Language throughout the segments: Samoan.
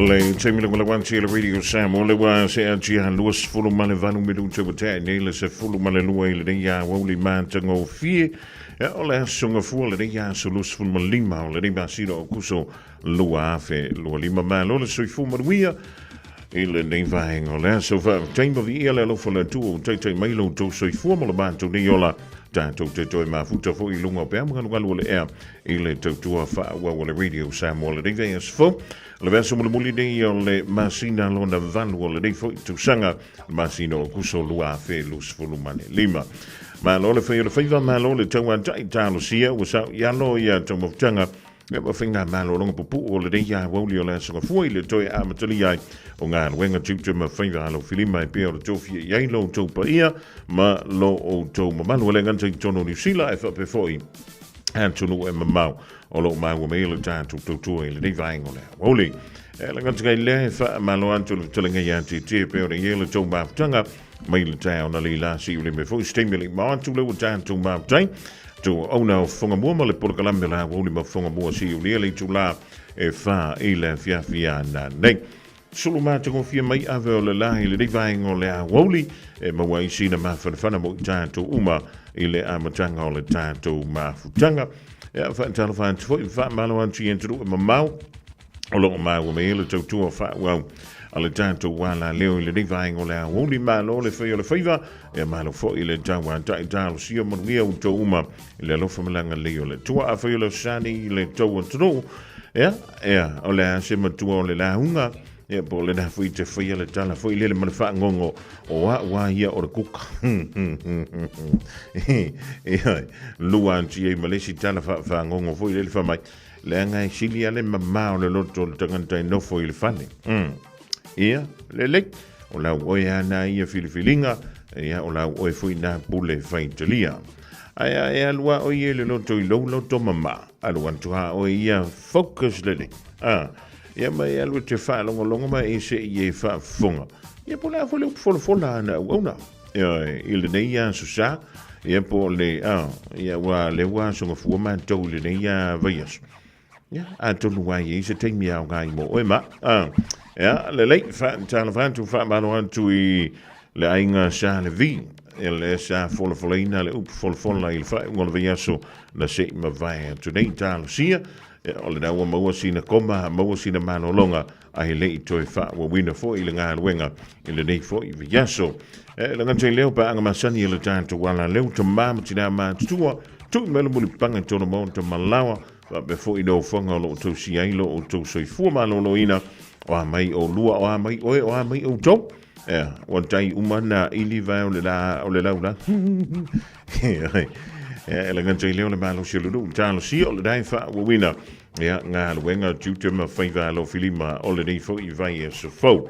Le taimi le walawanti le Radio Samoa le wa se a tia 28 minute ua tea nei le 12 i lenei aoauli matagofie. Ia, o le aso gafua lenei aso 25 o lenei masina o Kuso 2025. Malo le soifua manuia i lenei vaega o le aso. Faafetai ma viia le alofa o le Atua ua taitai mai lo outou soifua ma lo matou nei ola. Tatou te toe mafuta foi i luga o peau magalugalu o le ea i le tautua faaauau a le Radio Samoa lenei vaiaso fou. O le vaiaso mulimuli nei o le masina lona valu o lenei foi tausaga, le masina o Kuso 2025. Malo le fai o le faiva, malo le tauatai talosia, ua sao i alo ia taumafutaga e ma faigamalologa pupuu o lenei aoauli o le aso gafua i le toe amatalia ai o galuega tiute ma faiva alofilima e pei o le tofia i ai lo outou paia ma lo outou mamalu. E le gata i totonu o Niu Sila ae faapea foi atunuu e mamao o lo o maua mai le tatou tautua i lenei vaega o le aoauli. E le gata i lea, e faamalo atu le fetalaiga ia Tietie pei ona i ai le tou mafutaga mai le taeao na leila si uli me foi se taimi le mao atu le ua tatou mafutai tu auna o Fogamua ma le polokalame o le aoauli ma Fogamua si uli le itula e 4 i le afiafi ana nei. Sulu matagofie mai ave o le la i lenei vaega o le aoauli e maua ai sina mafanafana mo i tatou uma i le amataga o le tatou mafutaga. Ia, faatalofa atu foi, faamalo atu i atunuu e mamao o lo o maua mai ai le tautua faaauau a le tatou alaleo i lenei vaega o le aoauli. Malo le fai o le faiva, ia malo foi le tauatai talosia manuia outou uma i le alofa ma le agalelei o le Atua. Afai o le sani i le tou atunuu, ia, ia, o le a se matua o le lauga, ia, po o lena foi te faia le tala foi lele ma le fagogo o au a ia o le kuka. Ia, lua atu ai ma le isi tala faafagogo foi lele fai mai, leaga e sili lava le mamao o le loto o le tagata e nofo i le fale. Ia, lelei. O lau oe a na ia filifiliga, ia o lau oe foi na pule faitalia. Ae a e alu a oe ia i le loto i lou loto mama, alu atu a oe ia focus lelei. A, ia ma e alu e te faalogologo ma e se i e faafofoga. Ia po o le a foi le upu folafola a na auauna. Ia, i lenei aso sa, ia po o le, a, ia ua lea ua aso gafua matou i lenei a vaiaso. Ia, atonu ua i ai se taimi e aoga ai mo oe ma. A, ia, lelei, faatalofa atu, faamalo atu i le aiga Sa Levi, ia le sa folafolaina le upu folafola i le faaiuga o le vaiaso na se i mavae atu nei. Talosia, ia, o lena ua maua sina koma, maua sina malologa, ae le i toe faaauauina foi le galuega i lenei foi vaiaso. E lagata i leo paaga masani e le tatou ala leo tamā ma tinā matutua, tui mai le mulipaga i tona maota malawa, faapea foi le ofoga o lo o tausia ai lo outou soifua maloloina, o a mai oulua, o a mai oe, o a mai outou. Ea, ua tai uma na ili vae o le la, o le lau la. Ea, e lagata i leo le malosi o le nuu, talosia o le dai faaauauina. Ia, galuega, tiute ma faiva alofilima o lenei foi vaiaso fou.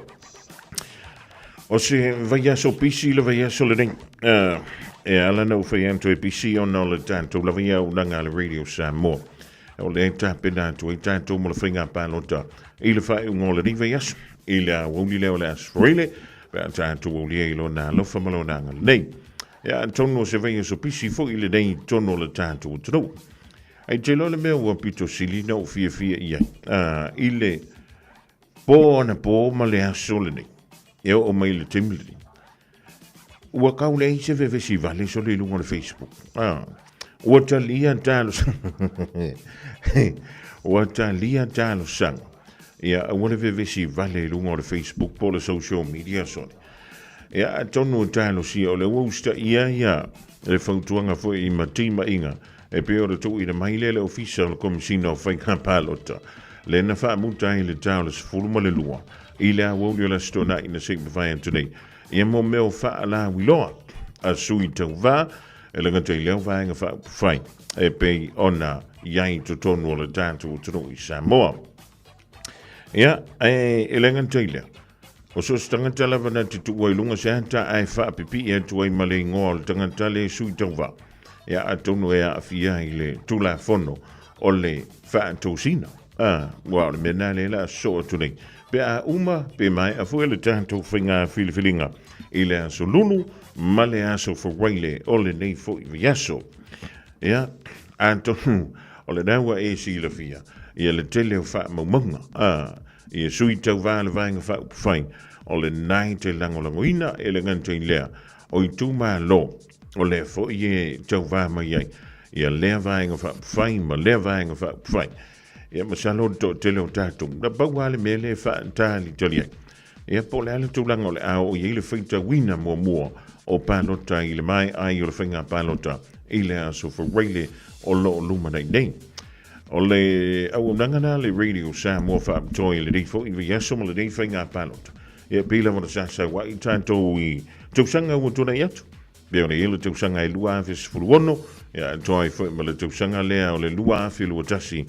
O se vaiaso pisi le vaiaso lenei. E ala na ou fai atu e pisi ona o le tatou lava ia auaunaga a le Radio Samoa. O lea e tapena atu ai tatou mo le faiga palota i le faaiuga o lenei vaiaso, i le aoauli lea o le Aso Faraile, pe a tatou aulia i lona alofa ma lona agalelei. Ia, atonu o se vaiaso pisi foi lenei i totonu o le tatou atunuu. Ai te iloa le mea ua pito sili na ou fiafia i ai, i le pō anapō ma le aso lenei, e oo mai i le taimi lenei, ua kau leai se vevesi vale sole i luga o le Facebook. Ua talia talosaga. Ua talia talosaga. Ia, aua le vevesi vale i luga o le Facebook po o le social media sole. Ia, atonu e talosia o lea ua usitaia ia le fautuaga foi ma timaiga E pei ona tuuina mai lea e le Ofisa o le Komesina o Faiga Palota, lea na faamuta ai le ta o le 12 i le aoauli o le Aso Toonai na se i mavae atu nei, ia mo mea o faalauiloa a sui tauva e le gata i lea vaega faaupufai e pei ona i ai i totonu o le tatou atunuu i Samoa. Ia, e le gata i lea, o so o se tagata lava na te tuua i luga se ata ae faapipii atu ai ma le igoa o le tagata le sui tauva, ia atonu e aafia i le Tulafono o le Faatosina. Ua o le mea lena lea o le a sosoo atu nei. Pe a uma, pe maea foi le tatou faiga filifiliga i le aso Lulu ma le aso Faraile o lenei foi vaiaso. Ia, atonu o lena ua e silafia ia le tele o faamaumauga a ia sui tauva le Vaega Faaupufai o lena e te lagolagoina e le gata i lea o itumalo o lea foi e tauva mai ai ia lea Vaega Faaupufai ma lea Vaega Faaupufai. Ia masalo o le toatele o tatou, na pau lava le mea lea e faatalitali ai. Ia po o le a le tulaga o le a oo i ai le faitauina muamua o palota i le maea ai o le faiga palota i le aso Faraile o lo o lumanai nei. O le auaunaga lena a le Radio Samoa faapitoa i lenei foi vaiaso ma lenei faiga palota. Ia pei lava ona sasaua'i tatou i tausaga ua tuanai atu. Pei ona i ai le tausaga e 2016, ia atoa ai foi ma le tausaga lea o le 2021,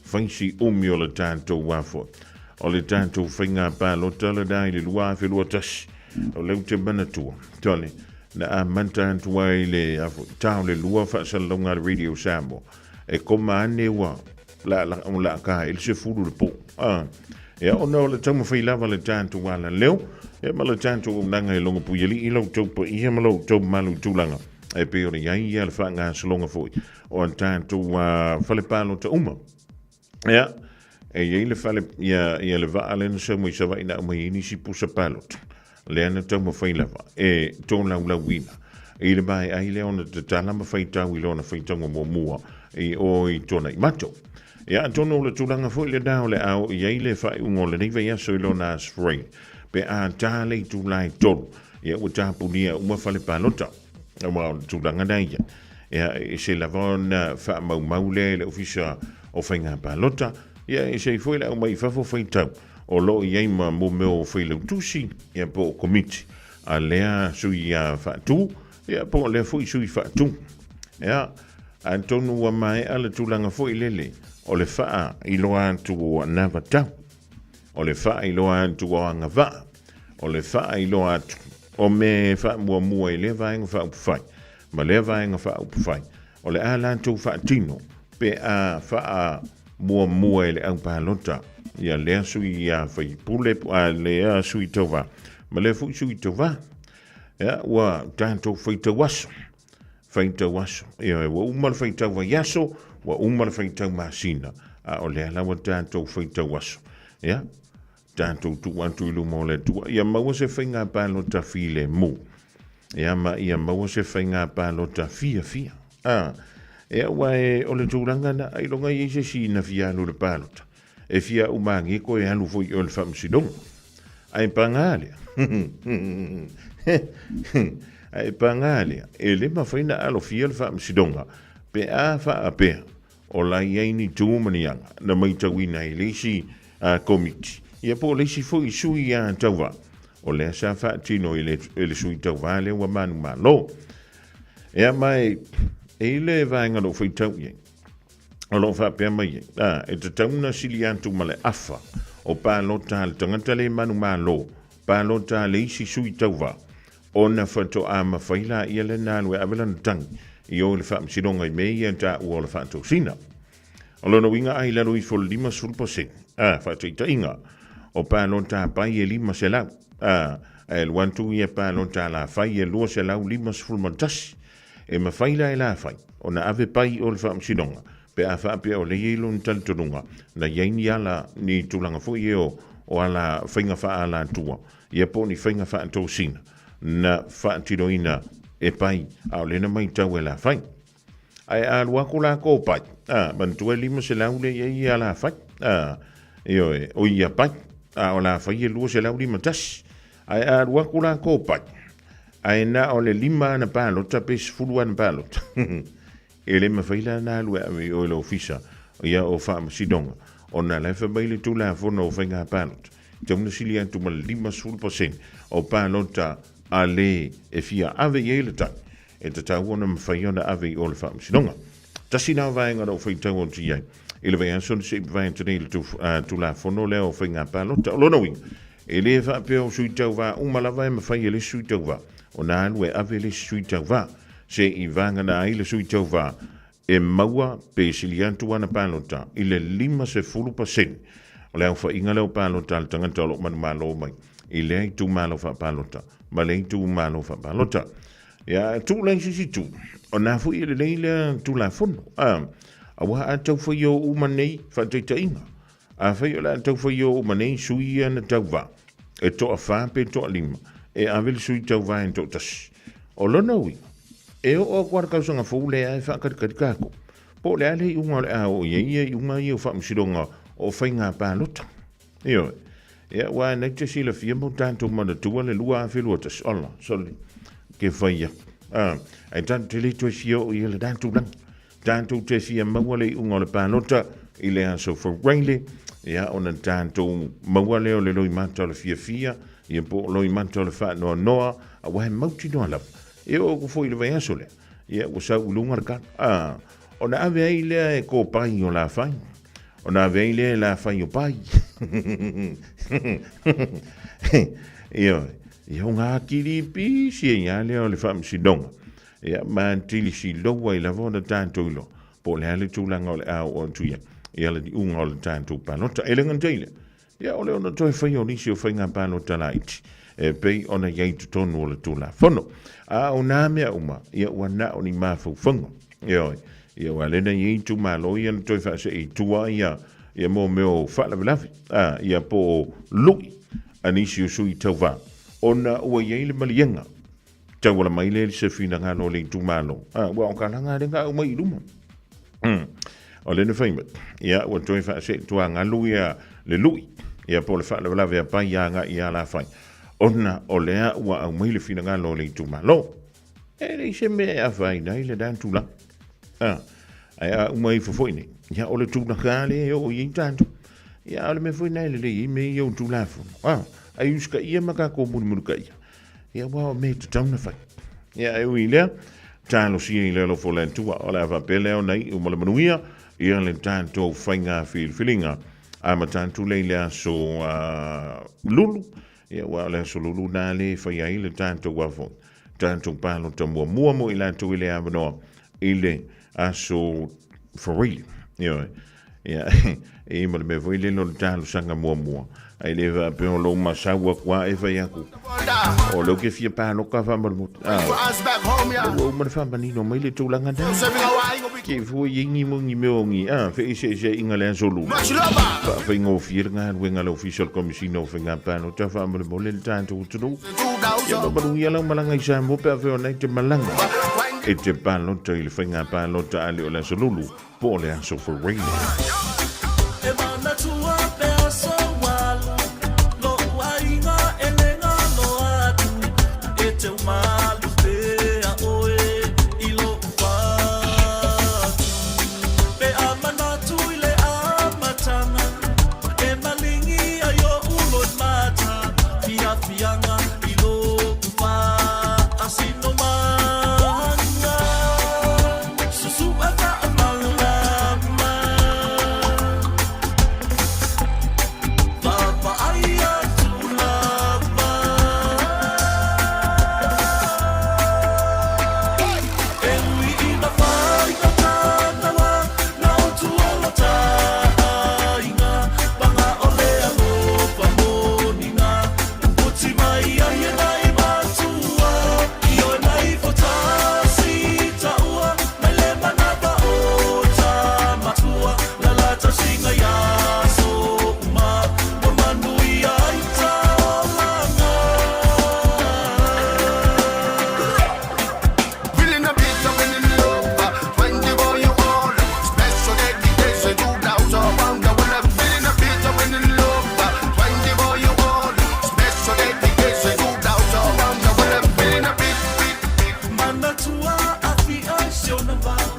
fai si umi o le tatou afoa. O le tatou faiga palota lena i le 2021, o lea ou te manatua, tole, na amata atu ai le afoa, ta o le lua faasalalauga a le Radio Samoa, e koma ane ua la, la, la ka i le 10 le po. Ah. Ia, ona o le taumafai lava le tatou alaleo, ia ma le tatou auaunaga e logo puialii i lo outou paia ma lo outou mamalu i tulaga e pei ona i ai ia le faagasologa foi o a tatou fale palota uma. Ia, e i ai le fale, ia, ia le vaa lea na sau mai Savaii na aumai ai nisi pusa palota. Lea na taumafai lava e tolaulauina i le maea ai lea ona tatala ma faitau i lona faitauga muamua i o i Tuanaimato. Ia, atonu o le tulaga foi lena o le a oo i ai le faaiuga o lenei vaiaso i lona Aso Faraile, pe a ta le itula e 3, ia ua tapunia uma fale palota. Aua o le tulaga lena ia. Ia, e ese lava ona faamaumau lea e le Ofisa o Faiga Palota, ia e ese ai foi le aumai i fafo faitau o lo o i ai ma mo mea o failautusi, ia po o komiti a lea sui faatu, ia po o lea foi sui faatu. Ia, atonu ua maea le tulaga foi lele o le faailoa atu o anavatau, o le faailoa atu o agavaa. O le faailoa atu o mea e faamuamua i lea Vaega Faaupufai ma lea Vaega Faaupufai o le a latou faatino pe a faamuamua e le au palota ia lea sui faipule a lea sui tauva ma lea foi sui tauva. Ia, ua tatou faitau aso, faitau aso. Ioe, ua uma le faitau vaiaso, ua uma le faitau masina, a o lea la ua tatou faitau aso. Ia, tatou tuu atu i luma o le Atua, ia maua se faiga palota filemu. Ia ma ia maua se faiga palota fiafia. A, ia ua e, o le tulaga na, ailoga i ai se isi na fia alu i le palota. E fia umagie koe alu foi i oe i le faamasinoga. Ae paga lea. Ae paga lea, e le mafai ona alofia le faamasinoga pe a faapea o la i ai ni tu ma ni aga na matauina ai le isi komiti, ia po o le isi foi sui tauva o lea sa faatino e le sui tauva lea ua manumalo. Ea ma e i le vaega o lo o faitau i ai, o lo o faapea mai ai, a, e tatau ona sili atu ma le afa o palota a le tagata le manumalo, palota a le isi sui tauva, ona faatoa mafai laia lena alu e ave lana tagi i o i le faamasinoga i mea ia taua o le faatosina. O lona uiga a i lalo ifo o le 50%, a, faataitaiga, o palota a pai e 500, a, ae alu atu ia palota a Lafai e 251, E mafai la e Lafai ona ave pai i o le Faamasinoga pe a faapea o lea e i ai lona talitonuga na i ai ni ala, ni tulaga foi ia o ala faiga faaalatua ia po o ni faiga faatosina na faatinoina e pai a o lea na matau e Lafai. Ae a alu atu la ko pai, a, manatua e 500 lea i ai ia Lafai, a, ioe, o ia pai, a o Lafai e 251. Ae a alu atu la ko pai, Ae na o le 5 ana palota pe 10 ana palota. E le mafai la ona alu e ave i o i le ofisa ia o faamasinoga ona la e fai mai le Tulafono o Faiga Palota, e tatau ona sili atu ma le 50% o palota a le e fia ave i ai le tagi e tatau ona mafai ona ave i o le faamasinoga. Tasi la vaega o lo o faitau atu i ai i le vaiaso na sei mavae atu nei i le Tulafono lea o Faiga Palota. O lona uiga, e le faapea o sui tauva uma lava e mafai e le isi sui tauva ona alu e ave le isi sui tauva se i vagana ai le sui tauva e maua pe sili atu ana palota i le 50% o le aofaiga lea o palota a le tagata o lo o manumalo mai i lea itumalo faapalota ma lea itumalo faapalota. Ia, tuu la i se isi itu, o na foi e lelei lea Tulafono. A, aua a tau fai o uma nei faataitaiga, afai o le a tau fai o uma nei sui ia na tauva, e toafa pe toalima, e ave le sui tauva e toatasi. O lona uiga, e oo atu lava le tausaga fou lea e faakalikali tatou, po o le a le iuga o le a oo i ai ia iuga ia o faamasinoga o faiga palota. Ioe. Ia, aua na te silafia mo tatou manatua le 2021. Ola, sole, ke fai aku. Ah, ai tatou te le toe fia oo i le tatou lagi. Tatou te fia maua le iuga o le palota i le aso Faraile, ia, ona tatou maua lea o le loimata o le fiafia, ia po o loimata o le faanoanoa, aua he mautinoa lava. E oo atu foi i le vaiaso lea, ia, ua sau i luga le kala. Ah, ona ave ai lea e kopai o Lafai. Ona ave ai lea e Lafai o pai. Ioe, ia o ngā kiri pisi e ia lea o le faamasinoga. Ia, ma tili silou ai lava ona tatou iloa, po o le a le tulaga o le a oo atu i ai, ia le iuga o le tatou palota. E le gata i lea, ia o le ona toe faia o nisi o faiga palota laiti, e pei ona i ai i totonu o le Tulafono. A o nā mea uma, ia ua na o ni mafaufauga. Ioe, ia aua lea na i ai itumalo ia na toe faasee i tua ia, ia mo mea o faalavelave, a, ia po o lui a nisi o sui tauva, ona ua i ai le maliega tauala mai lea i se finagalo o le itumalo, a, ua o ka laga lea na aumai i luma. O lea na fai mai, ia ua toe faasee i tua galu ia le lui, ia po o le faalavelave a pai agai i Alafai, ona o lea ua aumai le finagalo o le itumalo. E leai se mea e afaina ai lena tulaga. A, ae a uma ifo foi nei, ia o le tulaga lea e oo i ai tatou. Ia a o le mea foi lena e lelei ai mea ia o Tulafono. A, ai usitaia ma tatou mulimulitaia. Ia aua o mea e tatau ona fai. Ia e ui i lea, talosia i le alofa o le Atua, o le a faapea lea ona iu ma le manuia ia le tatou faiga filifiliga. Amata atu lea i le aso Lulu. Ia, aua o le Aso Lulu lena lea e fai ai le tatou a foi, tatou palota muamua mo i latou i le avanoa i le Aso Faraile. Ioe. Ia, e i ma le mea foi lele o le talosaga muamua, ae le faapea o lou masau aku a e fai aku, o lea ou te fia paloka faamolemole. Ah, ua uma le faamanino mai le tulaga na. Ke fua i ingi mo ngi mea o ngi, ah, feeseeseaiga le Aso Lulu. Faafaigofie le galuega a le Ofisa o le Komesina o Faiga Palota faamolemole le tatou atunuu. Ia mamalugia lau malaga i Samoa pe a fai o lena e te malaga. E te palota i le faiga palota a le o le Aso Lulu. Po o le Aso Faraile. E manatua pe aso ua alu, Lo'u aiga e le galo atu, E teu malu pea oe i lo'u fatu. Pe a manatu i le amataga, E malingi ai o'u loimata, Fiafiaga i lo'u faasinomaga. Mai le manava o Tamatua, la la tausiga i aso uma, ua manuia ai taolaga. Feeling a bit of in love, 24 year old, special dedication to those around the world. Feeling a bit of in love, 24 year old, special dedication to those around the world. Feeling a bit, bit, bit. Manatua afia i si ona vao,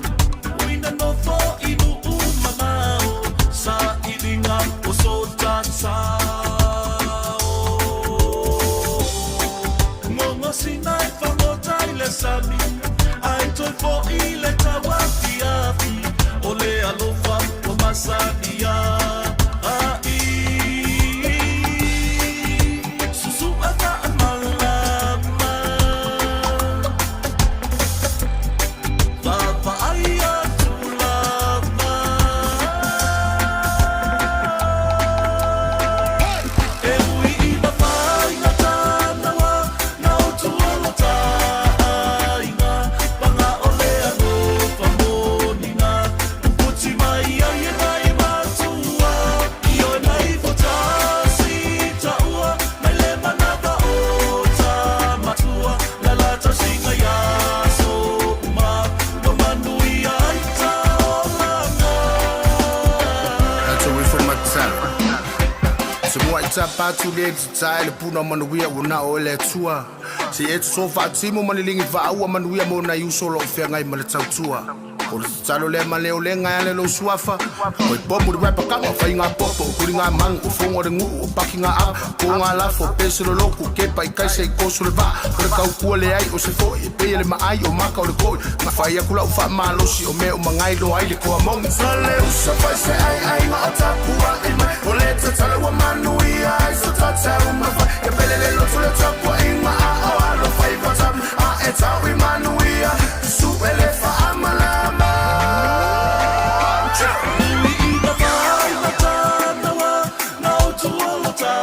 ui na nofo i nuu mamao, sailiga o so ta sao. Gogosina e fagota i le sami, ae toe fo'i le tauafiafi, o le alofa ua masani ai. Susu'a fa'amalama, Vaavaai atu lava. E ui ina faigata nawa, na o tua lo ta aiga, paga o le alofa moniga, puputi mai ai e nai matua, i oe nai fotasi taua, mai le manava o Tamatua, la la tausiga i aso uma, ua manuia ai taolaga. That's away from my town. Se mua i tapa atu le titae le puna manuia ua na o le Atua. Se e soso faatimu ma le ligi faaua manuia mo nai uso o lo o feagai ma le tautua. O le tatalo lea ma le olega e ala i lou suafa. Oi pomu le rapper kanga, fai ngā popo, huri ngā mangu, o fongo le nguu, o paki ngā ava, ko ngā lafo, pese le loku, kepa i kaisa i koso le vaa, o le kaukua le ai, o se fo'i, e pei e le maai, o maka o le koi, nga fai aku lau faamalosi, o mea uma ngai loa ai le koa moni. Sa le usa fai se ai ai ma o tapua'i mai, o le tatalo ua manuia ai so tatau mafai, ia pele le loto le tapua'iga a o alofa i pata, a e tau i manuia, su'e le fa'amalama. Ui ina faigata nawa, na o tua lo ta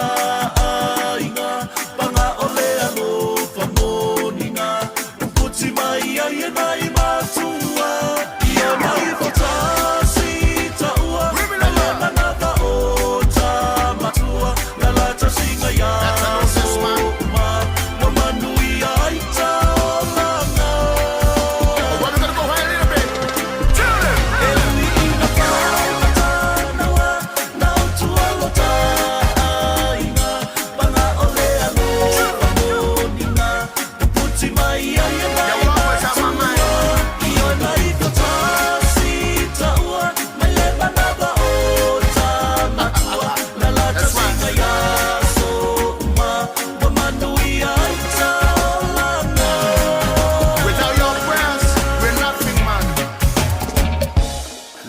aiga, paga o le alofa moniga, puputi mai ai e nai matua, i oe mai fotasi taua, mai le manava o Tamatua, la la tausiga i aso uma, ua manuia ai taolaga. Alright, we're gonna go high a little bit. Tell them. E ui ina faigata nawa, na o tua lo ta aiga, paga o le alofa moniga, puputi mai ai e nai Yo, always on my matua, mind. i oe mai fotasi taua, mai le manava o Tamatua, la la That's right. tausiga i aso uma, ua manuia ai taolaga. Without your prayers, we're nothing, man.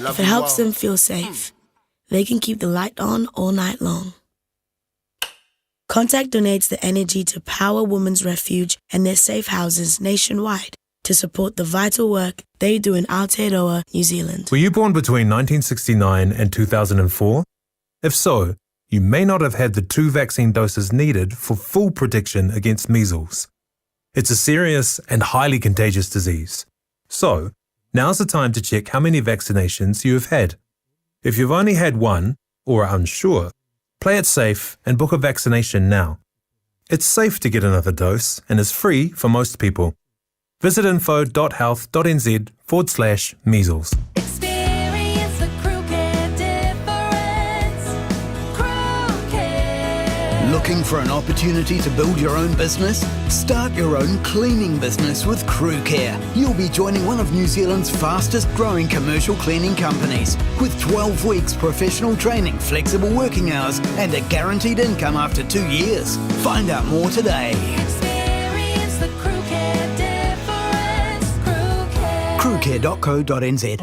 Love If it you helps all. them feel safe, they can keep the light on all night long. Contact donates the energy to power Women's Refuge and their safe houses nationwide to support the vital work they do in Aotearoa, New Zealand. Were you born between 1969 and 2004? If so, you may not have had the two vaccine doses needed for full protection against measles. It's a serious and highly contagious disease. So, now's the time to check how many vaccinations you have had. If you've only had one, or are unsure, play it safe and book a vaccination now. It's safe to get another dose and is free for most people. Visit info.health.nz forward slash measles. Experience the crew care difference. Crew care. Looking for an opportunity to build your own business? Start your own cleaning business with Crew Care. You'll be joining one of New Zealand's fastest growing commercial cleaning companies with 12 weeks professional training, flexible working hours, and a guaranteed income after 2 years. Find out more today. Experience the crew care difference. Crew care. Crewcare.co.nz.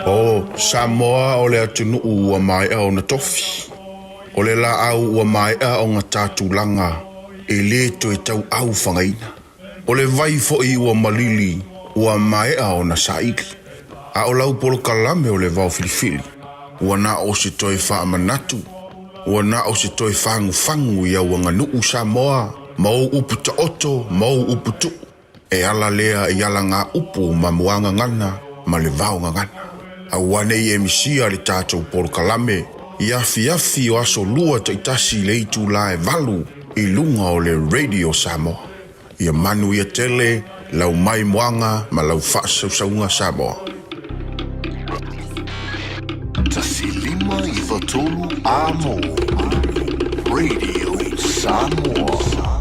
O Samoa o le atunuu ua maea ona tofi. O le laau ua maea ona ta tulaga e lē toe tauau fagaina. O le vai foʻi ua malili ua maea ona saili. A o lau polokalame o le vao filifili. Ua na o se toe faamanatu. Ua na o se toe fagufagu i au aganuu Samoa ma ou upu taoto ma ou upu tuu. E ala lea i alagāupu ma muagagana ma le vaogagana. Aua nei e misia le tatou polokalame i afiafi o aso lua taitasi i le itulā e 8 i luga o le Radio Samoa. Ia manuia tele lau maimoaga ma lau faasausauga Samoa. 1593 Amo Radio Samoa.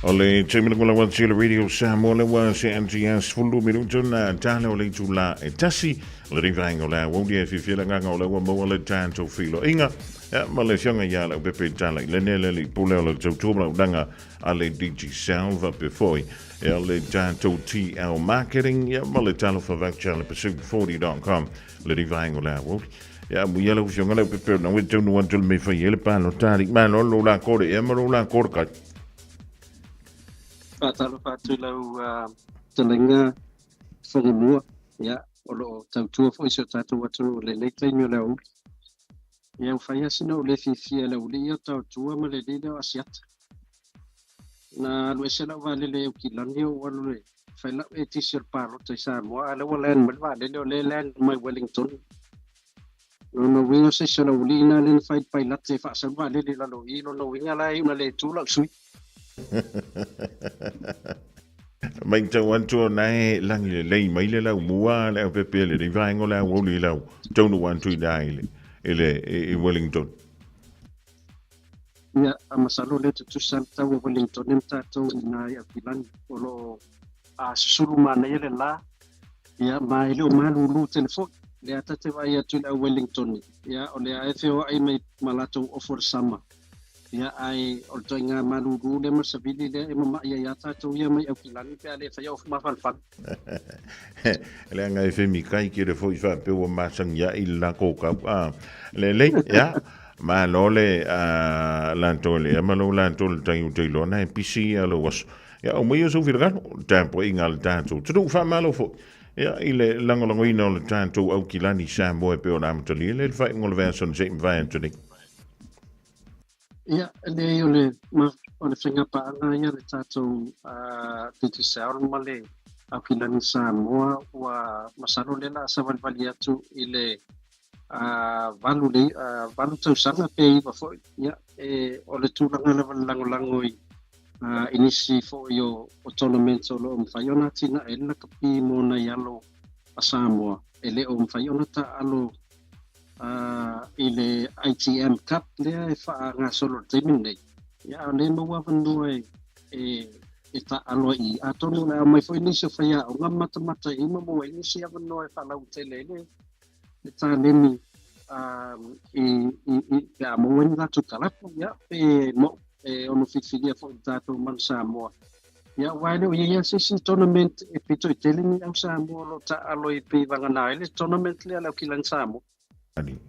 O le taimi le kula atu i le Radio Samoa le ua se anti as fulu minuto na tale o le itula e tasi le rivaenga o le aoauli e fiafia le agaga o le ua maua le tatou feiloaiga ia ma le afioga ia Leaupepe Tala i lene le alii pule o le tautua ma le auaunaga a le Digicel faapea foi ia le tatou TL Marketing ia ma le Talofa Voucher le pursuit40.com le rivaenga o le aoauli. Ia amuia lau afioga Leaupepe ona ua taunuu atu le mea e fai ai le palota alii malo lo la kore ea ma lo la kore kai. Faatalofa atu i lau fetalaiga Fagamua, ia, o lo o tautua foi si o tatou atunuu i lenei taimi o le aoauli. Ia, ua fai lava sina ou le fiafia i le aualii ia o Taotua ma le alii lea o Asiata. Na alu ese lau vaalele i Aukilani ou alu e fai lau ATC o le palota i Samoa, a o lea ua land mai le vaalele o lea e land mai Wellington. Lona uiga o se isi o le aualii lena lea na fai i le pailate e faasau le vaalele i lalo i i, lona uiga la e iu ina le tu lau sui. Matau atu ona e lagi lelei mai le laumua le aupepe le lenei vaega o le aoauli i lau taunuu atu i ina i le i Wellington. Ia, a masalo o lea e tutusa le tau o Wellington ma tatou i ina i Aukilani. O lo o susulu manaia le la, ia, ma e le o malūlū tele foi. Lea ta te vaai atu i le au Wellington, ia, o lea e feoai mai ma latou ofo i le sama. Ia, ae o le ituaiga malūlū lea ma le savili lea e mama'i ai lava tatou ia mai Aukilani pe a le faia ofu mafanafana. Leaga e femikai kele foi faapea ua masani ai le lako kau. Ah, lelei, ia. Malo le latou le ma lou latou le tai o te iloa na e pisi ia lou aso. Ia, o mai o sou finagalo, tapuaiga a le tatou atunuu faamalo foi. Ia, i le lagolagoina o le tatou Aukilani Samoa e pei ona amatalia le faaiuga o le vaiaso na se i mavae atu nei. Ia, leai o le, o le faigapaaga ia le tatou Digicel ma le Aukilani Samoa ua masalo o lea o le a savalivali atu i le 8 le 8 tausaga pe 9 foi. Ia, e, o le tulaga lava le lagolago i i nisi foi o tournaments o lo o mafai ona atinae ai le lakapi mo nai alo a Samoa e le o mafai ona taaalo i le ITM Cup lea e faagasolo i le taimi lenei. Ia, a o lea e maua avanoa e taaalo ai i i. Atonu o le a aumai foi nisi o faiaoga ma matamata i i ma maua ai nisi avanoa e faalautele ai le taleni i pe a maua ai ni latou kalapu, ia, pe e ono filifilia foi i le tatou Manu Samoa. Ia, aua e le o i ai lava se isi tournament e pito i tele ni au Samoa o lo o taaalo ai pei vagana ai le tournament lea a le Aukilani Samoa.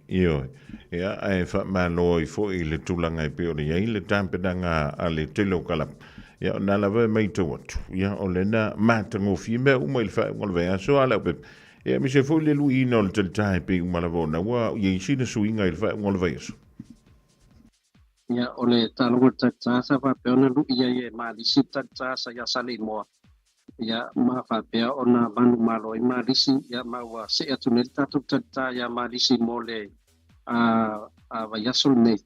Ioe. Ia, ae faamalo ai foi i le tulaga e pei ona i ai le tapenaga a le tele o kalapu. Ia, o lena lava e matau atu, ia, o lena matagofie mea uma i le faaiuga o le vaiaso a le aupepa. Ia, aemaise foi le luiina o le talitā e pei uma lava ona ua i ai sina suiga i le faaiuga o le vaiaso. Ia, o le taaloga o le talitā sa faapea ona lui ai e Malisi le talitā sa ia Saleimoa. Ia, ma faapea ona manumalo ai Malisi, ia, ma ua see atu nei le tatou talitā iā Malisi mo le vaiaso lenei.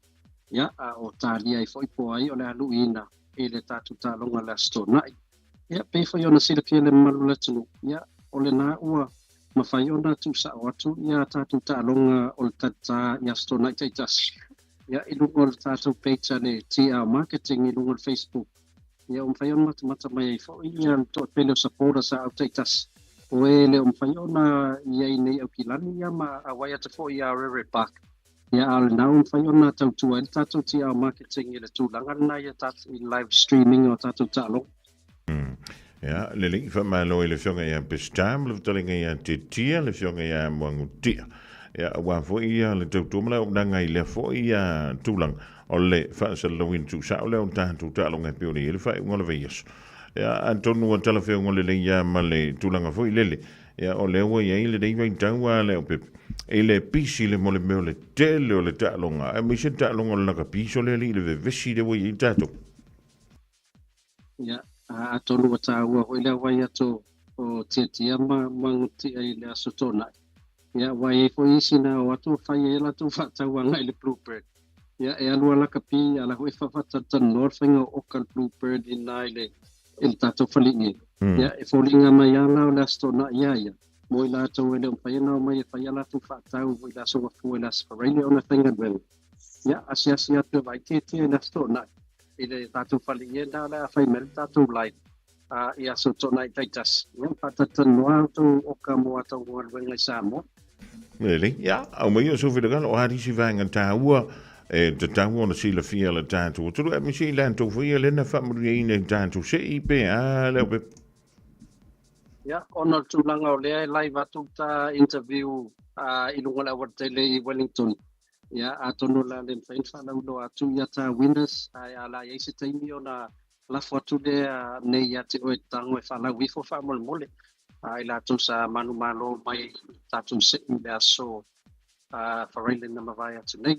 Ia, a o talia ai foi po o ai o le a luiina i le tatou taaloga i le Aso Toonai. Ia, pei foi ona silafia le mamalu o le atunuu, ia, o lena ua mafai ona tuusao atu ia tatou taaloga o le talitā i Aso Toonai taitasi, ia, i luga o le tatou page a le TR Marketing i luga o le Facebook. Ia, ua mafai ona matamata mai ai foi ia le toatele o supporters a au taitasi o e le o mafai ona i ai nei Aukilani ia ma auai atu foi i Aorere Park. Ia, a o lena ua mafai ona tautua ai le tatou TR Marketing i le tulaga lena ia tatou i live streaming o tatou taaloga. Ia, lelei, faamalo i le Afioga ia Peseta ma le fetalaiga ia Tetia, le Afioga ia Muagutia. Ia, aua foi ia le tautua ma le auaunaga i lea foi ia tulaga o le faasalalauina tuusao lea o tatou taaloga e pei ona i ai le faaiuga o le vaiaso. Ia, atonu ua talafeauga lelei ia ma le tulaga foi lele, ia, o lea ua i ai lenei vaitau a le aupepa i le pisi le mo le mea o le tele o le taaloga, aemaise le taaloga o le lakapi sole alii le vevesi lea ua i ai tatou. Ia, atonu ua taua foi le auai atu o Tiatia ma Magutia i le Aso Toonai. Ia, aua e i ai foi isi na o atu fai ai a latou faatau agai i le Bluebird. Ia, e alu a lakapi, a la foi faafatatalanoa le faiga o oka le Bluebird i ina i le, i le tatou faleie. Ia, e foliga mai lava la o le Aso Toonai ia ia, mo i latou e le o mafai ona omai e fai a latou faatau i le Aso Gafua i le Aso Faraile ona e faigaluega. Ia, asiasi atu e vaai Tiatia i le Aso Toonai. I le tatou faleie lena o le a fai mai le tatou live i aso Toonai taitasi. Ia, faatalatalanoa a outou oka mo a tou galuega i Samoa. Lelei, ia, aumai o sou finagalo, o a nisi vaega taua e tatau ona silafia le tatou atunuu, aemaise i latou foi ia lea na faamanuiaina i tatou sei pe a le aupepa. Ia, ona o le tulaga o lea e live atu ta interview i luga o le aualatele i Wellington, Ia, atonu o le a le mafai ona faalauiloa atu ia ta winners, ae a la i ai se taimi ona lafo atu lea nei ia te oe tago e faalau ifo faamolemole i latou sa manumalo mai i tatou sei i le aso Faraile na mavae atu nei.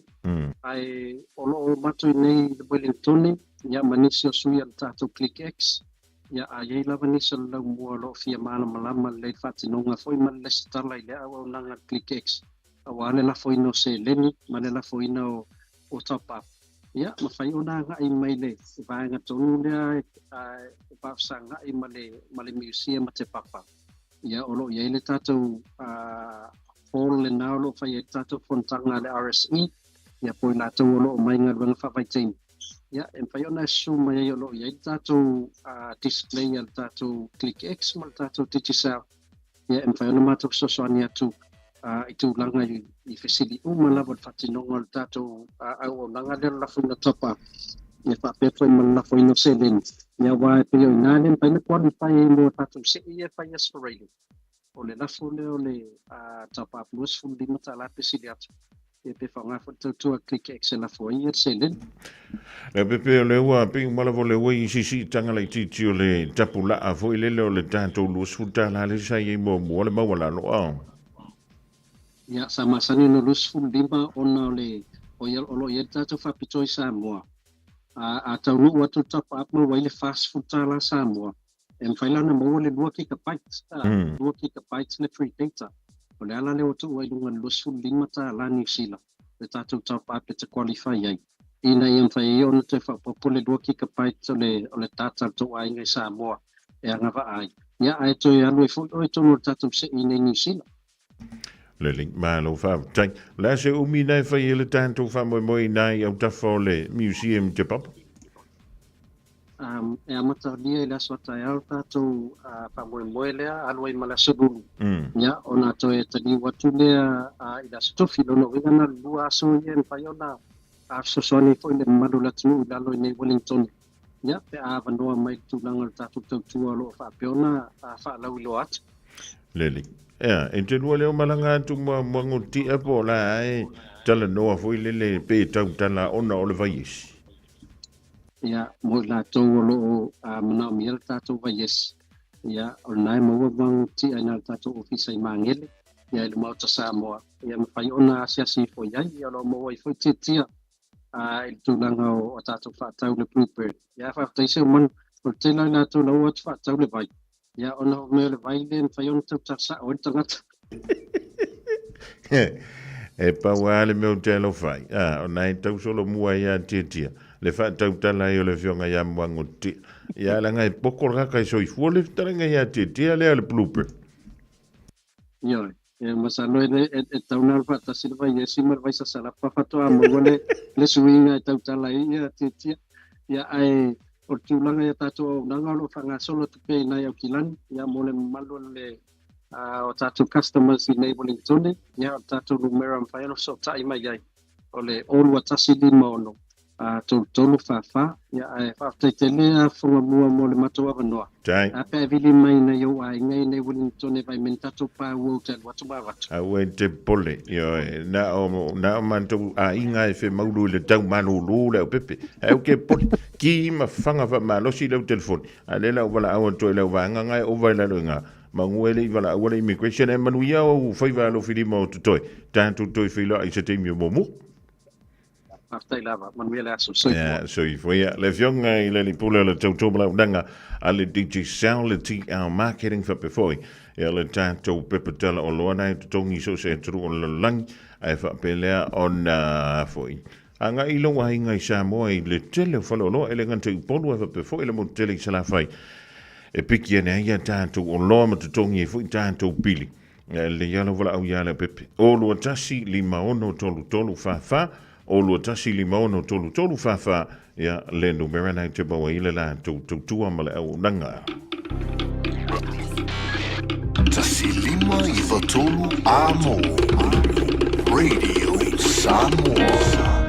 Ae o lo o matou i nei i le Wellingtone, ia ma nisi o sui a le tatou Click X, ia a i ai lava nisi o le laumua o lo o fia malamalama lelei i le faatinoga foi ma le lesitala i le auaunaga a le Click X, aua le lafoina o seleni ma le lafoina o top up, ia, mafai ona agai mai le vaega tonu lea e faafesagai ma le ma le museum a Te Papa. Ia, o lo o i ai le tatou hall lena o lo o fai ai le tatou fonotaga a le RSE, ia po o i latou o lo o omai i galuega faavaitaimi. Ia, e mafai ona e susu mai ai o lo o i ai le tatou display a le tatou ClickX ma le tatou Digicel. Ia, e mafai ona matou fesoasoani atu i tulaga i fesili uma lava o le faatinoga o le tatou auaunaga lea o le lafoina top up, ia faapea foi ma le lafoina o seleni. Ia aua e pei o i ina lea e mafai ona qualify ai mo tatou sei ia e fai i Aso Faraile. O le lafo lea o le top up $25 pe sili atu. Ia pe faaaoga foi le tautua Click X e lafo ai ia le seleni. Le pepe o le ua pei uma lava o le ua i sisiitaga laitiiti o le tapulaa foi lele o le tatou $20 le sa i ai muamua le maualalo a. Ia, sa masani ona 25 ona o le o ia o lo o i ai le tatou faapitoa i Samoa. A, a taunuu atu le top up maua ai le $40 Samoa, E mafai la ona maua le 2 gigabytes, 2 gigabytes le free data. O le ala lea ua tuu ai i luga i le $25 Niu Sila le tatou top up e te qualify ai. ina ia mafai ai ona toe faaopoopo le 2 gigabytes o le o le data a le tou aiga i Samoa e agavaa ai, ia ae toe alu ai foi oe i totonu o le tatou se'i i inei i Niu Sila. Lelei, malo faafetai. O le a se umi na e fai ai le tatou faamoemoe i nā i autafa o le Museum i Te Papa? Um, e amatalia i le aso a taeao le tatou uh, faamoemoe lea, alu ai ma le aso Lulu. Mm. Ia, ona toe taliu atu lea uh, i le aso Tofi. Lona uiga na o le lua aso ia e mafai ona uh, fesoasoani ai foi le mamalu o le atunuu i lalo i nei Wellington. Ia, pe a avanoa mai le tulaga o le tatou tautua o lo o faapea ona uh, faalauiloa atu. Lelei. Ea, e te lua leo malaga atu ma Muagotia po o la e talanoa foi lele pe tautala ona o le vaiesi. Ia, mo i latou o lo o uh, manaomia le tatou vaiesi, ia, o lena e maua Muagotia i na le tatou ofisa i Magele, ia, i le Maota Samoa, ia, mafai ona asiasi ifo i ai, ia, o lo o maua ai foi tiatia uh, i le tulaga o, o tatou faatau le Bluebird. Ia, faafetai se manu, o le tele o i latou na oo atu faatau le vai. Ia, ona o mea o le vai lea e mafai ona tautala sao ai le tagata. E pau lava le mea ou te alofa ai, a, o na e tau solomua ai a Tiatia, le faatautala ai o le afioga ia Muagotia. Ia, leaga e poko le kaka e soifua le fetalaiga ia Tiatia lea o le Bluebird. Ioe, e masalo e, e, e tau na faatasi le vai esi ma le vai sasalapa faatoa maua le, le suiga e tautala ai ia Tiatia. Ia, ae o le tulaga ia tatou auaunaga o lo o faagasolo atu pea i nai Aukilani, ia, mo le mamalu o le o tatou customers i nei Wellingtone, ia, o le tatou numera mafai ona fesootai mai ai, o le 02156 3344. Ia, ae faafetai tele a Fogamua mo le matou avanoa. Tai. A pe a e vili mai nai ou aiga i nei Wellingtone e vai mai ni tatou pāua ou te alu atu ma avatu. Aua e te popole, ioe, na o, na o matou aiga e femaulu i le tau malūlū le aupepe. Ae ou ke popole, ki ma faga faamalosi lau telefoni, a o lea la ua valaau atu ai i lau vaega nga e ova i lalo i ina, Manu e le i valaau le immigration e manuia ou faiva alofilima o totoe. Tatou toe feiloai i se taimi o muamua. Faafetai lava, manuia le aso. Soifua. Yeah, soifua ia. Le afioga i le Alii Pule o le Tautua ma Launaga a le Digicel, le TL Marketing faapea foi ia le tatou pepa tala oloa na e totogi i so o se atunuu o le lalolagi ae faapea lea ona foi agai lou aiga i Samoa i le tele o faleoloa e le gata i Upolu ae faapea foi le motu tele i Salafai e piki ane ai a tatou oloa ma totogi ai foi tatou pili. E lelei lava lau valaau ia Leaupepe. 0 2 1 5 6 3 3 4 4 0 2 1 5 6 3 3 4 4 ia le numera na e te maua ai le latou tautua ma le auaunaga. 1593 Amo Radio Samoa.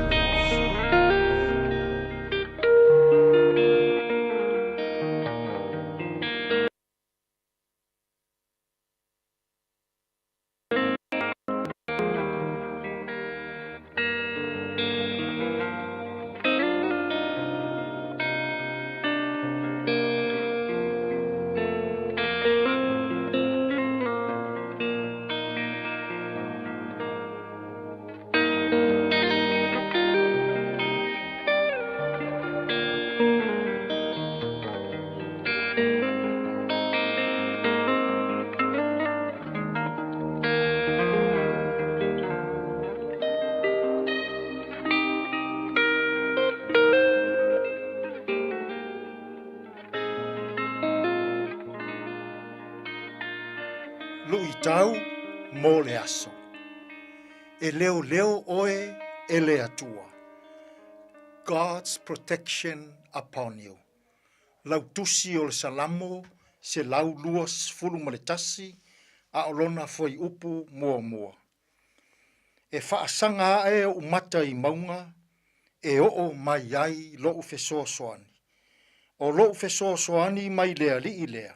Luitau mo le aso. E leoleo oe e le Atua. God's protection upon you. Lau tusi o le Salamo 121 a o lona fuaiupu muamua. E faasaga ae ou mata i mauga e oo mai ai lou fesoasoani. O lou fesoasoani mai le Alii lea,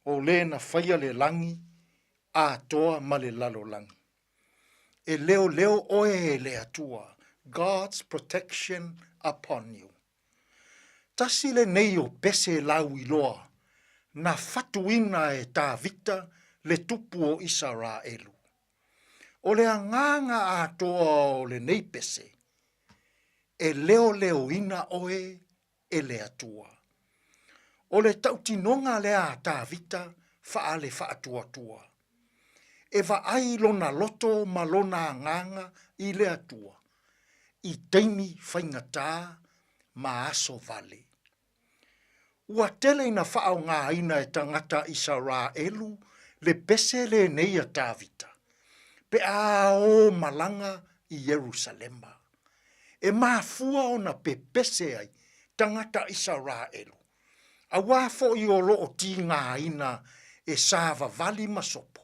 o le na faia le lagi atoa ma le lalolagi. E leoleo oe e le Atua, God's protection upon you. Tasi lenei o pese lauiloa na fatuina e Tavita le tupu o Isaraelu. O le agaga atoa o lenei pese, e leoleoina oe e le Atua. O le tautinoga lea a Tavita faale faatuatua. E vaai lona loto ma lona agaga i le Atua. i taimi faigata ma aso vale. Ua tele ina faaaogaina e tagata Isaraelu le pese lenei a Tavita, pe a o malaga i Ierusalema. E mafua ona pepese ai tagata Isaraelu, auā foi o lo o tigaina e savavali ma sopo,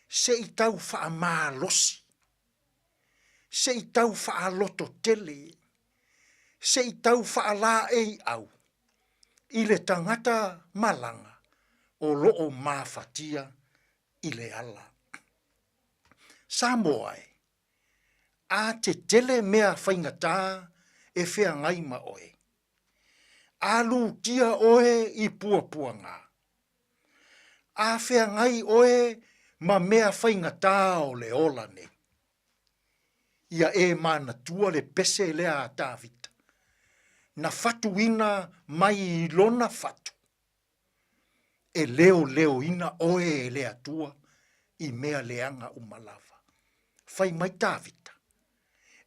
se i tau faamalosi, se i tau faalototele, se i tau faalaeiau i le tagata malaga o lo o mafatia i le ala. Samoa e, a tetele mea faigata e feagai ma oe, a lutia oe i puapuaga, a feagai oe ma mea faigata o le ola nei. Ia e manatua le pese lea a Tavita, na fatuina mai i lona fatu, e leoleoina oe e le Atua i mea leaga uma lava. Fai mai Tavita,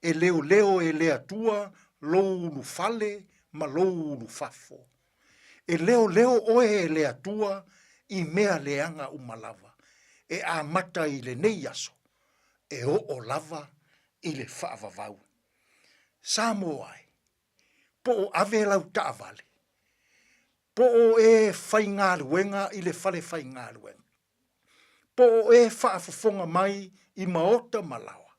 e leoleo e le Atua lou ulufale ma lou ulufafo. E leoleo oe e le Atua i mea leaga uma lava, e amata i lenei aso, e oo lava i le faavavau. Samoa e, po o ave lau taavale, po o e faigaluega i le fale faigaluega, po o e faafofoga mai i maota ma laoa,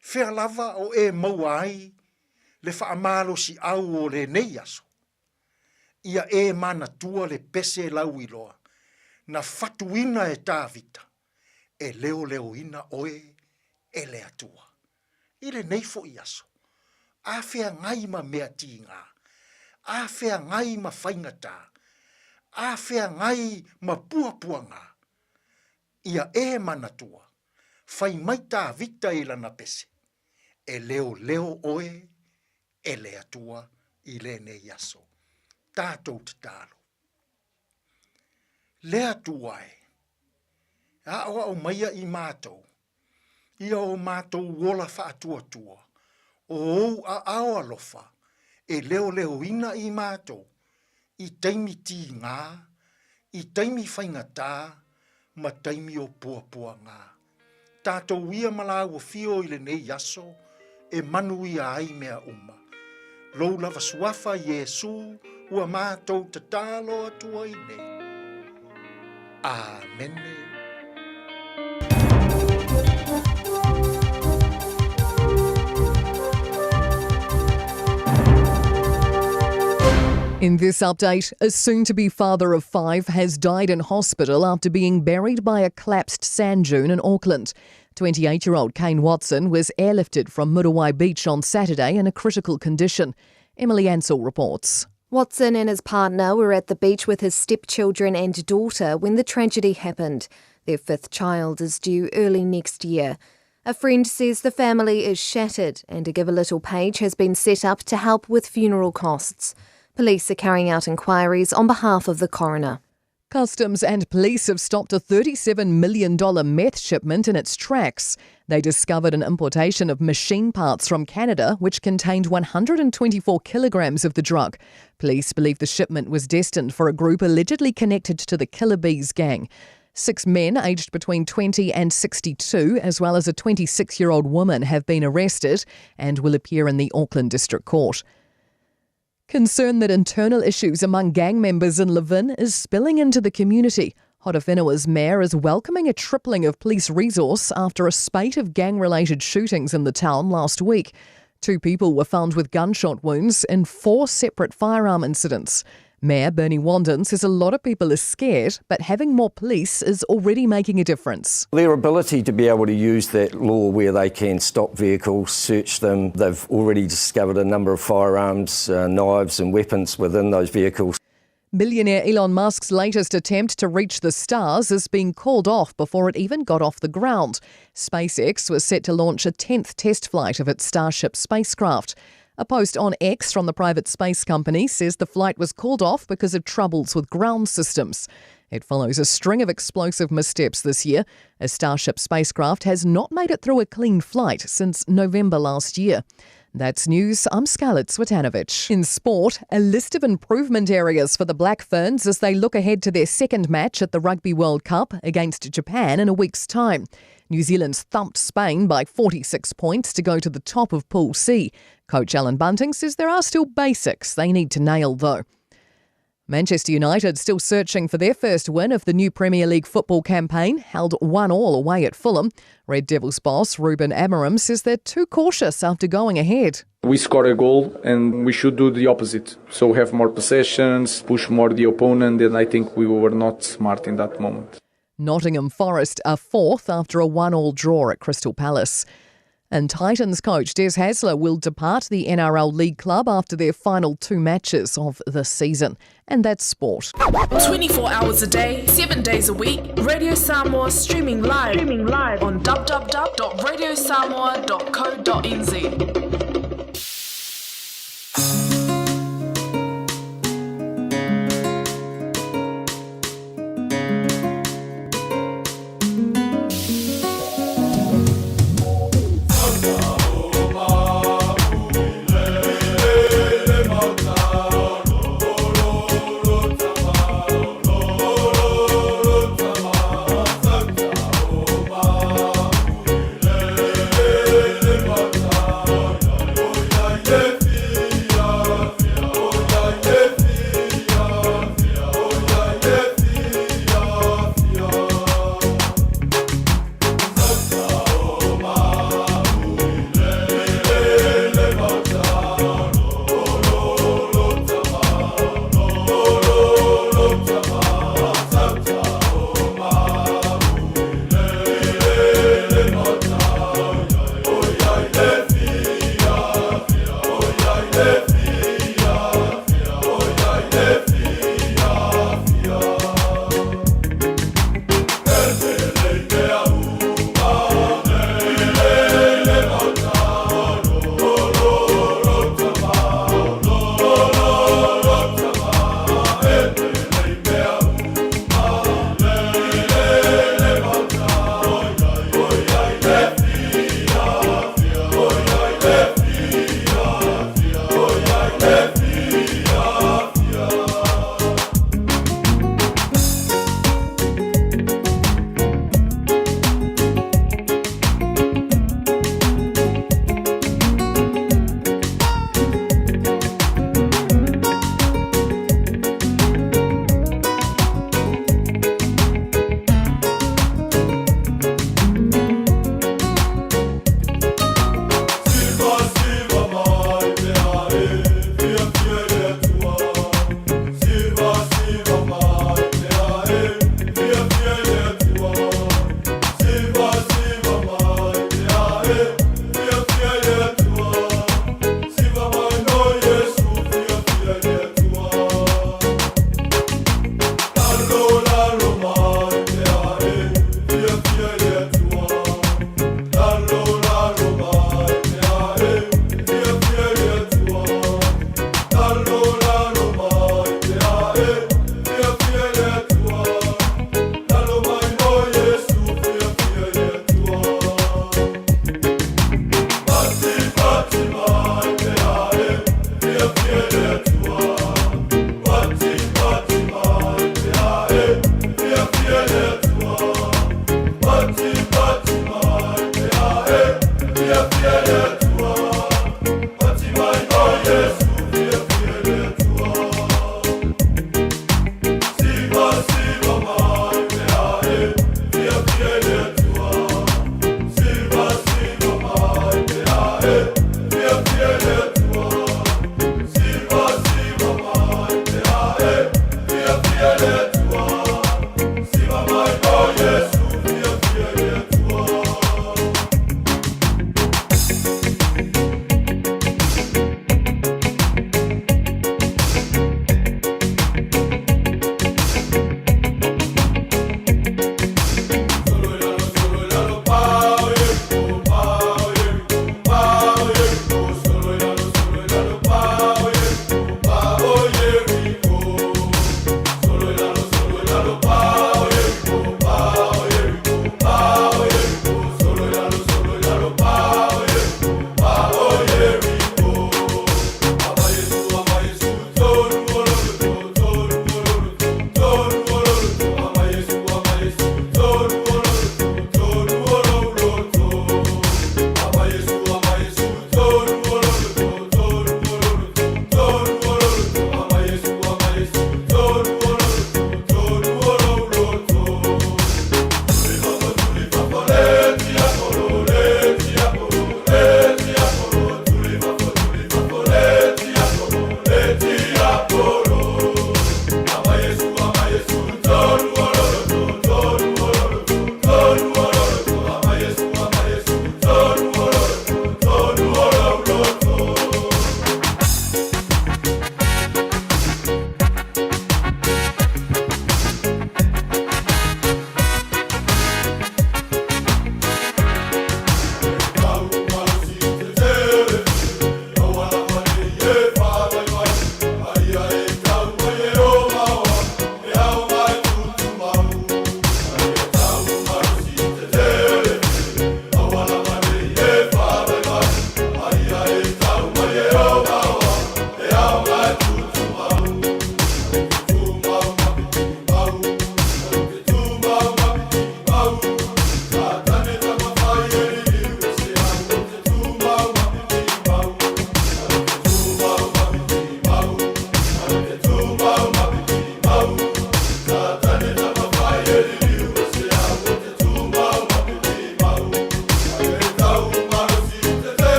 fea lava o e maua ai le faamalosiau o lenei aso, ia e manatua le pese lauiloa na fatuina e Tavita e leoleoina oe e le Atua. I lenei foi aso, a feagai ma mea tiga, a feagai ma faigata, a feagai ma puapuaga, ia e manatua, fai mai Tavita i lana pese, e leoleo oe e le Atua i lenei aso. Tatou tatalo. Le Atua e, aoao maia i matou, ia o matou ola faatuatua, o ou aao alofa e leoleoina i matou i taimi tigā, i taimi faigata ma taimi o puapuaga. Tatou ia ma lāua fio i lenei aso e manuia ai mea uma. Lou lava suafa Iesū ua matou tatalo atu ai nei. Amene. In this update, a soon to be father of five has died in hospital after being buried by a collapsed sand dune in Auckland. 28 year old Kane Watson was airlifted from Muriwai Beach on Saturday in a critical condition. Emily Ansell reports. Watson and his partner were at the beach with his stepchildren and daughter when the tragedy happened. Their fifth child is due early next year. A friend says the family is shattered and a Give a Little page has been set up to help with funeral costs. Police are carrying out inquiries on behalf of the coroner. Customs and police have stopped a $37 million meth shipment in its tracks. They discovered an importation of machine parts from Canada, which contained 124 kilograms of the drug. Police believe the shipment was destined for a group allegedly connected to the Killer Bees gang. Six men aged between 20 and 62, as well as a 26 year old woman, have been arrested and will appear in the Auckland District Court. Concern that internal issues among gang members in Levin is spilling into the community. Horowhenua's mayor is welcoming a tripling of police resource after a spate of gang related shootings in the town last week. Two people were found with gunshot wounds in four separate firearm incidents. Mayor Bernie Wanden says a lot of people are scared, but having more police is already making a difference. Their ability to be able to use that law where they can stop vehicles, search them, they've already discovered a number of firearms, knives, and weapons within those vehicles. Billionaire Elon Musk's latest attempt to reach the stars is being called off before it even got off the ground. SpaceX was set to launch a 10th test flight of its Starship spacecraft. A post on X from the private space company says the flight was called off because of troubles with ground systems. It follows a string of explosive missteps this year. A Starship spacecraft has not made it through a clean flight since November last year. That's news. I'm Scarlett Switanovich. In sport, a list of improvement areas for the Black Ferns as they look ahead to their second match at the Rugby World Cup against Japan in a week's time. New Zealand's thumped Spain by 46 points to go to the top of Pool C. Coach Alan Bunting says there are still basics they need to nail, though. Manchester United still searching for their first win of the new Premier League football campaign, held 1-all away at Fulham. Red Devils boss Ruben Amorim says they're too cautious after going ahead. We score a goal and we should do the opposite. So have more possessions, push more the opponent, and I think we were not smart in that moment. Nottingham Forest are fourth after a 1-all draw at Crystal Palace. And Titans coach Des Hasler will depart the NRL League club after their final two matches of the season. And that's sport. 24 hours a day, 7 days a week, Radio Samoa streaming live, on www.radiosamoa.co.nz.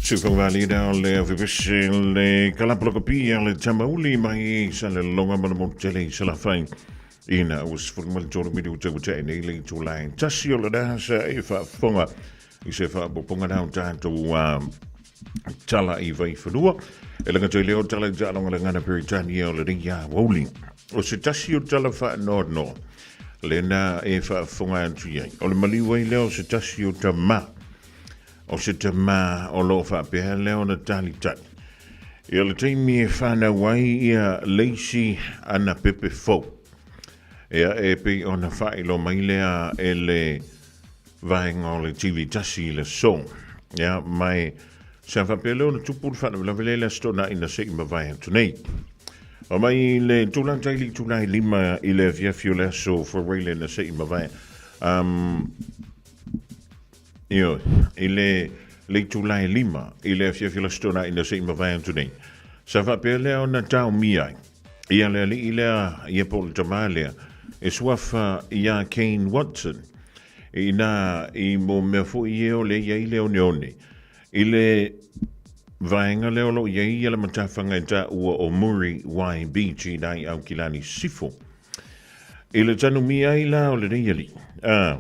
Sufauvalida o le awhipisi le kalapalakapia le tamauli mai i sa le longa mana mo tele i Salafai. Ina ua sefulu ma le tolu minuta ua tae nei le itula e tasi o le aso e faafofoga i se faaopoopoga na o tatou tala i Vaifanua. E le gata i lea o tala i taaloga le gana Peretania o lenei aoauli. O se tasi o tala faanoanoa lena e faafofoga atu i ai. O le maliu ai lea o se tasi o tamā. O se tamā o lo o faapea lea ona talitali. Ia le taimi e whanau ai ia leisi ana pepe fou. Ia e pei ona whailo mai lea e le vaega o le TV tasi i le aso. Ia, mai sa faapea lea ona tupu le faalavelave lea i le Aso Toonai na se i mavae atu nei. O mai le tulaga tai le itula e lima i le afiafi o le aso Fuareile na se i mavae. Um, ioe, i le le itula e lima i le afiafi o le Aso Toonai na se i mavae atu nei. Sa faapea lea ona taomia ai ia le alii lea ia po o le tamā lea e suafa iā Kane Watson inā i mo mea foi e o le i ai le oneone i le vaega lea o lo o i ai ia le matafaga e taua o Muriwai Beach inā i Aukilani Sisifo. I le tanumia ai la o lenei alii, a,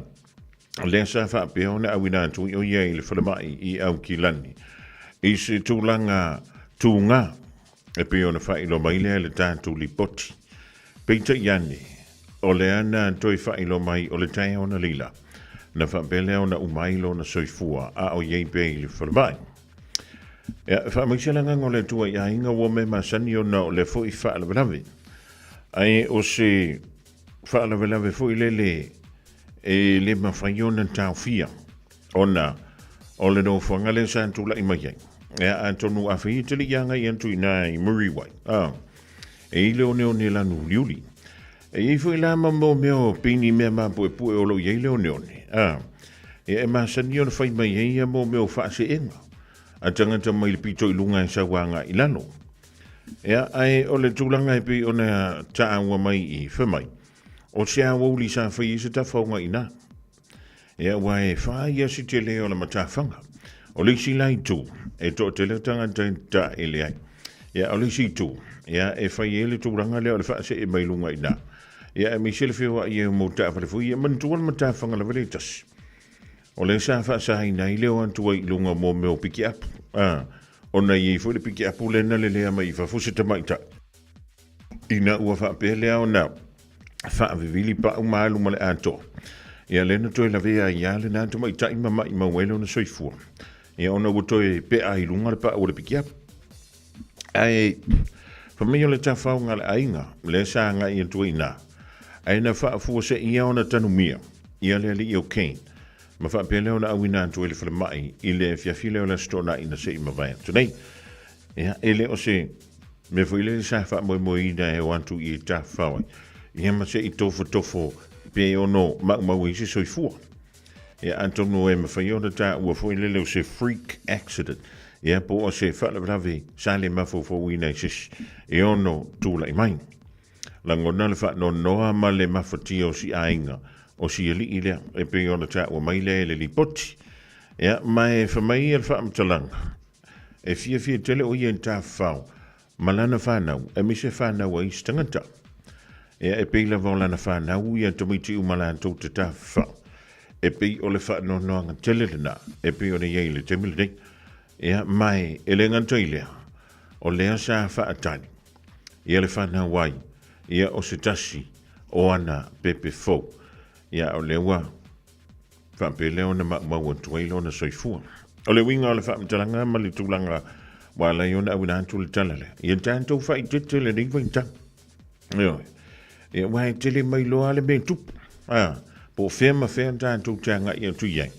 lea sa faapea ona auina atu i o ia i le falemai i Aukilani i se tulaga tūgā e pei ona faailoa mai lea i le tatou lipoti. Peitai ane, o lea na toe faailoa mai o le taeao analeila, na faapea lea ona uma ai lona soifua a o i ai pea i le falemai. Ia, e faamaise le agaga o le Atua i aiga ua mea masani ona o lea foi faalavelave. Ae o se faalavelave foi lele e le mafai ona taofia ona o le nofoaga lea sa tulai mai ai. Ia, atonu afai e te le i agai atu i ina i Muriwai, a, e i le oneone lanu uliuli. E i ai foi la ma mo mea o pini mea mapuepue o lo o i ai le oneone, a, ia e masani ona fai mai ai ia mo mea o faaseega a tagata mai le pito i luga e sau agai i lalo. Ia, ae o le tulaga e pei ona taua mai i fai mai, o se aoauli sa fai ai se tafaoga i ina. Ia, aua e whā ia si te leo o le matafaga. O le isi la itu, e toatele tagata e taele ai. Ia, o le isi itu, ia, e fai ai le tulaga lea o le faasee mai luga i ina. Ia, aemaise le feoai ai o mau taavale foi, ia manatua le matafaga lava lea e tasi. O lea sa faasaina ai le o atu ai i luga mo mea o pikiapu. A, ona i ai foi le pikiapu lea na lelea mai i fafo se tamaitai. Ina ua faapea lea ona faavivili pau ma alu ma le atoa. Ia lea na toe lavea ai lava lena tamaitai ma maimau ai lona soifua. Ia ona ua toe pea i luga le pau o le pikiapu. Ae fai mai o le tafaoga a le aiga lea sa agai atu ai i ina, ae na faafuaseia ona tanumia ia le alii o Kane ma faapea lea ona auina atu ai le falemai i le afiafi lea o le Aso Toonai na se i mavae atu nei. Ia, e le o se mea foi lele sa faamoemoeina e o atu i tafafao ai, ia ma se i tofotofo pe ono maumau ai se soifua. Ia, atonu e mafai ona taua foi lele o se freak accident, ia po o se faalavelave sa le mafaufauina i se isi e ono tulai mai. Lagona le faanoanoa ma le mafatia o si aiga o si alii lea e pei ona taua mai lea e le lipoti. Ia, ma e fai mai ia le faamatalaga, E fiafia tele o ia i tafafao ma lana whanau, aemaise whanau a isi tangata. Ia, e pei lava o lana whanau ia tamaiti uma latou te tafafao. E pei o le faanoanoaga tele lena, e pei ona i ai i le taimi lenei. Ia, ma e le gata i lea, o lea sa faatali ia le whanau ai ia o se tasi o ana pepe fou. Ia, o lea ua Faapea lea ona maumau atu ai lona soifua. O le uiga o le faamatalaga ma le tulaga ua ala ai ona auina atu le tala lea, ia tatou faaeteete lenei vaitau. Ioe. Ia, aua e tele mai loa le mea tupu. A, po o fea ma fea tatou te agai atu i ai.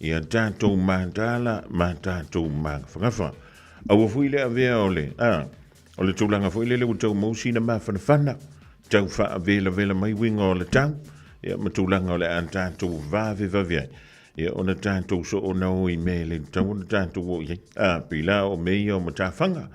Ia tatou mataala ma tatou magafagafa. Aua foi le avea o le, a, o le tulaga foi lele ua tau maua sina mafanafana, tau faavelavela mai uiga o le tau, ia ma tulaga o le a tatou vavevave ai, ia ona tatou soona o i mea e le tatau ona tatou o i ai. A, pei la o mea ia o matafaga.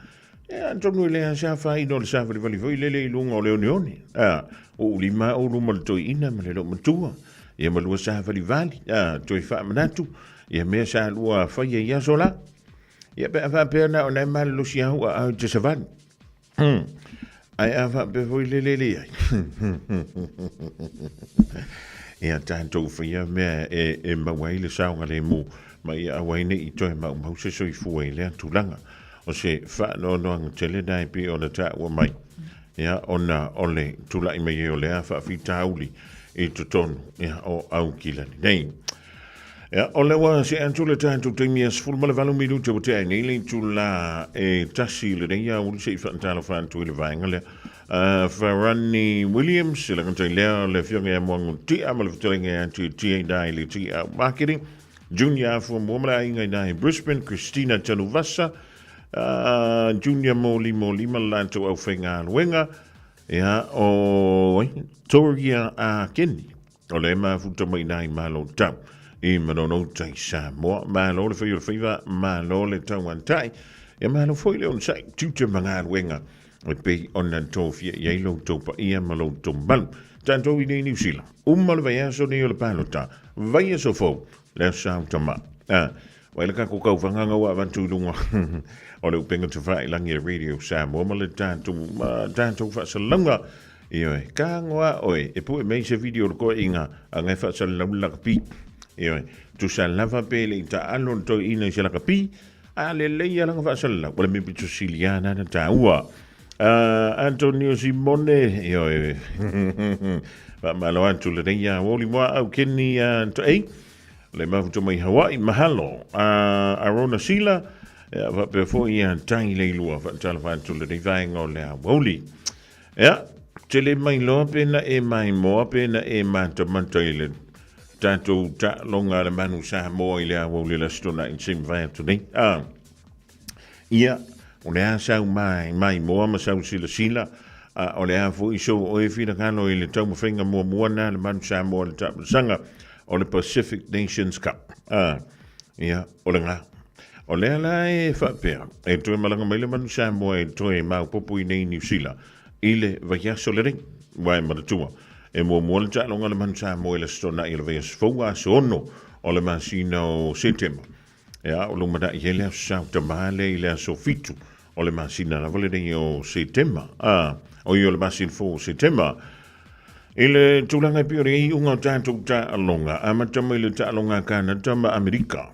Ia, atonu e le a se afaina o le savalivali foi lele i luga o le oneone. A, o ou lima au luma o le toeaina ma le loomatua, ia ma lua savalivali, a, toe faamanatu, ia mea sa lua faia i aso la. Ia pe a faapea na o nai malolosi au a au te savali. Ae a faapea foi le lele ai. Ia tatou faia mea e, e maua ai le saogalemu ma ia aua ai ne i toe maumau se soifua i lea tulaga. O se faanoanoaga tele na e pei ona taua mai. Ia, ona o le tulai mai ai o lea faafitauli i totonu ia, o Aukilani nei. Ia, o lea ua see atu le tatou taimi e 18 minute ua tea ai nei le itula e 1 i lenei aoauli se i faatalofa atu i le vaega lea. Farani Williams, e lagata i lea o le afioga ia Moangu Tia ma le fetalaiga ia Tia Tia i i le TR Marketing, Junior Afua Mua ma le aiga i na i Brisbane, Christina Tanuvasa, Junior Moli Moli ma le latou aufaigaluega, ia, o ai, Toria a Kenny. O le mafuta mai nai malo tau i Manono tai Samoa. Malo le whai o le whaiva, malo le tauantai. Ia malo foi le onosai, tiute ma galuega e pei ona tofia i ai lo outou paia ma lo outou mamalu. Tatou i nei Niu Sila, uma le vaiaso nei o le palota, vaiaso fou, le aso Sau tama. Ah, vai le kako kauwhanga ngau a vantu i lunga o le upenga te whailagi e Radio Samoa ma le tātou, ma tātou whaasalauga. Ioe, ka ngoa oe, e pue mei se video le koe inga, a ngai whaasalau le lakapi. Ioe, tusa lava pe le i ta alo le toi ina i se lakapi, a le lei a langa whaasalau, wala me pito siliana na tāua. Antonio Simone, ioe, whaamalo atu le nei a woli moa au keni to ei, le mafuta mai Hawaii, mahalo. Arona Sila, ia whapea foi ia tai leilua, whaatalafa atu le nei vaenga o le a woli. Ia, tele mai loa pena e maimoa, pena e matamata i le tatou taaloga a le Manu Samoa i le aoauli o le Aso Toonai se mavae atu nei. Ah, ia, o le a sau mai, maimoa ma sau silasila, a o le a foi sou oe finagalo i le taumafaiga muamua na a le Manu Samoa i le taamilosaga o le Pacific Nations Cup. Ah, ia, o lena. O lea la e faapea, e toe malaga mai le Manu Samoa e toe maopoopo i nei Niu Sila i le vaiaso lenei. Ua e manatua, e muamua le taaloga a le Manu Samoa i le Aso Toonai o le vaiaso fou aso 6 o le masina o Setema. Ea, o lumanai ai le Aso Sa Tamā lea i le aso 7 o le masina lava lenei o Setema. A, o ia o le masina fou o Setema. I le tulaga e pei o le iuga o tatou taaloga, amata mai le taaloga a Kanata ma Amerika.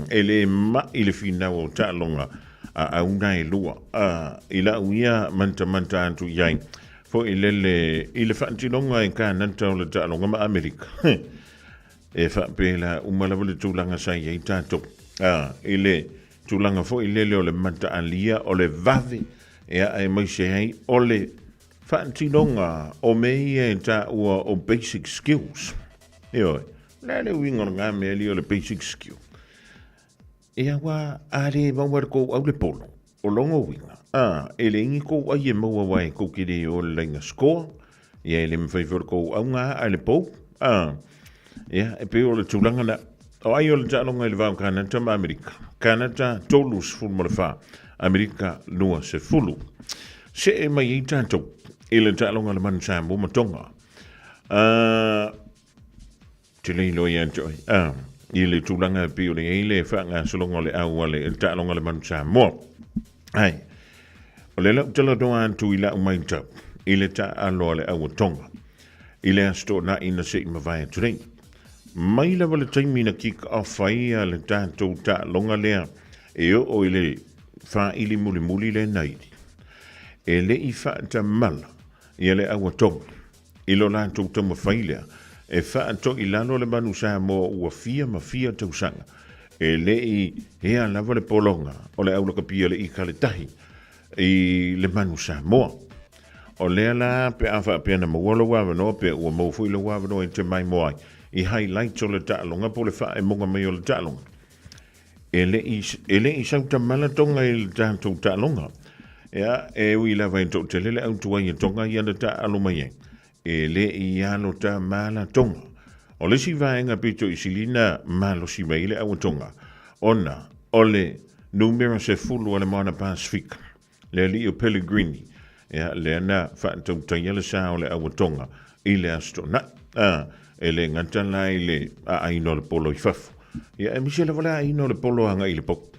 E le mai le finau o taaloga a auna e lua. A, i lau ia mantamanta atu i ai, foi lele i le faatinoga e Kanata o le taaloga ma Amerika. E faapela uma lava le tulaga sa i ai tatou. A, i le tulaga foi lele o le mataalia, o le vave, ea aemaise ai o le Faatinoga o mea ia e taua o basic skills. Ioe, o le a le uiga o lena mea lia o le basic skill? Ia ua a le maua e le kou au le polo, o lona uiga, a, e leai ni kou ai e maua aua e kou te le o le laina score, ia e le mafai foi e le kou au na aa i le pou, a, ia, e pei o le tulaga lea. O ai o le taaloga i le va o Kanata ma Amerika? Kanata 34, Amerika 20. See mai ai tatou i le taaloga a le Manu Samoa ma Tonga. Te le iloa ia te oe. I le tulaga e pei ona i ai le faagasologa o le au a le taaloga a le Manu Samoa. Ai, o lea la ou talanoa atu i lau matau i le taaalo a le au a Tonga i le Aso Toonai na se i mavae atu nei. Mai lava le taimi na kick off ai le tatou taaloga lea e oo i le Whāili mulimuli le naili. E le i whaatamala ia le aua tonga i lo latou taumafai lea e whaatoi lalo le manu Samoa ua fia ma fia tausaga e le i hea lava le pologa o le aulakapia le ika le tahi i le manu Samoa. O lea la pe a faapea na maua lou avanoa pe ua maua foi lou avanoa i te maimoa ai i highlights o le taaloga po o le whaemoga mai o le taaloga. E le i, e le i sau tamala Tonga i le tatou taaloga. Ea, e ui lava e toatele le au tuai e Tonga ia na taaalo mai ai. E le i alo tamala Tonga. O le isi vaega pito i sili na malosi mai ai le au a Tonga, ona o le numera 10 a le Moana Pasifika, le alii o Pellegrini, ea, lea na faatautaia le sa o le au a Tonga i le Aso Toonai. A, e le gata la i le aaina o le polo i fafo, ia aemaise lava le aaina o le polo agai i le pou.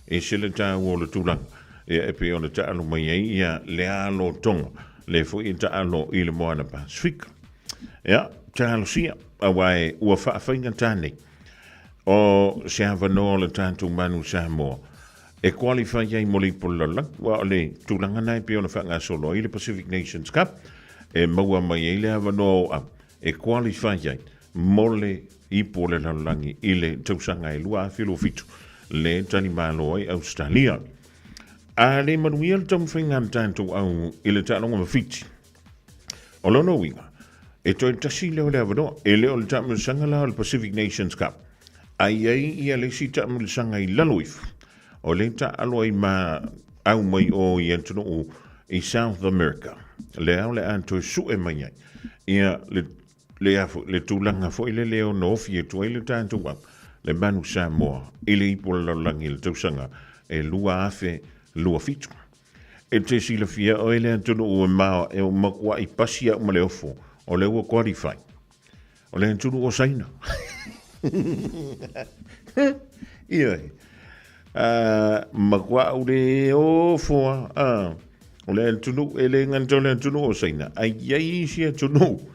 Ese le taua o le tulaga, ia e pei ona taalo mai ai ia le alo Tonga, le foi e taalo i le Moana Pasifika. Ia, talosia, aua e ua faafaigata nei o se avanoa o le tatou Manu Samoa e qualify ai mo le ipu o le lalolagi, aua o le tulaga na e pei ona faagasolo ai le Pacific Nations Cup, e maua mai ai le avanoa o au e qualify ai mo le ipu o le lalolagi i le tausaga e 2027 le talimalo ai Ausetalia. A le manuia le taumafaiga a le tatou au i le taaloga ma Fiti, O lona uiga, e toe tasi lea o le avanoa, e le o le taamilosaga la o le Pacific Nations Cup, a i ai ia le isi taamilosaga i lalo ifo, o lea e taaalo ai ma au mai o i atunuu i South America, lea o le a toe sue mai ai ia le le, le tulaga foi lele e ono ofi atu ai le tatou au, le Manu Samoa i le ipu o le lalolagi i le tausaga e 2027. E te silafia oe le atunuu e ma e makuai pasi au ma le ofo, o lea ua qualify. O le atunuu o Saina. Ioe. Makuai au le ofo a. O le atunuu, e le gata o le atunuu o Saina, ai i ai isi atunuu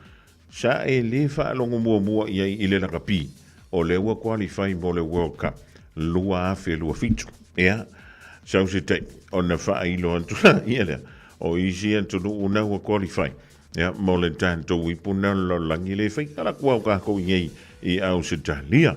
sa e le faalogo muamua i ai i le lakapi, o lea ua qualify mo le World Cup 2027. Ia, sau se taimi ona faailo atu laia lea, o isi atunuu na ua qualify ia, mo le tatou ipu na o le lalolagi le fai kalaku au kākou i nei i Ausetalia.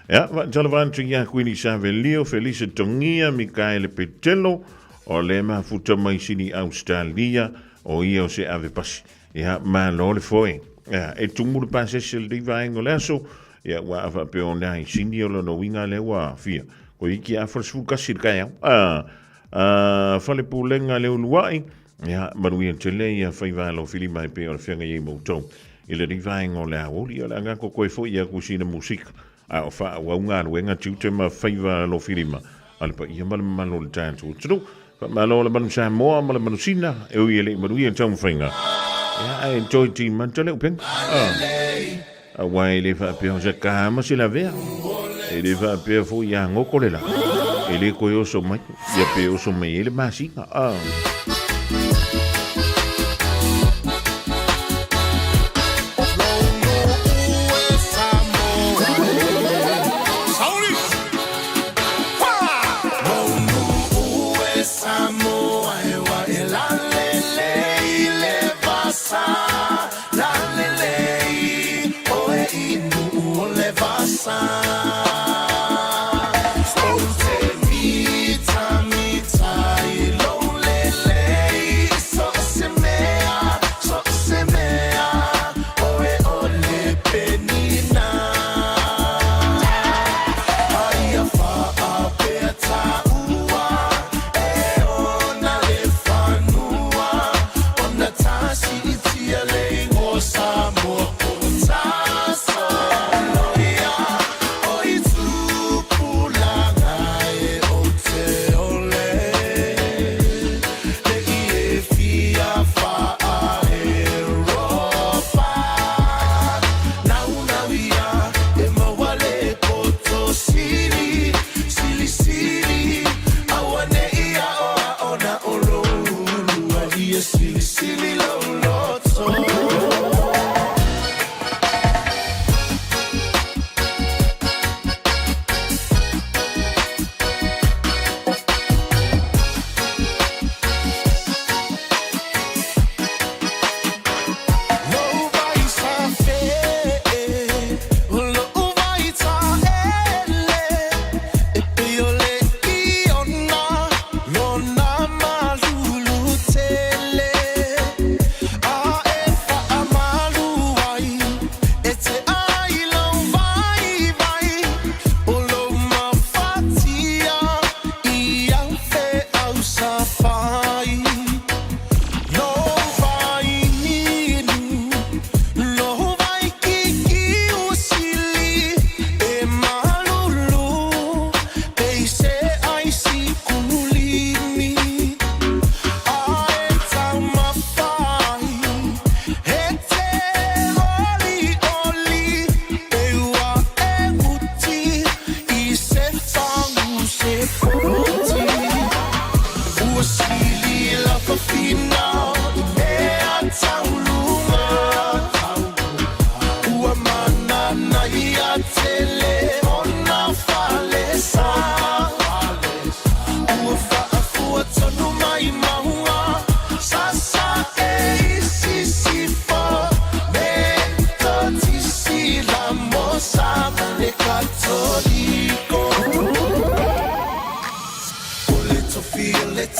Ia, faatalofa atu ia Kuini Savelio, Felisa Tongia, Mikaele Petelo, o le mafuta mai sini Ausetalia, o ia o se ave pasi. Ia, malo le foe. Ia, e tumu le pasese le vaega o le aso, ia, ua a faapea o nai sini o lona uiga lea ua fia. Ko iki a fale 11 le kaeao. A, a, fale pulega le uluai, ia, manuia tele ia faiva alo filima e pei o le feagai ai ma outou. I le vaega o le aoauli, o le aga ko koe foi ia kusina musika. A o faaauau galuega tiute ma faiva alofilima a le paia ma le mamalu o le tatou atunuu. Faamalo le manu Samoa ma le manu Sina, e ui e le i manuia le taumafaiga. Ia, ae toe timata le upega. Ah. Aua e le faapea o se ka ma se lavea. E le faapea foi ia goko le la. E le koe oso mai, ia pe oso mai ai le masina. Ah.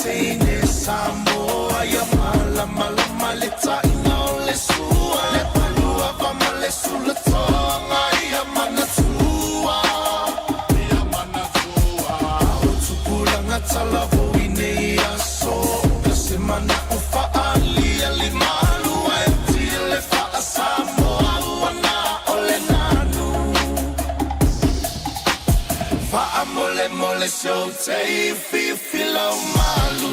teine Samoa ia malamalama le taʻiga o le sua le paluava ma le sulatoga ia manatua ia manatua o tupulaga talavou i nei aso ka se manaʻo faaliali malua e tile faasamoa ua na o le nanu faamolemole se ou te ifiifi lau malu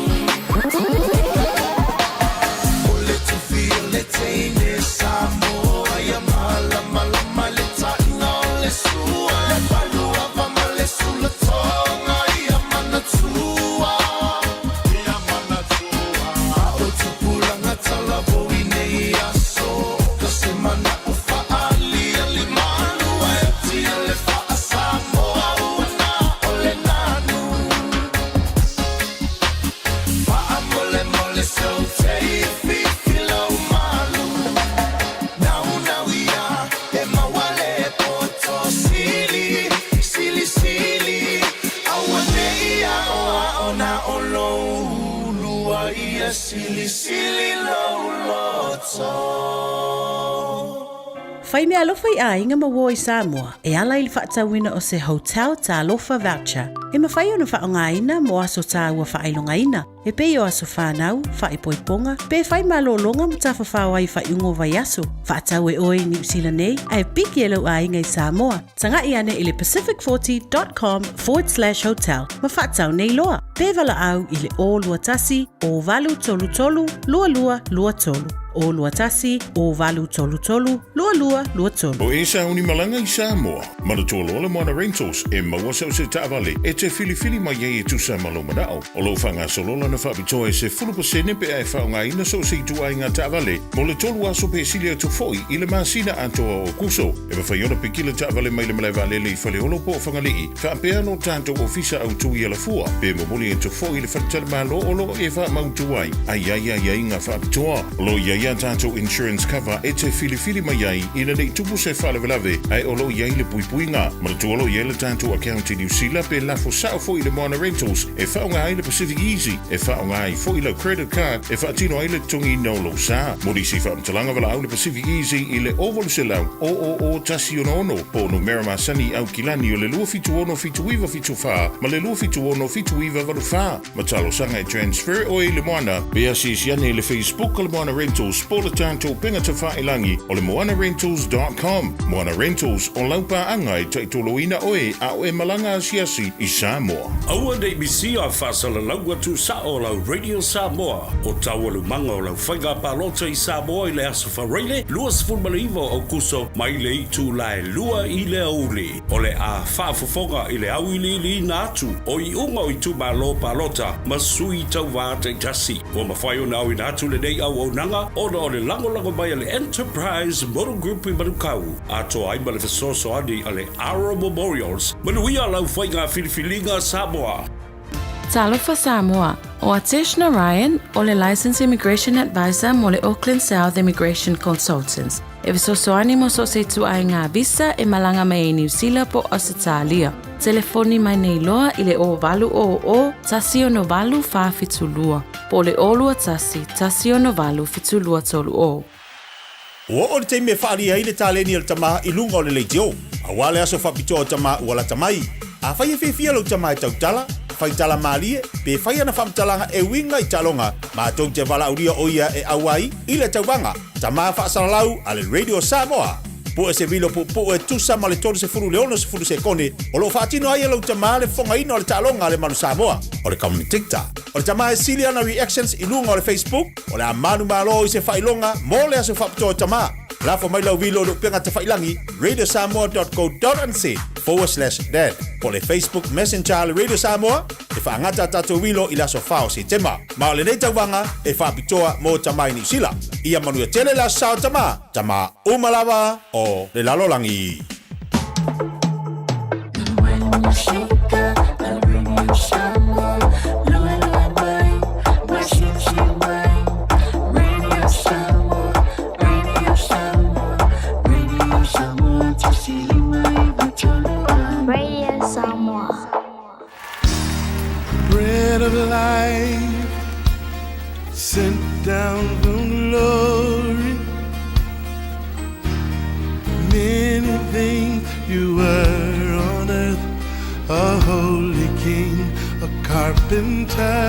o le tufi o le teine Samoa ia malamalama le taʻiga o le sua le paluava ma le sulatoga ia manatua ia manatua o tupulaga talavou i nei aso ka se manaʻo faaliali malua e tia le faasamoa ua na o le nanu faamolemole se ou te ifiifi lau malu naunau ia e maua le poto sili silisili auanei aoao na o lou ulua ia silisili lou loto. Fai mea alofa i aiga ma uo i Samoa e ala i le faatauina o se Hotel Talofa Voucher e mafai ona faaaogaina mo aso taua faailogaina e pei o aso fanau, faaipoipoga, pe fai malōlōga ma tafafao ai i faaiuga o vaiaso. Faatau e oe i Niu Sila nei ae piki e lou aiga i Samoa. Taga'i ane i le pacific40.com/hotel ma faatau nei loa. Pe valaau i le 021 0833 2223. 021 0833 2223. O e sauni malaga i Samoa, manatua loa le Moana Rentals e maua so o se taavale e te filifili mai ai e tusa ma lou manaʻo. O lo o faagasolo lana faapitoa e 10% pe a e faaaogaina so o se ituaiga taavale mo le 3 aso pe sili atu foi i le masina atoa o Aokuso. E mafai ona piki le taavale mai le malae vaalele i Faleolo po o Fagalii, faapea lo tatou ofisa autū i Alafua, pe momoli atu foi i le faletalimalo o lo o e faamautu ai, a i ai aiaiga faapitoa. O lo o i ai a tatou insurance cover e te filifili mai ai ina nei tupu se faalavelave ae o lo o i ai le puipuiga. Manatua o lo o i ai le tatou account i Niu Sila pe lafo sao foi i le Moana Rentals e faaaoga ai le Pacific Easy, e faaaoga ai foi lau credit card e faatino ai le totogiina o lou sa. Mo nisi faamatalaga valaau le Pacific Easy i le 0800 000 166 po o numera masani i Aukilani o le 276 7974 ma le 276 7984. Ma talosaga e transfer oe i le Moana pe asiasi ane i le Facebook o le Moana Rentals po o le tatou upega tafailagi o le moanarentals.com. Moana Rentals, o lau paaga e taitoloina oe a o e malaga asiasi i Samoa. Aua ne i misia faasalalauga tuusao o lau Radio Samoa o taualumaga o lau faiga palota i Samoa i le Aso Faraile 29 o Aokuso mai le itula e 2 i le aoauli. O le a faafofoga i le auiliiliina atu o iuga o itumalo palota ma sui tauvā taitasi. Ua mafai ona aoina atu lenei auaunaga ona o le lagolago mai a le Enterprise Motor Group i Manukau, atoa ai ma le fesoasoani a le Aro Memorials. Manuia lau faiga filifiliga Samoa! Talofa Samoa, ʻO Atesh Narayan, o le Licensed Immigration Advisor mo le Auckland South Immigration Consultants, e fesoasoani mo so o se ituaiga visa e malaga mai ai Niu Sila po o Ausetalia. Telefoni mai nei loa i le 0800 168 472 po o le 021 168 7230. Ua oo le taimi e faaalia ai le taleni a le tama i luga o le leitio. Aua le aso faapitoa o tama ua lata mai. Afai e fiafia lou tama e tautala, fai tala malie, pe fai ana faamatalaga e uiga i taaloga, matou te valaaulia o ia e auai i le tauvaga Tama Faasalalau a le Radio Samoa. Pue se vilo puupuu e tusa ma le 30 i le 60 sekone o lo o faatino ai e lou tama le fofogaina o le taaloga a le Manu Samoa, o le commentator. O le tama e sili ana reactions i luga o le Facebook, o le a manumalo i se faailoga mo le aso faapitoa o tama. Lafo mai lau vilo i le upega tafailangi radiosamoa.co.nz/dad po o le Facebook Messenger a le Radio Samoa e faagata a tatou vilo i le aso 4 o Setema. Ma o lenei tauvaga e faapitoa mo tama i Niu Sila. Ia manuia tele le aso sa o tama, tama uma lava o le lalolagi. Radio Samoa. Bread of life. Sent down from glory. Many things you were on earth, a holy king, a carpenter.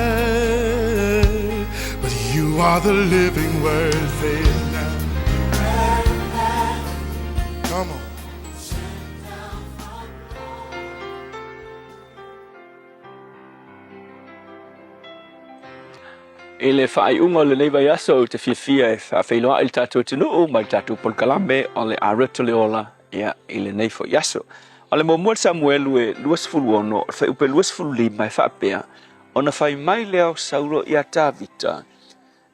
But you are the living word, say it now. Come on. I le faaiuga o lenei vaiaso ou te fiafia e faafeiloai i le tatou atunuu ma le tatou polokalame o le Arete o le Ola ia, i lenei foi aso. O le muamua le Samuelu e 26, o le fuaiupu e 25 e faapea, Ona fai mai lea o Saulo iā Tavita,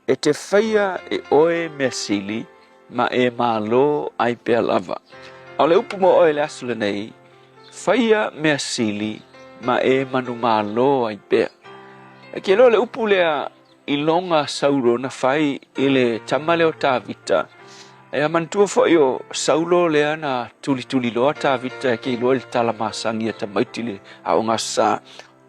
E te faia e oe mea sili, ma e malo ai pea lava. A o le upu mo oe i le aso lenei, faia mea sili, ma e manumalo ai pea. E ke loa le upu lea i loga Saulo na fai i le tama lea o Tavita, e a manatua foi o Saulo lea na tulituliloa Tavita e ke iloa i le tala masani a tamaiti le aoga sa.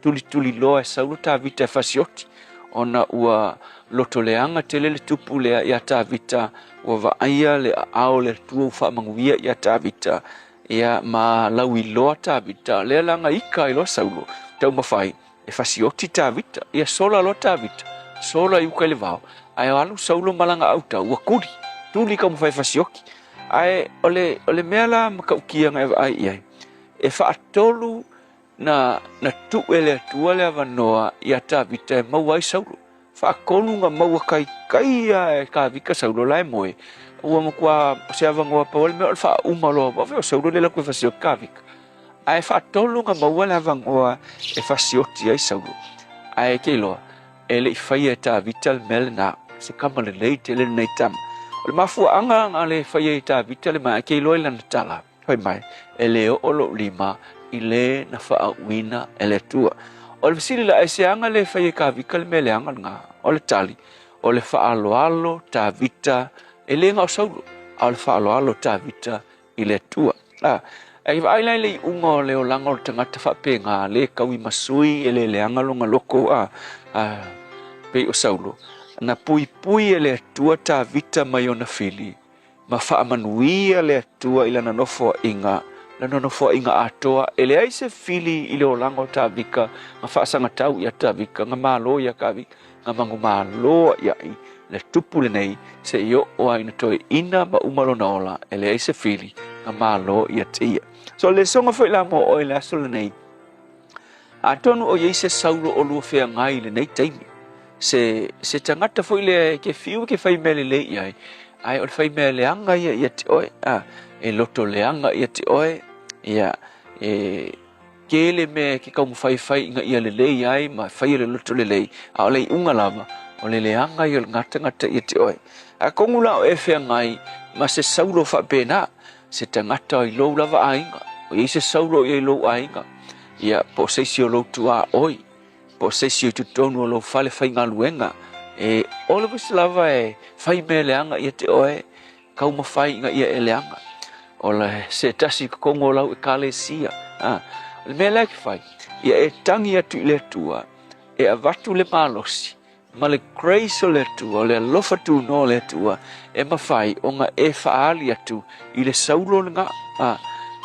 Tulituliloa e Saulo Tavita e fasioti, ona ua lotoleaga tele le tupu lea iā Tavita, ua vaaia le aao o le Atua ua faamanuia iā Tavita, ia ma lauiloa Tavita, lea la na ika ai loa Saulo, taumafai e fasioti Tavita. Ia sola loa Tavita, sola i uka i le vao, ae alu Saulo ma lana autau, ua tuli, tuli taumafai e fasioti. Ae o le, o le mea la matautia na e vaai i ai, e faatolu Na, na tuu e le Atua le avanoa iā Tavita e maua ai Saulo. Faatolu na maua kaikai lava e Tavita Saulo la e moe. Ua matua o se avanoa pau le mea o le faauma loa, aua foi o Saulo le alu atu e fasioti Tavita. Ae faatolu na maua le avanoa e fasioti ai Saulo. Ae te iloa, e le i faia e Tavita le mea lena. Se tama lelei tele lenei tama. O le mafuaaga na le faia ai e Tavita le mea, e te iloa i lana tala. Fai mai, e lē oo loʻu lima i lē na faauuina e le Atua. O le fesili la, aisea na lē fai e Tavita le mea leaga lena? O le tali, o le faaaloalo Tavita, e lē na o Saulo, a o le faaaloalo Tavita i le Atua. A, e vaai la i le iuga o le olaga o le tagata faapena, lē tauimasui, e lē leaga lona loto, a, a, pei o Saulo, na puipui e le Atua Tavita mai ona fili, ma faamanuia le Atua i lana nofoaiga, lana nofoaiga atoa, e leai se fili i le olaga o Tavika, na faasagatau ia Tavika, na malo ia Tavika, na manumalo aʻiaʻi le tupu lenei, seia oo lava ina toeaina ma uma lona ola, e leai se fili, na malo ia te ia. So, le lesona foi la mo oe i le aso lenei, Atonu o i ai se saulo o lua feagai i lenei taimi, se, se tagata foi lea e ke fiu e ke fai mea lelei i ai, ae o le fai mea leaga ia ia te oe, a, e loto leaga ia te oe, ia, e tele mea e ke taumafai e fai ina ia lelei ai ma faia le loto lelei, a o le iuga lava, o le leaga ia o lena tagata ia te oe. Atonu la o e feagai ma se saulo faapena, se tagata i lou lava aiga, o i ai se saulo ia i lou aiga, ia, po o se isi o lou tuaoi, po o se isi o i totonu o lou fale faigaluega, e always lava e fai mea leaga ia te oe, taumafai ina ia e leaga. O le se tasi i totonu o lau ekalesia, a, o le mea lea e te fai, ia e tagi atu i le Atua, e avatu le malosi, ma le grace o le Atua, o le alofa tunoa o le Atua, e mafai ona e faaali atu i le saulo lena, a,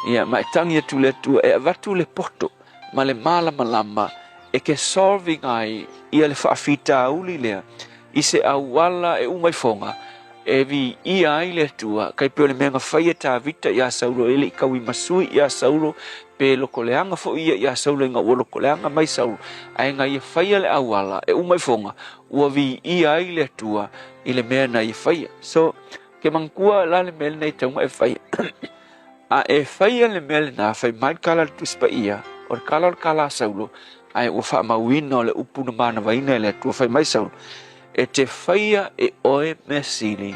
ia, ma e tagi atu i le Atua, e avatu le poto ma le malamalama e ke solve ina ai ia le faafitauli lea i se auala e uma ifoga e viia ai le Atua, kai pei o le mea na fai e Tavita iā Saulo, e le i tauimasui iā Saulo, pe lokoleaga foi ia iā Saulo ina ua lokoleaga mai Saulo, ae na ia faia le auala e uma ifoga, ua viia ai le Atua i le mea na ia faia. So, ke manatua la le mea lenei tau na e faia. A e faia le mea lena, fai mai le tala a le Tusi Paia, o le tala o le tala a Saulo, ae ua faamauina o le upu na manavaina e le Atua, fai mai Saulo, E te faia e oe mea sili,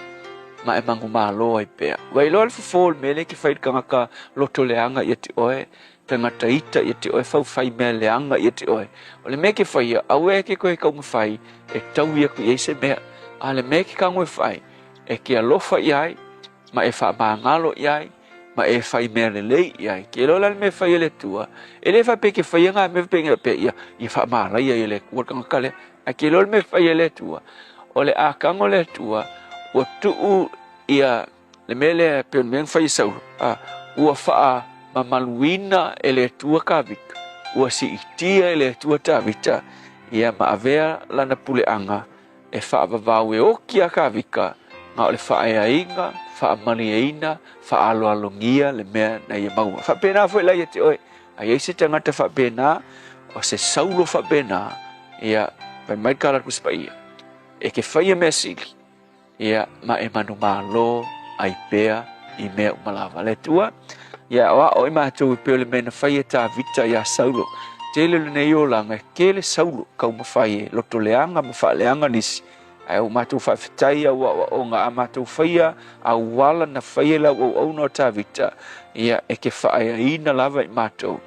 ma e manumalo ai pea. Ua iloa le fofo o le mea lea e te fai i le tagata loto leaga ia te oe, tagata ita ia te oe, faufai mea leaga ia te oe. O le mea e te faia, aua e te toe taumafai e taui atu i ai se mea. A o le mea e te tago e fai, e te alofa i ai, ma e faamagalo i ai, ma e fai mea lelei i ai. Ke iloa la le mea e fai e le Atua, e le faapea ke faia ngā mea faapea ia, ia faamalaia e le Atua le tagata lea. Ae ke iloa le mea e fai e le Atua, O le akaga o le Atua, ua tuu ia le mea lea e pei o le mea na fai e Saulo, a, ua faamamaluina e le Atua Tavita, ua siitia e le Atua Tavita, ia ma avea lana puleaga e faavavau e oki iā Tavita, na o le faaeaina, faamalieina, faaaloalogia le mea na ia maua. E faapena foi la ia te oe, a i ai se tagata faapena, o se Saulo faapena, ia, fai mai le Tala a le Tusi Paia, e te faia mea sili, ia, ma e manumalo ai pea i mea uma lava. Le Atua, ia aoao i matou e pei o le mea na fai e Tavita iā Saulo. Tele o lenei olaga e tele Saulo taumafai e lotoleaga ma faaleaga nisi, ae ua matou faafetai au aoaoga a matou faia auala na faia e lau auauna o Tavita, ia e te faaeaina lava i matou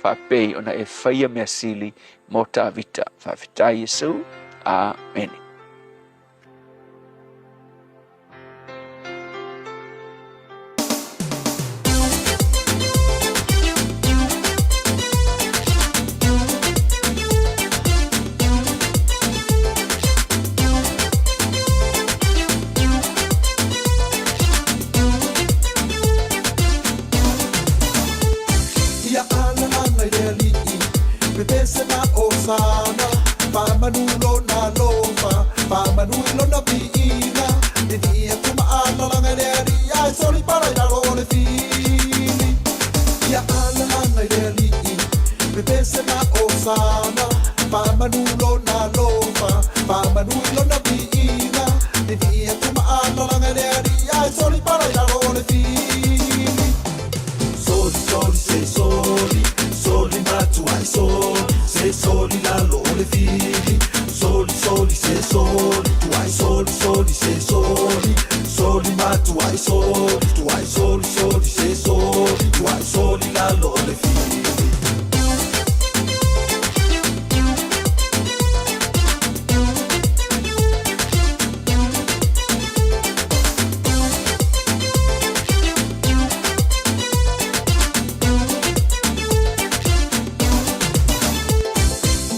faapei ona e faia mea sili mo Tavita. Faafetai Iesu. Amene. Ia alalaga i le Alii, pepese ma Osana, faamanu lona alofa, faamanu i lona viiga, vivii atu ma alalaga i le Alii, ae soli pala i lalo o le fili. Ia alalaga i le Alii, pepese ma Osana, faamanu lona alofa, faamanu i lona viiga, vivii atu ma alalaga i le Alii, ae soli pala i lalo o le fili. Soli, soli, se soli, soli matuai soli, se soli lalo o le fili. Soli, soli, se soli, tuai soli, soli, se soli, soli matuai soli, tuai soli, soli, se soli, tuai soli lalo o le fili.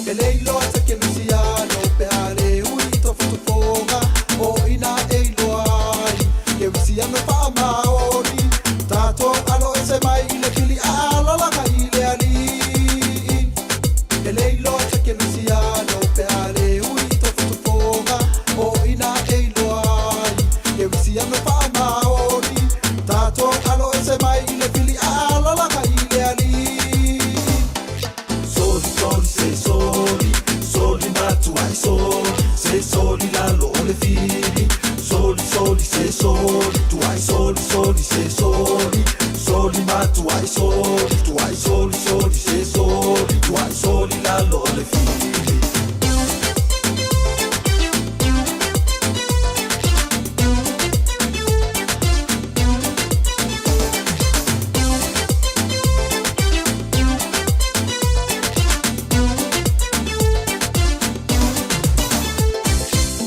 E le iloa se kerisiano pe a le ui i tofotofoga o ina e iloa ai kerisiano faamaoni tatou alo ese mai i le fili a alalaga i le Alii. E le iloa se kerisiano pe a le ui i tofotofoga o ina e iloa ai kerisiano faamaoni tatou alo ese mai i le fili a alalaga i le Alii. Soli, soli, se soli, soli matuai soli, se soli lalo o le fili. Soli, soli, se soli, tuai soli, soli, se soli, soli matuai soli, tuai soli, soli, se soli, tuai soli lalo o le fili.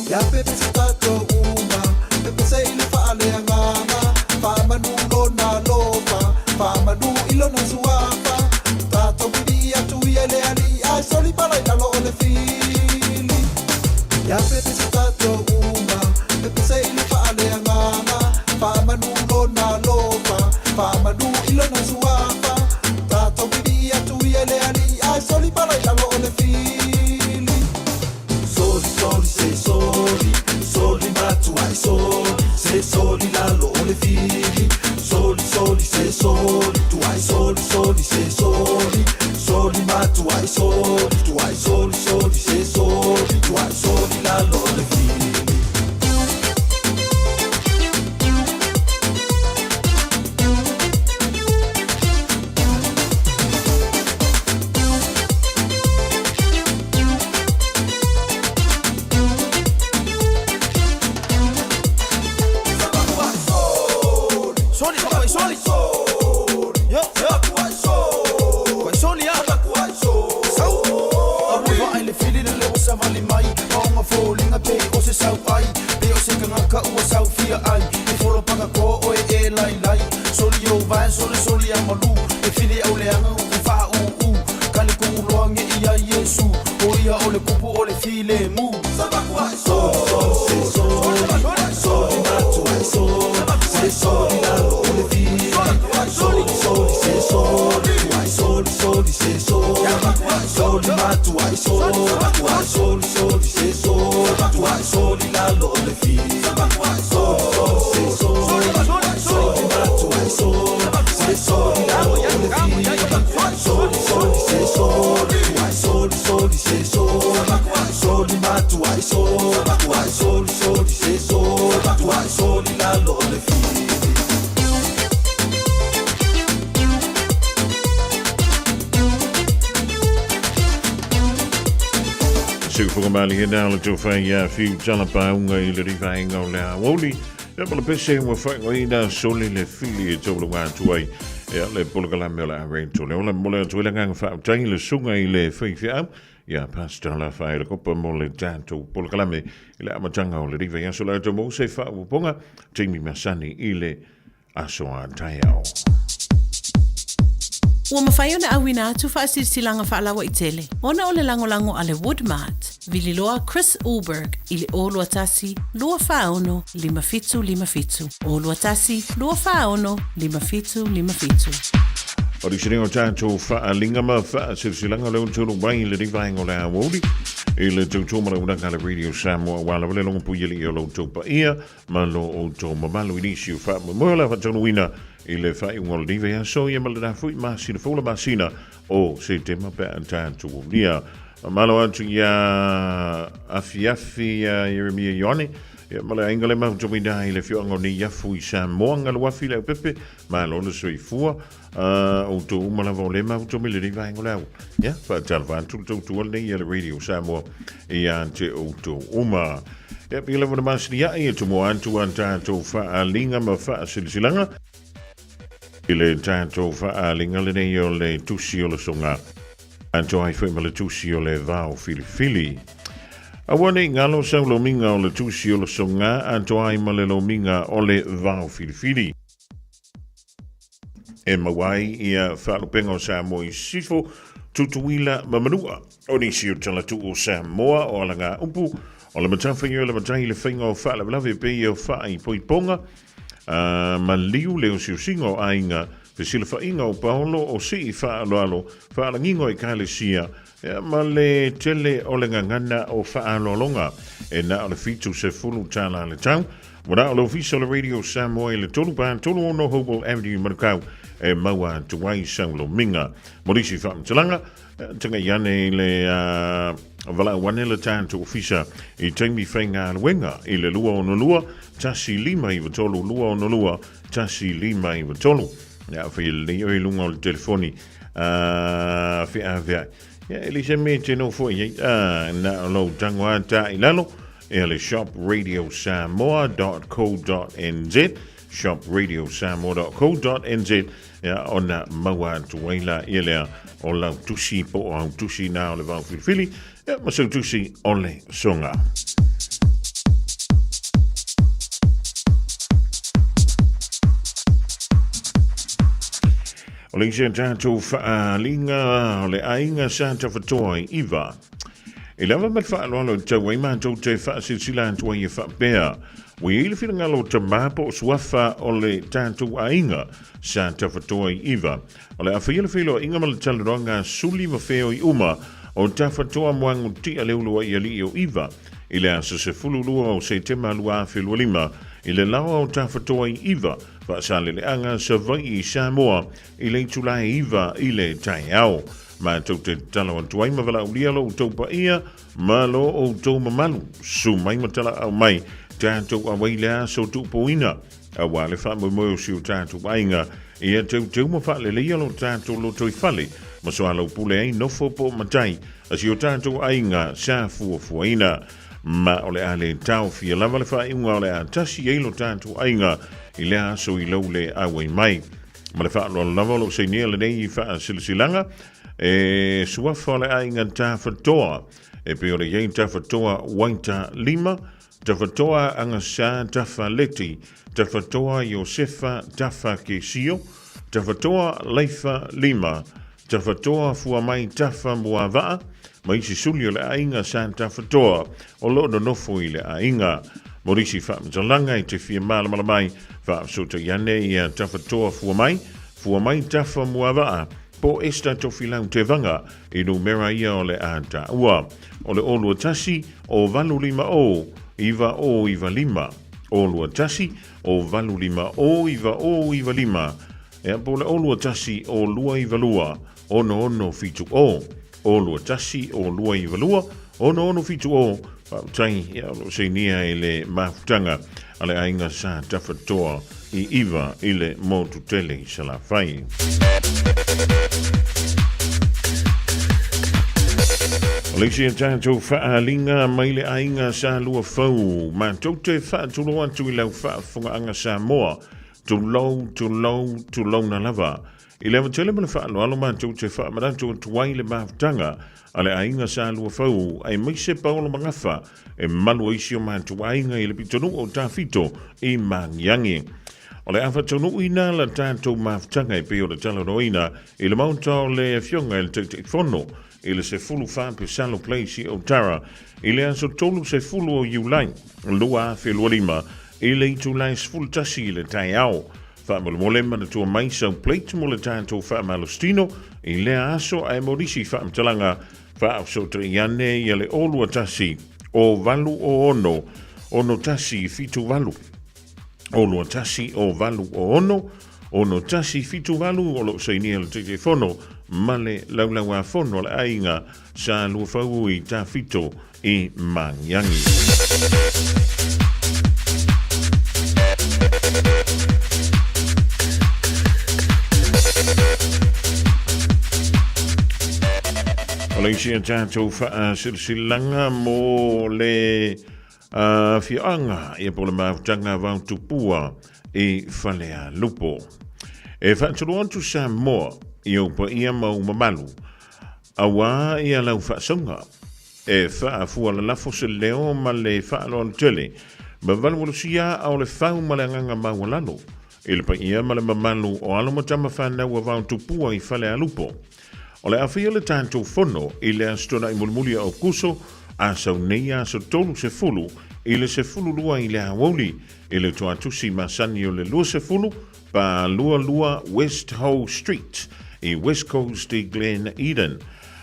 Ia pepese tatou uma, pepese i le faaleagaga, faamanu lona alofa, faamanu i lona suafa, tatou vivii atu ia i le Alii, ae soli pala i lalo o le fili. Ia pepese tatou uma, pepese i le faaleagaga, faamanu lona alofa, faamanu i lona suafa, tatou vivii atu ia i le Alii, ae soli pala i lalo o le fili. Soli, soli, se soli, soli matuai soli, se soli lalo o le fili. Soli, soli, se soli, tuai soli, soli, se soli, soli matuai soli, tuai soli, soli, se soli, tuai soli lalo o le fili. Soli, papai, soli. Yo, yo. Pai soli, ah. Sau. Aua vaai le fili le leo savali mai. Maonga foliga pei o se sau ai. Pei o se kangaka ua sau fia ai. E folo paka ko oe e lai lai. Soli o vai, soli soli a malu. E fili au leaga u ku faa u u. Kali ku'u loa nge ia Iesu. O ia o le kupu o le file mu. Soli soli se soli Soli matuai soli Se soli lalo o le fili Soli soli se soli Soli soli se soli Soli matuai soli Soli soli se soli Soli lalo o le fili Soli soli se soli Soli matuai soli Se soli lalo o le fili Soli soli se soli Soli soli se soli Soli matuai soli Soli soli se soli Soli lalo o le fili. Siufuga mali e nā le tōwhai ia whiu tala pāunga i le riwhaenga o le awauli. Ia ma le pese ua whaingoina soli le fili e tau lunga atu ai. Ia le polokalame o le a le ola mo le atu i le nganga whaotangi le sunga i le whaiwhiau. Ia Pastor la whai le kopa mo le tātou polokalame i le amatanga o le riwa i aso le atu mo se whaoponga Jamie Masani i le aso a taiao. Ua mafai ona auina atu faasilasilaga faalauaitele ona o le lagolago a le Woodmart, Vililoa Chris Ulberg i le 0 2 2 46 5 7 5 0 2 2 46 5 7 5. O le siringa o tātou whaalinga ma whaasilasilaga le tulu mai le rivaenga o le aoauli i le tautua ma le unaga le Radio Samoa ua lava le logo puialii o lo outou paia ma lo outou mamalu i nisi o faamoemoe o le a faataunuuina i le faaiuga o lenei vaiaso ia ma le lafui masina fou le masina o Setema pe a tatou aulia. Malo atu ia afiafi ia Jeremia Ioane ia ma le aiga le mafutoina i le afioaga o Neiafu i Samoa Galuafi le aupepe malo le soifua outou uma lava o le mafutomi lenei vaega o le au. Ia faatalofa atu le tautua lenei ia le Radio Samoa ia te outou uma. Ia pei lava na masini ai e tumoa atu a tatou faaliga ma faasilasilaga i le tatou faaliga lenei o le tusi o le soga. Atoa ai foi ma le tusi o le vao filifili. Aua nei galo sau lomiga o le tusi o le soga atoa ai ma le lomiga o le vao filifili. E maua ai ia faalupega o Samoa i Sisifo, Tutuila ma Manua. O nisi o talatuu o Samoa o alagaupu, o le matafaioi o le matai i le faiga o faalavelave pei o faaipoipoga, maliu le osiosiga o aiga, fesilafaiga o paolo o sii faaaloalo, faalagiga o ekalesia, ma le tele o le gagana o faaaloaloga. E na o le 70 tala le tau. Ua na o le ofisa o le Radio Samoa i le 3 36 Hopewell Avenue, Manukau, e maua atu ai sau lomiga. Mo nisi faamatalaga, tagai ane i le valaau ane le tatou ofisa i taimi faigaluega i le 262 1593 262 1593. Ia, fai lelei oe i luga o le telefoni feaveai. Ia, e le se mea e te nofo i ai, na o lou tango a tā i lalo, e le shopradiosamoa.co.nz shopradiosamoa.co.nz ia ona maua atu ai la ia lea o lau tusi po o au tusi nā o le vao filifili ia ma sau tusi o le soga. O le isi a tatou faaaliga o le aiga sa tafatoa i Iva. E lava ma le faaaloalo e tau ai matou te faasilasila atu ai e faapea, ua i ai le finagalo o tamā po o suafa o le tatou aiga sa tafatoa i Iva. O le a faia le feiloaiga ma le talanoaga a suli ma feoi uma o Tafatoa Moagutia le uluai alii o Iva i le aso 12 o Setema 2025 i le laoa o Tafatoa i Iva, Faasaleleaga, Savaii, Samoa i le itula e 9 i le taeao. Matou te tatalo atu ai ma valaaulia lo outou paia ma lo outou mamalu. Susu mai ma talaau mai, tatou auai le aso tuupoina, auā le faamoemoe o si o tatou aiga, ia teuteu ma faaleleia lo tatou lotoifale, ma soalaupule ai nofo po o matai a si o tatou aiga sa fuafuaina. Ma o le a le taofia lava le faaiuga o le a tasi ai lo tatou aiga i lea aso i lou le auai mai. Ma le faaaloalo lava o lou sainia lenei faasilasilaga, e suafa o le aiga Tafatoa, e pei o le iai Tafatoa Waita Lima, Tafatoa Agasa Tafaleti, Tafatoa Iosefa Tafa Kesio, Tafatoa Laifa Lima, Tafatoa Fuamai Tafa Muavaa ma isi suli o le aiga sa Tafatoa o lo o nonofo i le aiga. Mo nisi faamatalaga e te fia malamalama ai, faafesootai ane ia Tafatoa Fuamai, Fuamai Tafa Muavaa po o Esther Tofilau Tevaga i numera ia o le a taua. O le 021 o 850 9095, 021 o 850 9095, Ea po o le 021 o 292 6670, 021 o 292 6670, faafetai ia o lo o sainia i le mafutaga a le aiga Sa Tafatoa i Iva i le motu tele i Salafai. O le isi a tatou faaaliga mai le aiga Sa Luafau, matou te faatulou atu i lau faafofogaaga Samoa Tulou, tulou, tulouna lava. I le ava tele ma le faaaloalo matou te faamanatu atu ai le mafutaga a le aiga Sa Luafau aemaise Paolo Magafa e malu ai si o matou aiga i le pitonuu o Tafito i Magiagi. O le a faataunuuina la tatou mafutaga e pei ona talanoaina i le maota o le Afioga i le Taitaifono i le 14 Pesalo Place i Otara i le aso 30 o Iulai 2025 i le itula e 11 i le taeao. Faamolemole manatua mai sau plate mo le tatou faamalositino i lea aso ae mo nisi faamatalaga faafesootai ane ia le 021 o 8 06 6178. 021 o 8 06 6178 o lo o sainia le Taitaifono ma le Laulauafono a le Aiga Sa Luafaui Tafito i Magiagi. O le isi a tatou faasilasilaga mo le afioaga ia po o le mafutaga Vaotupua i Falealupo. E faatulou atu Samoa i ou paia ma ou mamalu, Auā ia lau faasauga, e faafua lalafo se leo ma le faaaloalo tele, ma valuvalusia aa o le fau ma le agaga maualalo, i le paia ma le mamalu o alo ma tama fanau a Vaotupua i Falealupo. O le a faia le tatou fono i le Aso Toonai mulimuli o Aokuso, a sau nei aso 30 i le 12 i le aoauli, i le toatusi masani o le 20 Pa 22 West Hoe Street i West Coast i Glen Eden.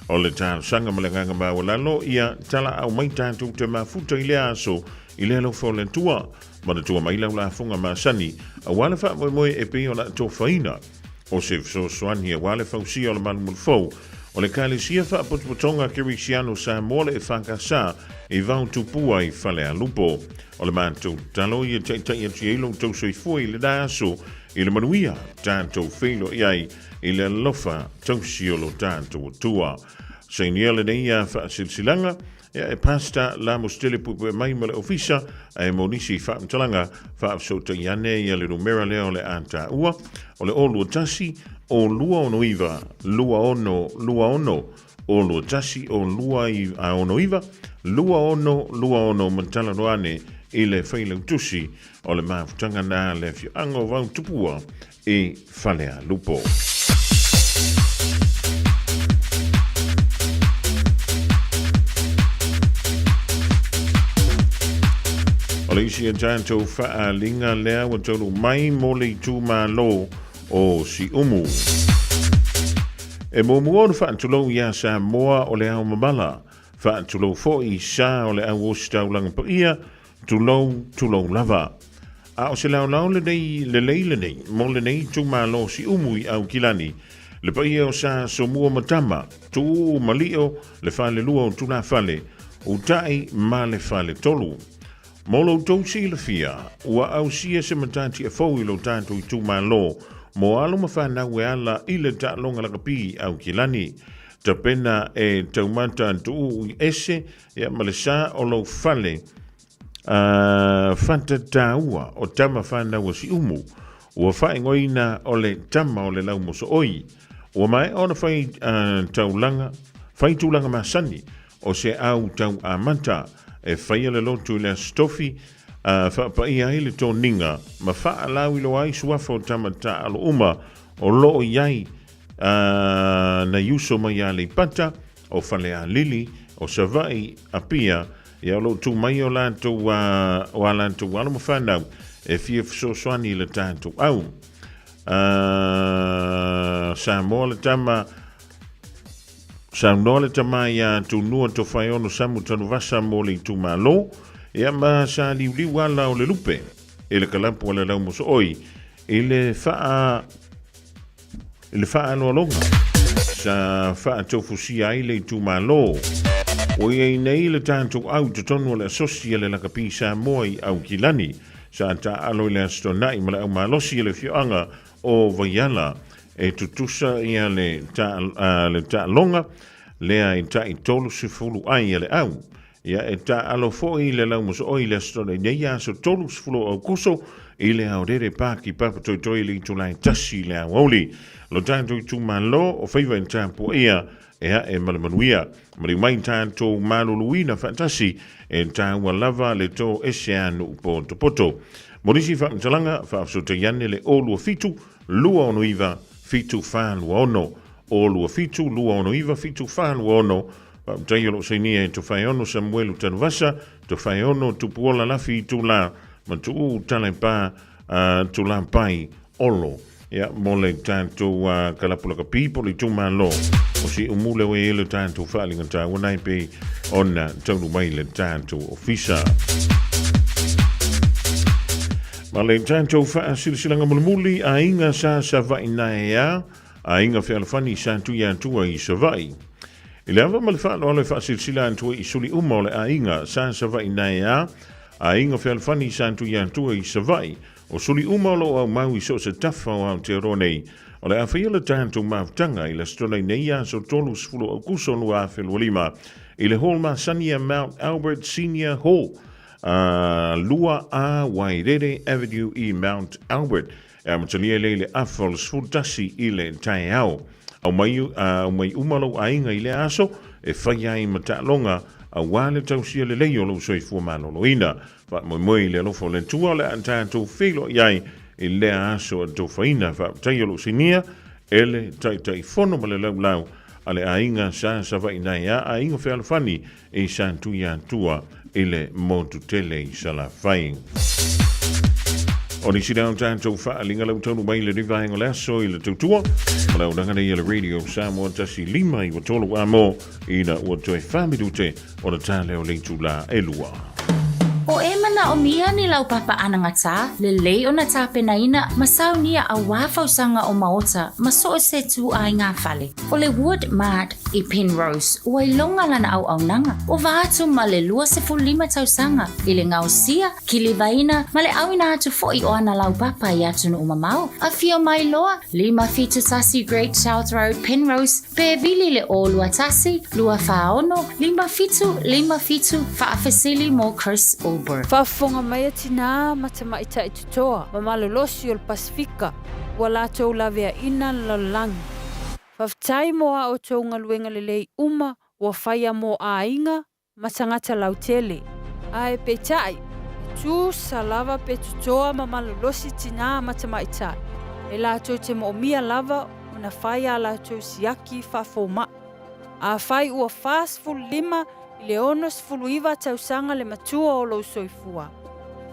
O le talosaga ma le agaga maualalo ia talaau mai tatou te mafuta i lea aso i le alofa o le Atua. Manatua mai lau lafoga masani aua le faamoemoe e pei ona atofaina. O se fesoasoani aua le fausia o le malumalu fou o le Ekalesia Faapotopotoga Kerisiano Samoa le EFKS i Vaotupua i Falealupo. O le matou tatalo ia taitai atu i ai lo outou soifua i lena aso i le manuia tatou feiloai ai i le alofa tausi o lo tatou Atua. Sainia lenei ia faasilasilaga ia e Pastor Lamositele Puepue mai ma le ofisa ae mo nisi faamatalaga faafesootai ane ia le numera lea o le a taua o le 021 o 269 2626 021 o 269 2626 ma talanoa ane i le Failautusi o le mafutaga na le afioaga o Vaotupua i Falealupo. O le isi a tatou faaaliga lea ua taunuu mai mo le itumalo o Siumu. E muamua ona faatulou iā Samoa o le ao mamala, faatulou foi i sa o le au ositaulaga paia, tulou, tulou lava. A o se laolao lenei lelei lenei mo lenei itumalo o Siumu i Aukilani, le paia o Sa Somua ma Tama, Tuuu ma Lio, le falelua o Tulafale, Uta'i ma le faletolu. Mo lo outou silafia, ua ausia se matatia fou i lo tatou itumalo mo alo ma fanau e ala i le taaloga lakapi i Aukilani. Tapena e taumata tuuu i ese ia ma le sa o lou fale a Fata-taua o tama fanau a Siumu, ua faaigoaina o le tama o le laumosooi. Ua maea ona fai taulaga, fai tulaga masani O se au tau amata e faia le lotu i le Aso Tofi, a faapaia ai le toniga ma faalauiloa ai suafa o tama taaalo uma o lo o i ai. nai uso mai Aleipata, o Falealili, o Savaii, Apia, ia o lo o tu mai o latou o a latou alo ma fanau e fia fesoasoani i le tatou au. Samoa le tama, Saunoa le tama iā Tunua Tofaeono Samu Tanuvasa mo le itumalo, ia ma sa liuliu ala o le lupe i le kalapu a le laumosooī i le faa i le faaaloaloga sa faatofusia ai le itumalo. Ua i ai nei le tatou au i totonu o le Asosi a le Lakapi Samoa i Aukilani sa taaalo i le Aso Toonai ma le aumalosi a le afioaga o Vaiala e tutusa ia le le taaloga lea i tai 30 ai a le au. Ia e taaalo foi le laumosooī i le Aso Toonai nei aso 30 o Aukuso i le Aorere Pāki Papatoetoe i le itula e 1 i le aoauli. Lo tatou itumalo o faiva i tapuaia e ae ma le manuia. Maliu mai tatou maluluina faatasi e taua lava le tō ese a nuu potopoto. Mo nisi faamatalaga, faafesootai ane le 027 269 7426. 027 269 7426. Faafetai o lo o sainia e Tofaeono Samuelu Tanuvasa, Tofaeono Tupuola Lafi Itula ma Tuuu Talepa Tulapai Olo. Ia, mo le tatou kalapu lakapi po o le itumalo o Siumu lea ua i ai le tatou faaaliga taua na e pei ona taunuu mai le tatou ofisa. Ma le tatou faasilasilaga mulimuli, aiga sa Savaii naea, aiga fealofani sa Tuiatua i Savaii. I le ava ma le faaaloalo e faasilasila atu ai i suli uma o le aiga sa Savaii naea, aiga fealofani sa Tuiatua i Savaii, O suli uma o lo o aumau i so o se tafa o Aotearoa nei, o le a faia le tatou mafutaga i le Aso Toonai nei aso 30 o Aukuso 2025 i le Hall masani a Mount Albert Senior Hall, 2A Wairere Avenue i Mount Albert. E amatalia lea i le afa o le 11 i le taeao. Aumai, aumai uma lou aiga i lea aso e fai ai ma taaloga aua le tausia lelei o lou soifua maloloina. Faamoemoe i le alofa o le Atua o le a tatou feiloai ai i lea aso atofaina. Faafetai o lou sinia e le Taitaifono ma le laulau a le aiga sa Savaii nai a aiga fealofani i Satuiatua i le motu tele i Salafai. O nisi lea o tatou faaaliga lau taunu mai le vaega o le aso i le tautua ma le auaunaga nei a le Radio Samoa 1 5 9 3 amo ina ua toe 4 minute Ona tā lea o le itulā e lua. O e manaʻomia ni laupapa anagatā, lelei ona tapenaina ma saunia auā fausaga o maota ma so o se tū-aiga fale. O le Wood Mart i Penrose ua iloga lana auaunaga ua va atu ma le 25 tausaga i le gaosia, kilivaina ma le ʻauina atu foʻi o ana laupapa i atunuu mamao. Afio mai loa, 571 Great South Road, Penrose, Pe vili le o 21 246 57 57 faafesili mo Chris Ulber. Faafofoga mai a tinā ma tamaitai totoa ma malolosi o le Pasefika ua latou laveaina le lalolagi. Faafetai mo a outou galuega lelei uma ua faia mo aiga ma tagata lautele. Ae peitai, e tusa lava pe totoa ma malolosi tinā ma tamaitai, e latou te moomia lava ona fai a latou siaki faafomaʻi. Afai ua 45 i le 69 tausaga le matua o lou soifua,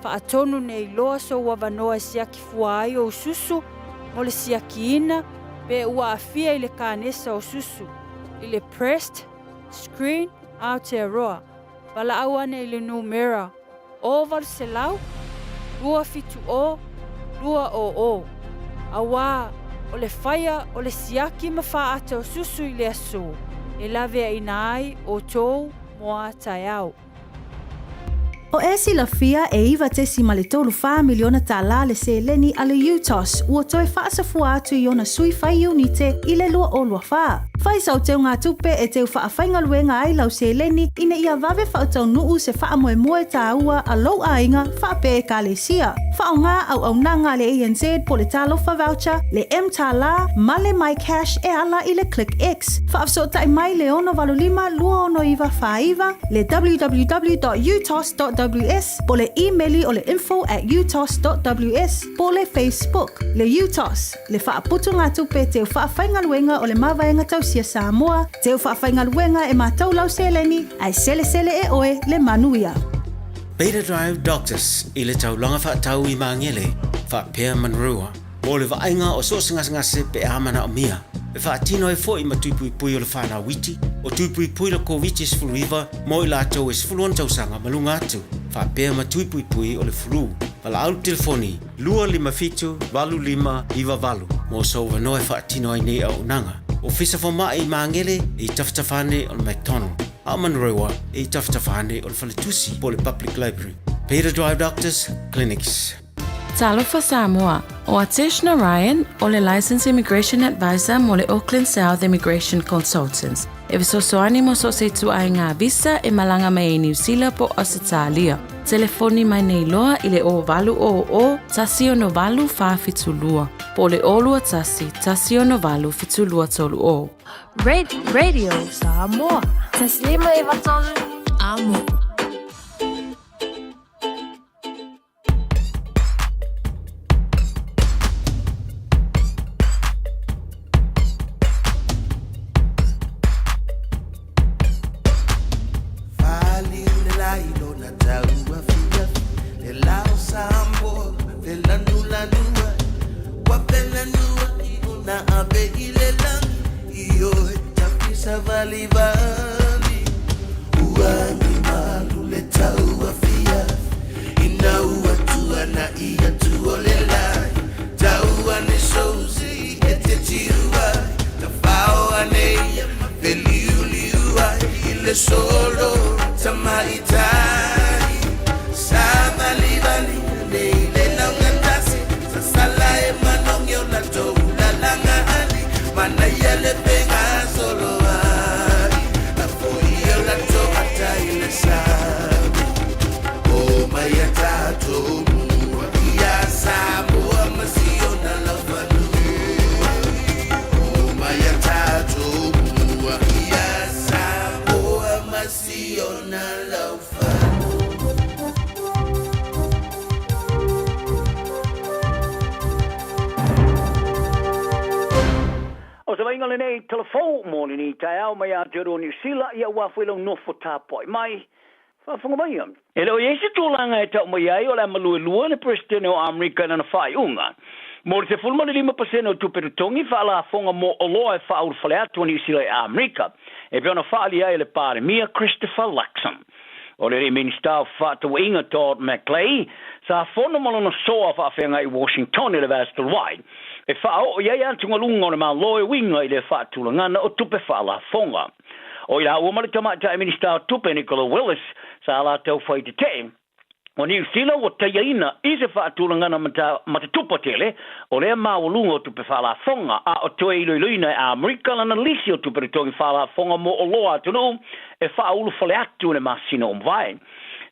faatonu nei loa sou avanoa e siaki fua ai ou susu mo le siakiina pe ua aafia i le kanesa o susu, i le breast Screen Aotearoa, valaau ane i le numera 800 270 200, auā o le faia o le siaki ma faata o susu i le aso e laveaina ai outou mo a taeao. O e silafia e $9.34 miliona tālā le seleni a le UTOS ua toe faasafua atu i ona sui fai iunite i le 2024. Fai sau teugatupe e teu faafaigaluega ai lau seleni ina ia vave faataunuu se faamoemoe tāua a lou aiga faapea Ekalesia. Faaaoga auaunaga a le ANZ po le Talofa Voucher, le mTālā ma le MyCash e ala i le ClickX. Faafesootai mai le 685 269 49, le www.utos.ws po le imeli o le info@utos.ws po le Facebook, le UTOS, le faaputugatupe teu faafaigaluega o le mavaega tausia. Polenesia Samoa, teu faafaigaluega e matou lau seleni, ae selesele e oe le manuia. Beta Drive Doctors i le taulaga faatau i Magele faapea Manurewa mo le vaaiga o so o se gasegase pe a manaomia. E faatino ai foi ma tui puipui o le fanau iti, o tui puipui le Koviti-19 mo i latou e 16 tausaga ma luga atu, faapea ma tui puipui o le flu. Valaau le telefoni 257 8598 mo sou avanoa e faatino ai nei auaunaga. Ofisa Fomai i Magele e i tafatafa ane o le McDonald, a o Manurewa e i tafatafa ane o le Faletusi po o le Public Library. Beta Drive Doctors Clinics. Talofa Samoa, ʻO Atesh Narayan, ʻo le Licensed Immigration Advisor mo le Auckland South Immigration Consultants, e fesoasoani mo so o se ituaiga visa e malaga mai ai Niu Sila po o Ausetalia. Telefoni mai nei loa i le 0800 168 472 po o le 021 168 7230. Radio Samoa. Taslima e vatolu. Amo. O se vaaiga lenei tala fou mo lenei taeao mai Aotearoa Niu Sila, ia aua foi lau nofo tapuai mai. Faafofoga maia. E le o i ai se tulaga e tau mai ai o le a maluelua le Peresetene o Amerika i lana faaiuga mo le 15% o tupe totogi faalafoga mo oloa e faaulufale atu a Niu Sila i Amerika, e pei ona faaali ai e le Palemia Christopher Luxon. O le alii Minisita o Fefaatauaiga Todd McClay sa fono ma lona soa faafeagai i Washington i le vaiaso talu ai, e faaoo i ai atugaluga o le Malo e uiga i le faatulagana o tupe faalafoga. O i laua ma le Tamaitai Minisita o Tupe Nicola Willis sa latou fai tetee, o Niu Sila ua taiaina i se faatulagana matatupa tele o lea maualuga o tupe faalafoga, a o toe iloiloina e Amerika lana lisi o tupe totogi faalafoga mo oloa atunuu e faaulufale atu i le masina ua mavae.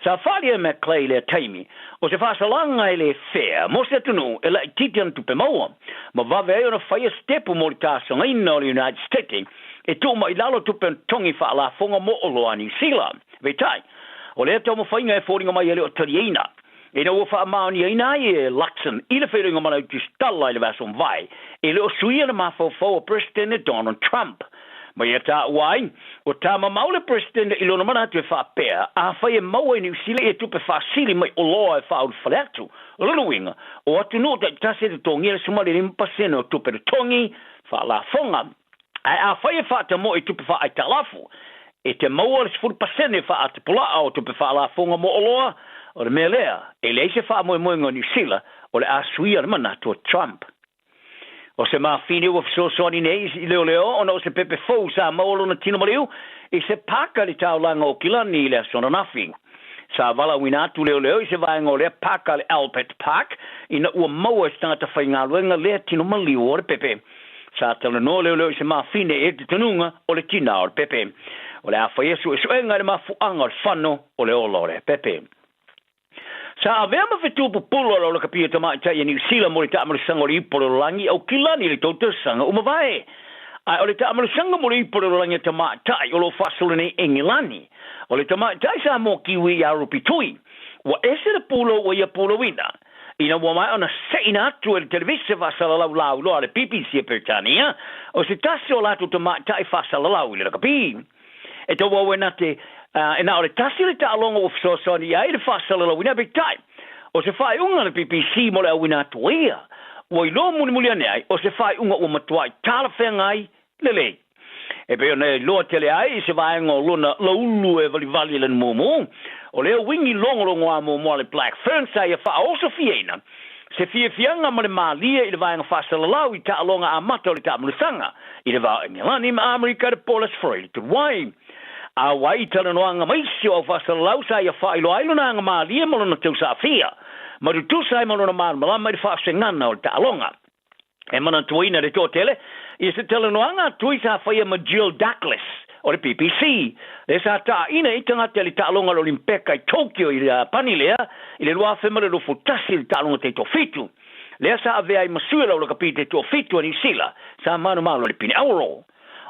Sa faaali e McClay i lea taimi, o se faasalaga e le fair mo se atunuu e laitiiti ana tupe maua, ma vave ai ona faia sitepu mo le tasagaina o le United States e tuu mai i lalo tupe totogi faalafoga mo oloa a Niu Sila. Peitai, o lea taumafaiga e foliga mai e le o taliaina, ina ua faamaoniaina ai e Luxon i le feiloaiga ma Lautusitala i le vaiaso mavae, e le o suia le mafaufau o Peresetene Donald Trump. Ma ia taua ai, ua tamamao le Peresetene i lona manatu e faapea, afai e maua i Niu Sila ia tupe faasili mai oloa e faaulufale atu, o lona uiga, o atunuu taitasi e totogia le 15% o tupe totogi faalafoga. Ae afai e faatamoe i tupe faaaitalafu, e te maua le 10% faaatapulaa o tupe faalafoga mo oloa, o le mea lea, e leai se faamoemoega o Niu Sila o le a suia le manatu o Trump. O se mafine ua fesoasoani nei i leoleo ona o se pepe fou sa maua lona tino maliu i se paka i le taulaga o Kilani i le aso ananafi. Sa valaauina atu leoleo i se vaega o lea paka le Albert Park ina ua maua e se tagata faigaluega lea tino maliu o le pepe. Sa talanoa leoleo i se mafine e te tonuga o le tinā o le pepe. O le a faia suesuega i le mafuaaga o le fano o le ola o lea pepe. Sa avea ma fetu pupulu a le Olakapia Tamaitai a Niu Sila mo le taamalosaga o le Ipu o le Lalolagi Aukilani i le tou tausaga ua mavae. Ae o le taamalosaga mo le Ipu o le Lalolagi a Tamaitai o lo o faasolo nei Engelani, o le tamaitai Samoa Kiwi ia Rupi Tui, ua ese le pulou ua ia pulouina. Ina ua maea ona seʻina atu e le televise faasalalau lauiloa a le BBC a Peretania, o se tasi o latou tamaitai faasalalau i le lakapi. E tauau e na te, e na o le tasi le taaloga ua fesoasoani i ai i le faasalalauina, peitai, o se faaiuga a le BBC mo le auina atu o ia, ua iloa mulimuli ane ai, o se faaiuga ua matuai talafeagai lelei. E pei ona iloa tele ai i se vaega o lona laulu e valivali i lana mumu, o lea uigi logologoa muamua a le Black Ferns sa ia faaosofiaina se fiafiaga ma le malie i le vaega faasalalau i taaloga amata o le taamulasaga i le va o Engelani ma Amerika i le Polas Froili Turuai. Auai i talanoaga ma isi o au faasalalau sa ia faailoa ai lona aga malie ma lona tausaafia ma tutusa ai ma lona malamalama i le faasegana o le taaloga. E manatuaina le toatele i se talanoaga a Tui sa faia ma Jill Douglas o le BBC, lea sa taaina i tagata i le taaloga o le Olimpeka i Tokyo i Iapani lea i le 2021 i le taaloga taitoafitu. Lea sa avea ai ma sui o le aulakapi taitoafitu a Niu Sila sa manumalo i le pine auro.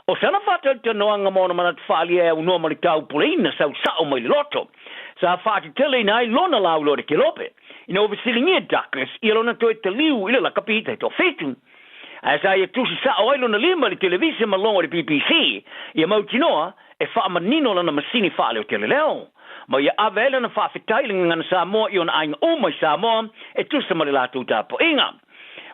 O sana faatalitanoaga ma ona manatu faaalia e aunoa ma le taupuleina sau sao mai le loto, sa faateteleina ai lona lauiloa i le kelope, ina ua fesiligia Douglas ia lona toe taliu i le lakapi taitoafitu. Ae sa ia tusi sao ai lona lima i le televise ma logo i le BBC, ia mautinoa e faamanino lana masini faaleoteleleo, ma ia ave ai lana faafetai i le gagana Samoa i ona aiga uma i Samoa e tusa ma le latou tapuaiga.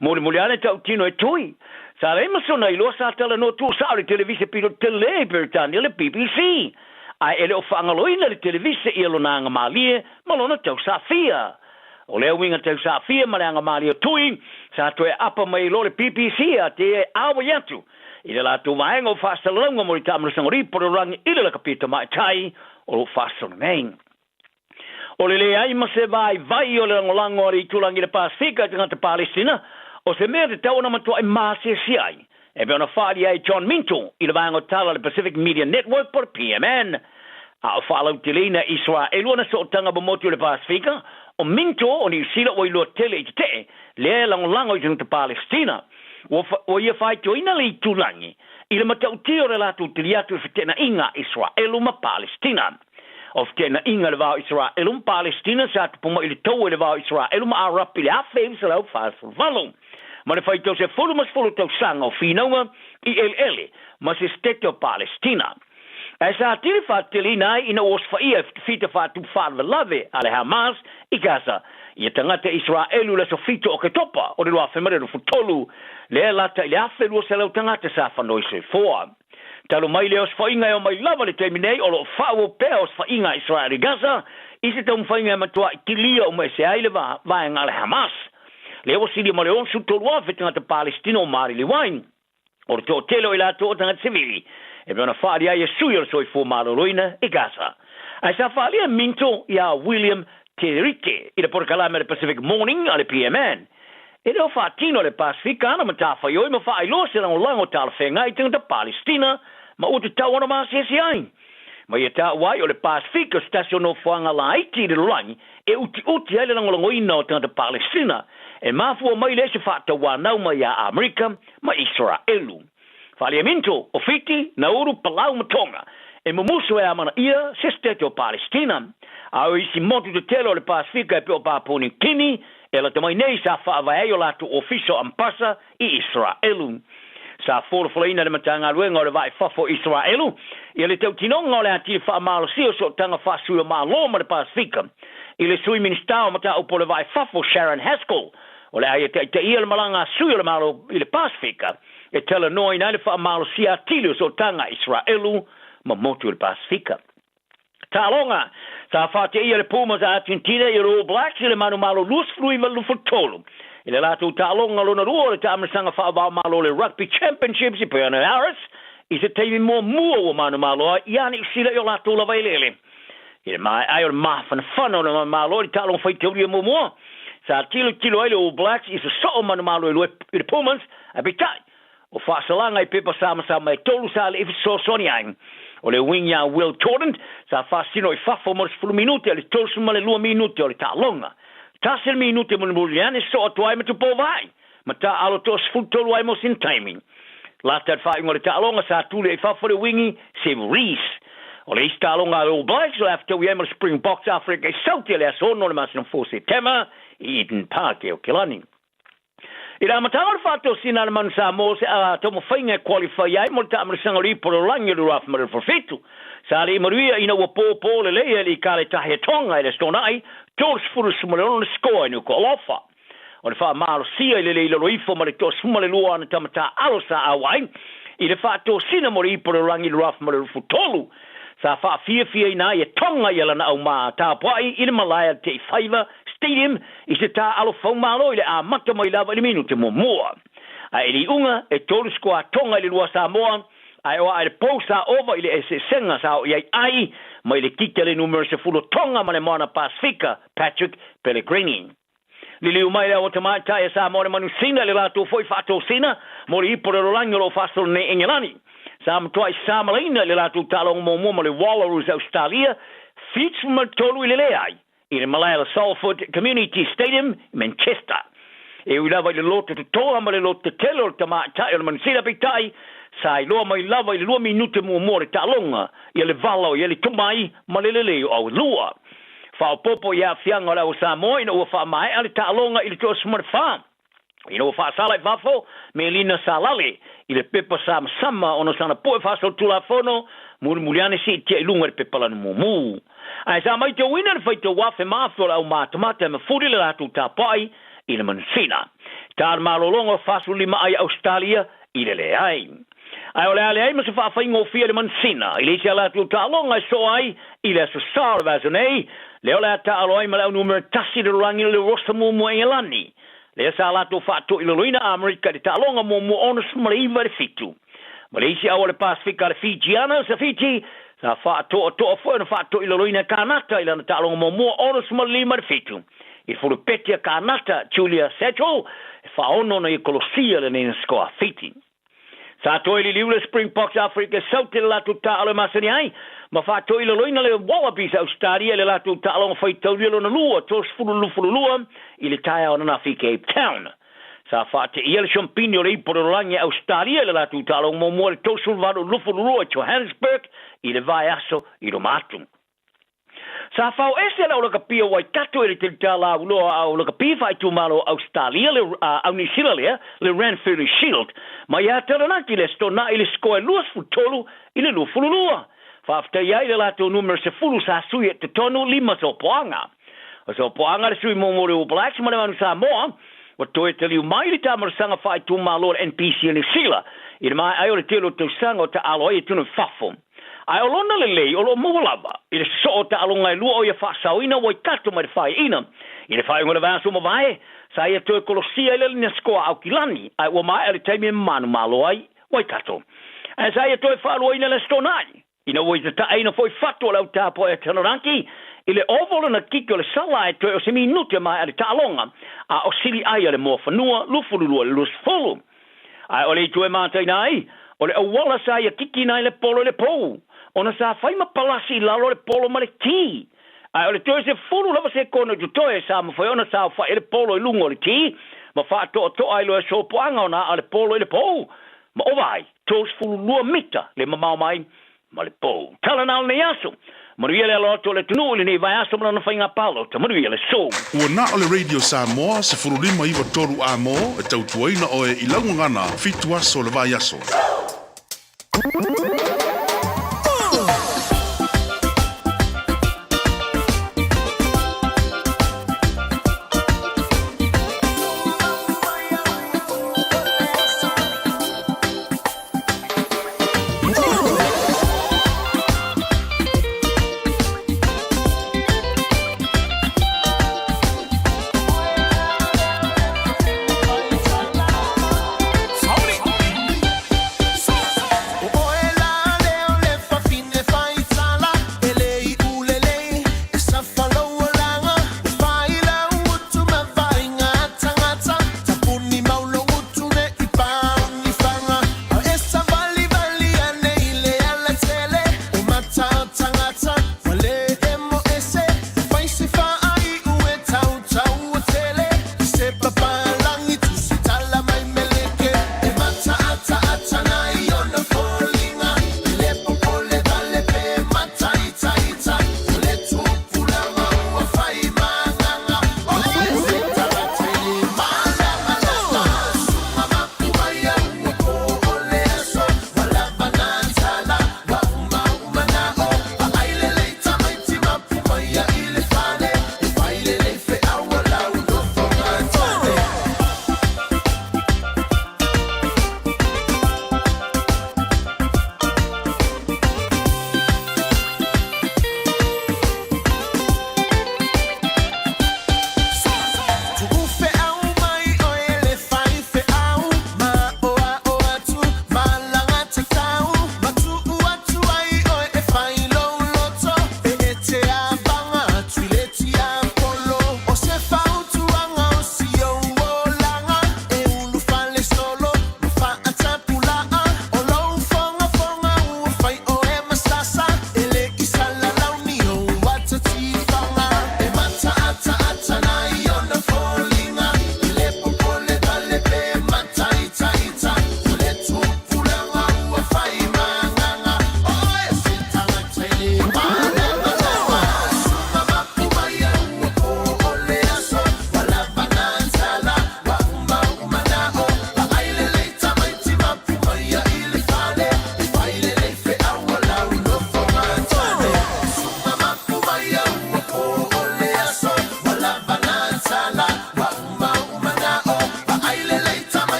Mulimuli ane tautino e Tui. Sa leai ma sona iloa sa talanoa tuusao i le televise pito tele i Peretania le BBC. Ae e le o faagaloina le televise ia lona aga malie ma lona tausaafia. O lea uiga tausaafia ma le aga malie o Tui sa toe aapa mai ai loa le BBC a te e auai atu i le latou vaega o faasalalauga mo le taamulasaga o Liporolagi i le lakapi tamaitai o lo o faasolo nei. O le leai ma se vaivai o le lagolago a le itulagi i le Pasefika i tagata Palestina, o se mea tatau ona matuai maasiasia ai, e pei ona faalia ai John Minto i le vaega o tala a le Pacific Media Network po o le PMN. A o faalauteleina e Iseraelu ana sootaga ma motu o le Pasefika, o Minto o Niu Sila ua iloa tele i tetee lea e lagolago i tagata Palestina. Ua ia faitioina le itulagi i le matautia o le latou tali atu i feteenaiga a Iseraelu ma Palestina. O feteenaiga i le va o Iseraelu ma Palestina sa tupu mai i le taua i le va o Iseraelu ma Arapi i le 1948, ma le faitau 10 tausaga o finauga i eleele ma se setete o Palestina. Ae sa atili faateteleina ai ina ua osofaia e fitafita faatupu faalavelave a le Hamas i Gaza ia tagata Iseraelu i le aso 7 o Oketopa o le 2023, lea lata i le 1,200 tagata sa fanoi soifua. Talu mai le osofaiga e omai lava le taimi nei, o lo o faaauau pea osofaiga a Israel i Gaza i se taumafaiga e matuai kilia uma ese ai le vaega a le Hamas. Lea ua silia ma le 63,000 tagata Palestina o maliliu ai. O le toatele o i latou o tagata sivili, e pei ona faaali ai e sui o le soifua maloloina i Gaza. Ae sa faaalia Minto iā William Te Rite i le polokalame a le Pacific Morning a le PMN. E le o faatino le Pasefika ana matafaioi ma faailoa se lagolago talafeagai i tagata Palestina ma ua tatau ona maasiasi ai. Ma ia taua ai o le Pasefika o se tasi o nofoaga laiti i le lolagi e utiuti ai le lagolagoina o tagata Palestina e mafua mai lea i se faatauanau mai ia Amerika ma Isaraelu. Faliaminto, o Fiti, Nauru, Palau ma Tonga, e mumusu e amanaia se setete o Palestina. A o isi motu tetele o le Pasefika e pei o Papua Niu Kini, e lata mai nei sa faavae ai o latou ofisa o Ampasa i Iseraelu. Sa folafolaina e le Matagaluega o le Vaa i Fafo o Iseraelu ia le tautinoga o le atili faamalosia o sootaga faasui o Malo ma le Pasefika i le Sui Minisita o Mataupu o le Vaa i Fafo Sharon Haskell o le a ia taitaia le malaga a sui o le Malo i le Pasefika e talanoaina ai le faamalosia atili o sootaga a Iseraelu ma motu o le Pasefika. Taaloga, Sa faateia le Pumas a Argentina i le All Blacks i le manumalo 29-23 i le latou taaloga lona lua o le taamilosaga faava-o-Malo o le Rugby Championships i Buenos Aires i se taimi muamua ua manumalo ai ia Niu Sila i o latou lava eleele. I le maea ai o le mafanafana o le manumalo i le taaloga faitaulia muamua, sa tilotilo ai le All Blacks i sosoo manumalo e lua i le Pumas, ae peitai, o faasalaga i pepa samasama e tolu sa alii fesoasoani ai. O le uiga ia Will Tordant sa faasino i fafo mo le 10 minute a le 32 minute o le taaloga. Tasi le minute mulimuli ane soo atu ai ma Tupou Vaa'i ma taaalo toa 13 ai mo sina taimi. Lata i le faaiuga o le taaloga sa tuli ai i fafo le uigi Sevu Reece. O le isi taaloga a le All Blacks o le a fetaui ai ma le Springboks Afrika i Saute i le aso 6 o le masina fou o Setema i Eden Park e Okelani. I le amataga o le faatosina a le Manu Samoa o se taumafaiga e qualify ai mo le taamilisaga o le Ipu o le Lalolagi o le 2027, sa le i manuia ina ua pōpō lelei ai le Ikale Tahi a Tonga i le Aso Toonai, 36 le score i Nukuʻalofa. O le faamalosia i le le i lalo ifo ma le 12 o ana tama taaalo sa auai i le faatosina mo le Ipu o le Lalolagi i le 2023, sa faafiafiaina ai e Tonga ia lana aumā tapuai i le malae a le Teifaiva Stadium i se taaalo faumalo i le amata mai lava i le minute muamua. Ae i le iuga, e tolu sikoa Tonga i le lua Samoa, ae o aa i le pou sa ova i le eseesega sa oo i ai ai mai le kiki a le numera 10 o Tonga ma le Moana Pasifika, Patrick Pellegrini. Liliu mai le ao tamaitai a Samoa le manusina i le latou foi faatosina mo le ipu o le lalolagi o lo o faasolo nei Engelani. Sa matuai samalaina i le latou taaloga muamua ma le Wallaroos a Ausetalia, 73 i le leai i le malae o le Salford Community Stadium i Manchester. E ui lava i le loto totoa ma le loto tetele o le tamaitai o le manusina peitai, sa iloa mai lava i le lua minute muamua o le taaloga ia le vala o i ai le tomai ma le lelei o auelua. Faaopoopo i aafiaga o le au Samoa ina ua faamaea le taaloga i le 14 ina ua faasala i fafo Melina Salale i le pepa samasama ona sana poe faasolitulafono mulimuli ane siitia i luga i le pepa lanu mumu. Ae sa maitauina le faitau afe ma afe o le au matamata e mafuli le latou tapaai i le manusina. Ta le malologa o 45 ai Ausetalia i le leai. Ae o le a leai ma se faafaigofie i le manusina i le isi a latou taaloga e soo ai i le Aso Sa o le vaiaso nei, lea o le a taaalo ai ma le au numera tasi i le lalolagi le Rosa muamua Engelani, lea sa latou faatoilaloina Amerika i le taaloga muamua 69 i le 7. Ma le isi au a le Pasefika a le Fijiana, sa Fiji, sa faatoatoa foi ona faatoilaloina e Kanata i lana taaloga muamua 65 i le 7. I le fulupeti a Kanata, Julia Satchel, e faaono ona ia kolosia lenei na sikoa Fiti. Sa toe liliu le Springboks Afrika e sau te le latou taaalo e masani ai, ma faatoilaloina le Wallabies a Ausetalia i le latou taaloga faitaulia lona lua, 30-22, i le taeao ananafi i Cape Town. Sa faateia le siampini o le Ipu o le Lalolagi a Ausetalia i le latou taaloga muamua i le 38-22 i Johannesburg i le vaiaso i luma atu. Sa fao ese le au lakapi o Waikato i le telita lauloa a au lakapi faaitumalo o Ausetalia le au Niu Sila lea, le Ranfurly Shield, mai ia Taranaki le Aso Toonai i le sikoa e 23 i le 22. Faafetai ai i le latou numera 10 sa sui e totonu lima sopoaga. O sopoaga le sui muamua o le All Blacks ma le Manu Samoa ua toe taliu mai le taamalasaga faaitumalo a le NPC o Niu Sila i le maea ai o le tele o tausaga o taaalo ai e tunu i fafo. Ae o lona lelei o lo o maua lava i le sosoo o taaloga e lua o ia faasaoina Waikato mai le faaiina. I le faaiuga o le vaiaso ua mavae, sa ia toe kolosia ai le lina sikoa a Aukilani, ae ua maea le taimi e manumalo ai Waikato. Ae sa ia toe faaluaina le Aso Toonai, ina ua itataaina foi fatu o le au tapuai a Taranaki i le ova o lona kiki o le sala ae toe o se minute maea le taaloga, a o sili ai a le Moafanua 22 i le 20. Ae o le itu e mataina ai, o le auala sa ia kikina ai le polo i le pou, ona sa fai ma palasi i lalo le polo ma le ti. Ae o le toe 10 lava sekone o totoe sa mafai ona saofai ai le polo i luga o le ti, ma faatoatoa ai loa e sopoaga ona aa le polo i le pou, ma ova ai 32 mita le mamao mai ma le pou. Tala na o lenei aso. Manuia le alo atu o le atunuu i lenei vaiaso ma lana faiga palota. Manuia le so. Ua na o le Radio Samoa 15 93 A-mo e tautuaina oe i lau gagana fitu aso o le vaiaso.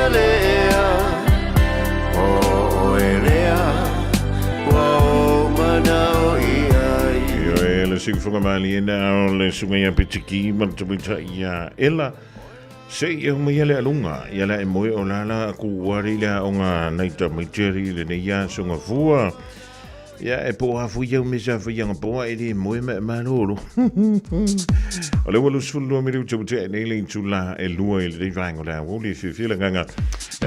le ea ʻO ʻoe lea ua ou manaʻo i ai. Ioe, le siufoga malie na o le suga ia Petiki ma le tamaitai ia Ela. Se i au mai le alunga, ia la e moe o lala ku wari le aonga nai tamaiti ari le nei ia songa fua. Ia e po afu iau me sa fai anga poa e le moe ma e malolo. O le ua 22 minute ua tea nei le itula e lua i lenei vaega o le aoauli e fiafia le agaga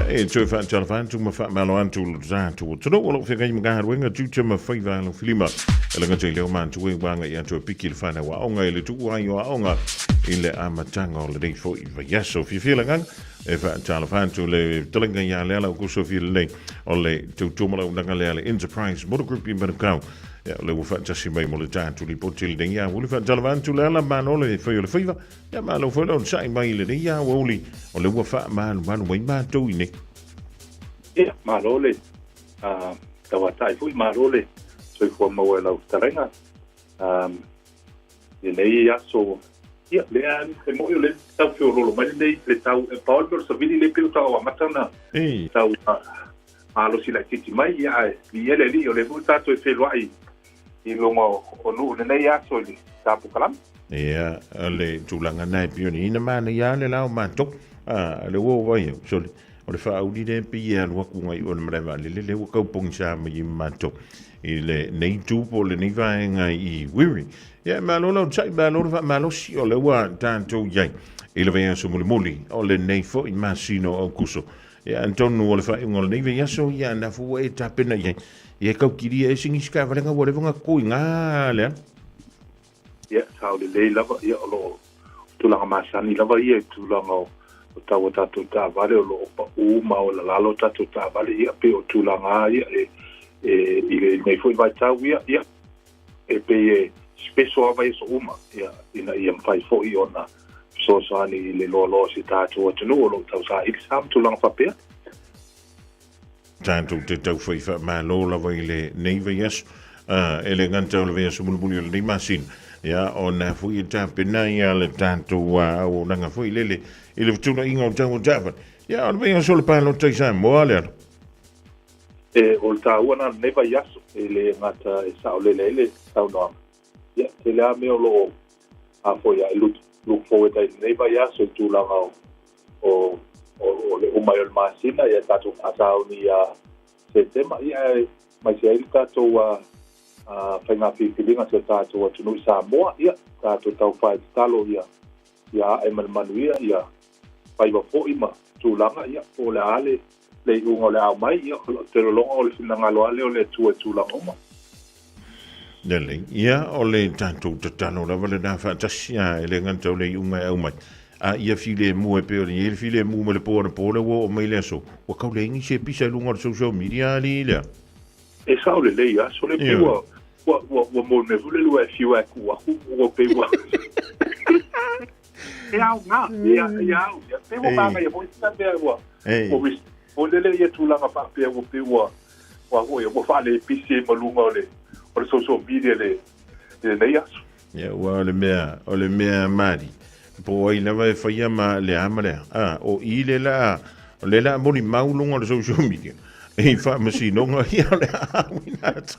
e toe faatalofa atu ma faamalo atu lo tatou atunuu o lo o feagai ma galuega tiute ma faiva alofilima e le gata i lea o matua e ua agai atu e piki le fanau aoga i le tuu ai o aoga i le amataga o lenei foi vaiaso. Fiafia le agaga e faatalofa atu le fetalaiga ia Leala Aukuso Fialelei o le tautua malaunaga lea le Enterprise Motor Group i Manukau. Ia, o le ua faatasi mai mo le tatou lipoti i lenei aoauli. Faatalofa atu Leala, malo le fai o le faiva. Ia, malo foi le onosai mai i lenei aoauli o le ua faamalumalu mai matou i nei. Ia, malo le tauatai foi, malo le soifua maua i lau fetalaiga. Lenei aso, ia, lea e moni o lea tau feololo mai lenei le tau, e pau le mea o le savili lea pei ua tau amata ona tau malosi laitiiti mai, ia, ae viia le Alii, o lea foi ua tatou e feiloai i luga o nuu i lenei aso i le tapokalamu. Ia, o le tulaga na e pei ona i ai na manaia lava le la o matou, a, le ua ou vaai au, sole, o le faauli lea e pei e alu atu agai i o i le malae vaalele, lea ua tau pogisa mai ai ma matou i lenei itu po o lenei vaega i Wiri. Ia, malo le onosai, malo le faamalosi, o lea ua tatou i ai i le vaiaso mulimuli o lenei foi masina o Aokuso. Ia, atonu o le faaiuga o lenei vaiaso, ia, na fua e tapena i ai. Ia, e tau kilia ese nisi taavale ua leva ona toto i ina le ala. Ia, sao lelei lava, ia, o lo o tulaga masani lava ia i tulaga o o tau o tatou taavale o lo o paʻū ma olalalo tatou taavale, ia, pei o tulaga lava ia e, e, i lenei foi vaitau, ia, ia, e pei e special lava vaiaso uma, ia, ina ia mafai foi ona fesoasoani i le loaloa o si tatou atunuu o lo o tausaili sa ma tulaga faapea. Tatou te taufai faamalo lava i lenei vaiaso, e le gata o le vaiaso mulimuli o lenei masina, ia, ona foi e tapena ia le tatou auaunaga foi lele i le fetuunaiga o tau o taavale. Ia, o le vaiaso o le palota i Samoa le alo. E, o le taua lena o lenei vaiaso, e le gata e saolele ai le saunoaga, ia, tele lava mea o lo o a foi a e look, look forward ai i lenei vaiaso i tulaga o, o, o, o le uma ai o le masina, ia tatou faasauni ia Setema, ia ae maise ai le tatou a, a faiga filifiliga si o tatou atunuu i Samoa, ia tatou taufai tatalo ia, ia ae ma le manuia, ia faiva foi ma tulaga, ia po o le a le, le iuga o le a aumai, ia o te lologa o le finagalo lava lea o le Atua i tulaga uma. Lelei, ia o le tatou tatalo lava lena faatasi, a e le gata o le iuga e aumai, a ia filemu e pei ona i ai le filemu ma le po anapo lea ua oo mai le aso, ua tau leai nisi e pisa i luga o le social media alii lea. E sao lelei aso le pei ua ua ua ua mo le mea foi lele ua e fiu e tuu atu ua pei ua e aoga ia ia au ia pei ua manaia foi sina mea ua ua foi lele ia tulaga faapea ua pei ua ua foi ua faalepisi ai ma luga o le o le social media le i lenei aso. Ia ua o le mea o le mea mali po o ai lava e faia ma le a ma le a a o i le la o le la molimau luga o le social media i faamasinoga ia o le a auina atu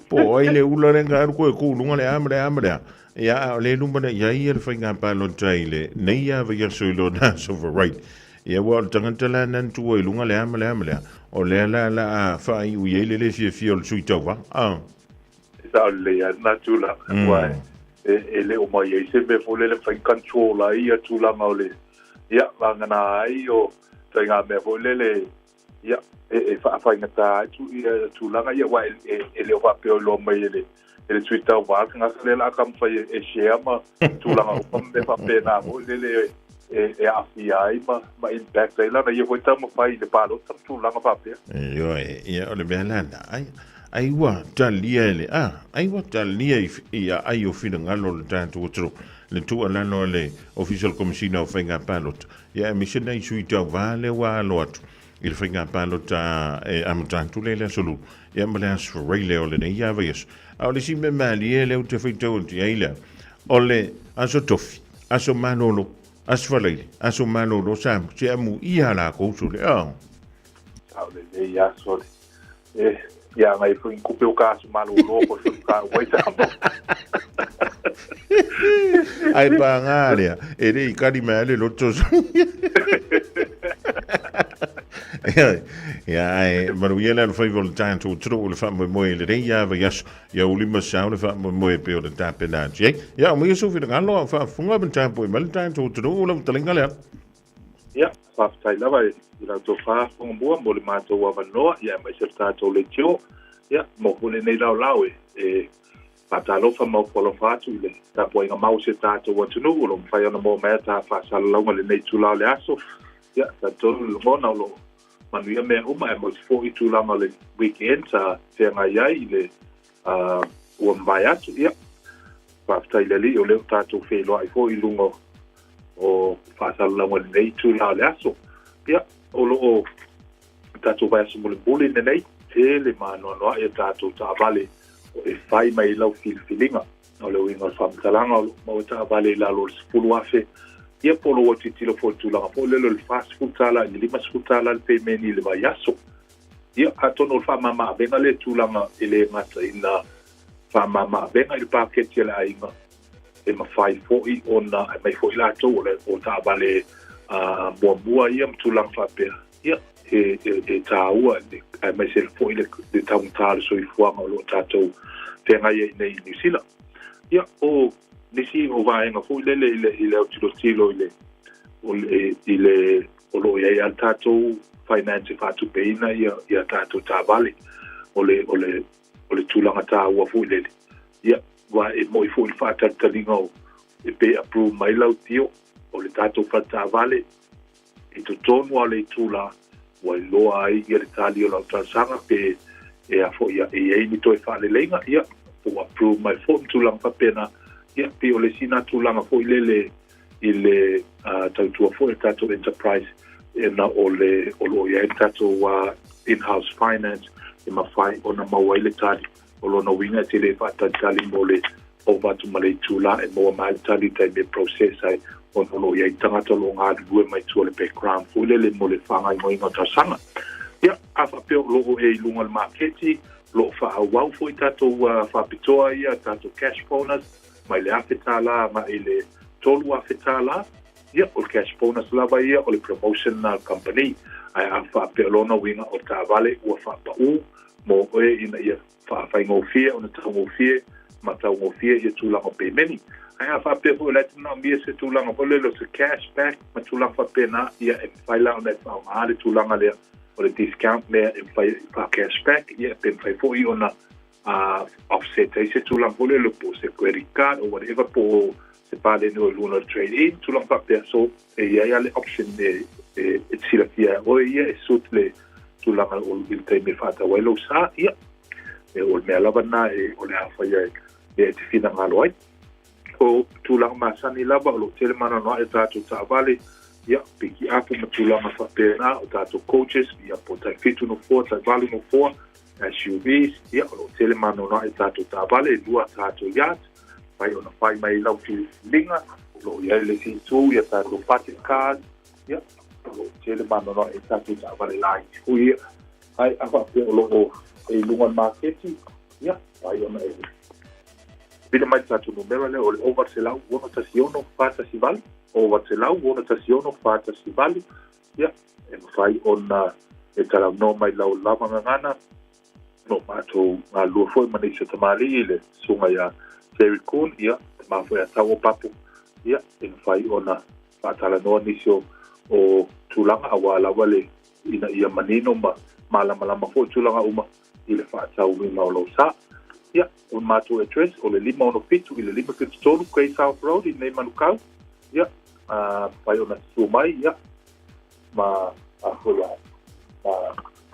po o ai le ula le ga alu koe ku luga le a ma le a ma le a ia a o le luma na iai ia le faiga palota i le nei a vaiaso i lona aso right Ia aua o le tagata la na tua i luga le a ma le a ma le a, o lea la la a faaiu i ai le le fiafia o le sui tauva. A. E sao lelei lava lena tulaga, aua e, e le o mai ai se mea foi lele mafai ona control ai ia tulaga o le, ia, vagana ai o ituaiga mea foi lele, ia, e, e faafaigata ai tu, ia tulaga ia, aua e, e, e le o faapea o iloa mai e le, e le sui tauva le tagata lea o le a taumafai e share ma tulaga uma ma mea faapena foi lele e, e aafia ai ma, ma impact ai lana ia foi taumafai i le palota ma tulaga faapea. Ioe, ia o le mea lena, ai, ai ua talia e le, a, ai ua talia i, i aai o finagalo o le tatou atunuu, le tuualalo a le Ofisa o le Komesina o Faiga Palota, ia aemaise nai sui tauva lea ua alo atu i le faiga palota e amata atu lea i le aso Lulu, ia ma le aso Faraile o lenei lava vaiaso. A o le isi mea malie lea ou te faitau atu i ai lea, o le aso Tofi, aso malolo. Aso Faraile, aso malolo sa se amuia a lakou sole a. Sao lelei aso le e ia ngai foi kupe o ka aso malolo ko se ka wai sa mo. Ai pāngā lea, e le i kari mai le loto. Ia, ai, manuia le alofaiva o le tatou atunuu i le faamoemoe i lenei lava vaiaso. Ia uli ma sao le faamoemoe e pei o le tapena atu i ai. Ia, aumaia sou finagalo a o faafofoga ma tapuai mai le tatou atunuu lau fetalaiga lea. Ia, faafetai lava i la outou faafofoga mua mo le matou avanoa, ia aemaise o le tatou leitio, ia, mo foi lenei laolao e faatalofa ma ofo alofa atu i le tapuaiga mau o si o tatou atunuu o lo o mafai ona maua mai a ta faasalalauga i lenei itula o le aso. Ia, talitonu le lagona o lo o manuia mea uma, aemaise foi i tulaga o le weekend sa feagai ai i le ua mavae atu. Ia, faafetai i le Alii o lea ua tatou feiloai foi i luga o faasalalauga i lenei itula o le aso. Ia, o lo o tatou vaiaso mulimuli lenei, tele ma anoanoai a tatou taavale e fai mai i lau filifiliga. O le uiga o le faamatalaga, o lo o maua taavale i lalo o le $10,000, ia po o lou autilotilo foi i le tulaga foi lele o le $40 i le $50 le pemeni i le vaiaso. Ia, atonu o le faamama-avega lea tulaga e le gata ina faamama-avega i le paketi a le aiga, e mafai foi ona aumai foi latou o le o taavale muamua ia ma tulaga faapea. Ia, e, e, e tāua, aemaise foi le, le taugata o le soifuaga o lo o tatou feagai ai nei i Niu Sila. Ia, o nisi o vaega foi lele i le, i le autilotilo i le, o le, i le, o lo o i ai a le tatou finance e faatupeina ia, ia tatou taavale. O le, o le, o le tulaga tāua foi lele. Ia, wa e moi foi le faatalitaliga o e pe approve mai lau tio o le tatou fale taavale i totonu lava o le itula ua iloa ai ia le tali o lau talosaga pe e a foi e i ai ni toe faaleleiga, ia, po ua approve mai foi ma tulaga faapena. Ia, pei o le isi lena tulaga foi lele i le tautua foi a le tatou enterprise ina o le o lo o i ai le tatou in-house finance e mafai ona maua ai le tali. O lona uiga e te le faatalitali mo le ova atu ma le itula e maua mai ai le tali i le taimi e process ai ona o lo o i ai tagata o lo o galulue mai tua i le background foi lele mo le faagaoioiga o talosaga. Ia, a faapea o lo o e i luga o le maketi, o lo o faaauau foi tatou faapitoa ia, tatou cash bonus mai le $1,000 agai i le $3,000. Ia, o le cash bonus lava ia, o le promotion lena a le kamupani. Ae a faapea o lona uiga o le taavale ua faapaū mo oe ina ia faafaigofie ona taugofie ma taugofie ia tulaga o pemeni. Ae a faapea foi o la e te manaomia se tulaga foi lele o se cash back ma tulaga faapena, ia e mafai la ona e faaaoga le tulaga lea o le discount lea e mafai e faa cash back, ia pe mafai foi ona offset ai se tulaga foi lele po o se credit card or whatever po o se paleni o i luga o le trade in, tulaga faapea. So e i ai lava le option e e e te silafia e oe ia e suit le tulaga o i le taimi e faatau ai lou sa, ia e o le mea lava lena e o le a faia e e te finagalo ai. O tulaga masani lava o lo o tele maanoanoaʻi a tatou taavale, ia, piki apu ma tulaga faapena, o tatou coaches, ia, po o tai 7 nofoa, tai 8 nofoa, SUVs, ia, o lo o tele maanoanoaʻi a tatou taavale, e lua a tatou yacht, mafai ona fai mai i lau filifiliga, o lo o i ai le isi itu i a tatou budget cars, ia, o lo o tele maanoanoaʻi a tatou taavale laiti foi ia. Ae a faapea o lo o e i luga o le maketi, ia, mafai ona e vili mai le tatou numera lea o le 0800 616 418, 0800 616 418, ia, e mafai ona e talanoa mai lau lava gagana, o lo o matou galulue foi ma nisi o tamalii i le susuga ia Terry Kuhn, ia, tama foi a Tau o Papo, ia, e mafai ona faatalanoa nisi o, o tulaga aua lava le ina ia manino ma malamalama foi tulaga uma i le faatauina o lou sa. Ia, o le matou address o le 567 i le 573 Grey South Road i nei Manukau. Ia, mafai ona susu mai, ia, ma a foi a ma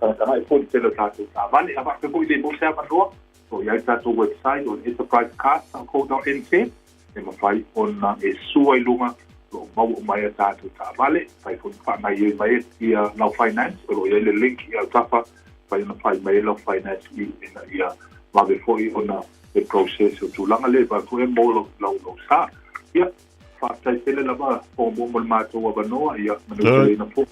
tagatagai foi i le tele o tatou taavale. A faapea foi le maua se avanoa, o lo o i ai le tatou website o le enterprisecars.co.nz e mafai ona e sua i luga o lo o maua uma ai a tatou taavale, mafai foi ona faagaoioi mai ia lau finance, o lo o i ai le link i autafa, mafai ona fai mai ai lau finance i ina ia vave foi ona le process o tulaga lea, vave foi ona maua lau sa. Ia. Faafetai tele lava Fogamua mo le matou avanoa, ia manuteleina foi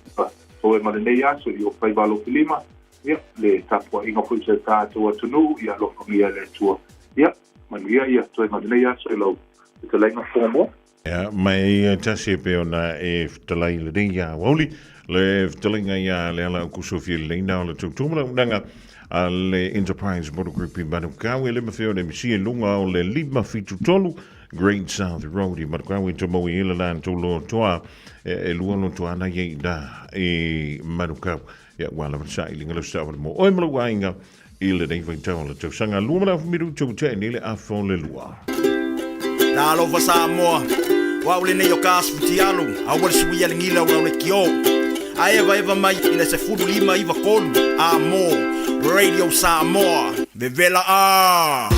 toega o lenei aso i ou faiva alofilima, ia, le tapuaiga foi i si o tatou atunuu, ia alofagia e le Atua. Ia, manuia ia toega o lenei aso i lau fetalaiga Fogamua. Ia, ma e tasi e pei ona e fetalai i lenei aoauli, le fetalaiga ia Leala Aukuso Fialeina o le tautua ma le auaunaga a le Enterprise Motor Group i Manukau e le mafai ona e misia i luga o le 573 Great South Road i Manukau e tau i le latou lotoa e lua lotoa na i ina i Manukau. Ia, ua lava le sailiga lau sawa mo oe ma lou aiga i lenei vaitau o le tausaga lua ma le afu tau tea nei le afa o le lua. Talofa Samoa, o au lenei o ka asu fitialu, aua le suia le gila o le kio. A evaeva mai i le 1593, a mo Radio Samoa, vevela a!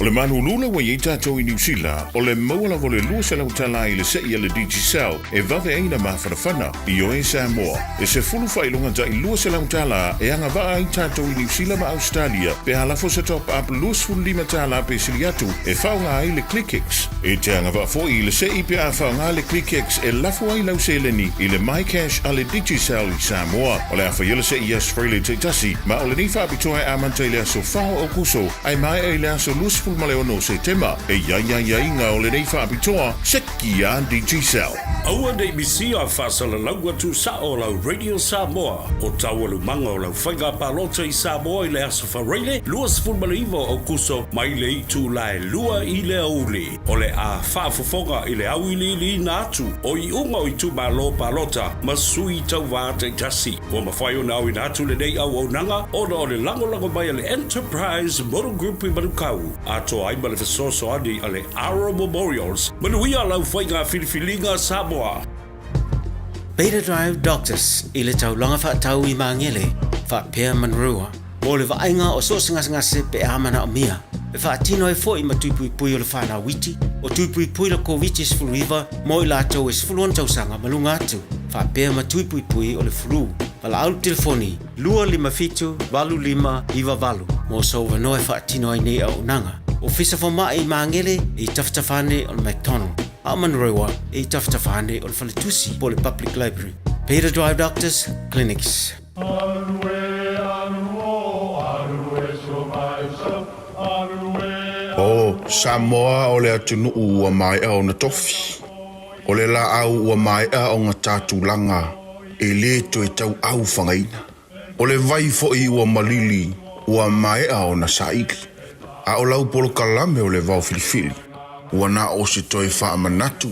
O le malulu la ua i ai tatou i Niu Sila, o le maua lava o le 200 tala i le se'i a le Digicel e vave ai na mafanafana. Ioe Samoa, e sefulu faailoga ta'i 200 tala e agavaa ai tatou i Niu Sila ma Ausetalia pe a lafo se top up 25 tala pe sili atu e faaaoga ai le ClickX. E te agavaa foi i le se'i pe a faaaoga le ClickX e lafo ai lau seleni i le MyCash a le Digicel i Samoa. O le a faia le se'i i Aso Faraile taitasi, ma o lenei faapitoa e amata i le aso 4 o Aokuso ae maea i le aso 26 o Setema. E i ai aiaiga o lenei faapitoa, seki a Digicel. Aua ne i misia faasalalau atu sao lau Radio Samoa o taualumaga o lau faiga palota i Samoa i le Aso Faraile 29 o Aokuso mai le itula e 2 i le aoauli. O le a faafofoga i le auiliiliina atu o iuga o itumalo palota ma sui tauva taitasi. Ua mafai ona aoina atu lenei auaunaga ona o le lagolago mai a le Enterprise Motor Group i Manukau, atoa ai ma le fesoasoani a le Aro Memorials. Manuia lau faiga filifiliga Samoa! Beta Drive Doctors i le taulaga faatau i Magele, faapea Manurewa, mo le vaaiga o so o se gasegase pe a manaomia. E faatino ai foi ma tui puipui o le fanau iti, o tui puipui le Koviti-19 mo i latou e 16 tausaga ma luga atu, faapea ma tui puipui o le flu. Valaau le telefoni 257 8598 mo sou avanoa e faatino ai nei auaunaga. Ofisa Fomai i Magele e i tafatafa ane o le McDonald, a o Manurewa e i tafatafa ane o le Faletusi po o le Public Library. Beta Drive Doctors Clinics. O Samoa o le atunuu ua maea ona tofi. O le laau ua maea ona ta tulaga e le toe tauau fagaina. O le vai foi ua malili ua maea ona saili. A o lau polokalame o le vao filifili, ua na o se toe faamanatu,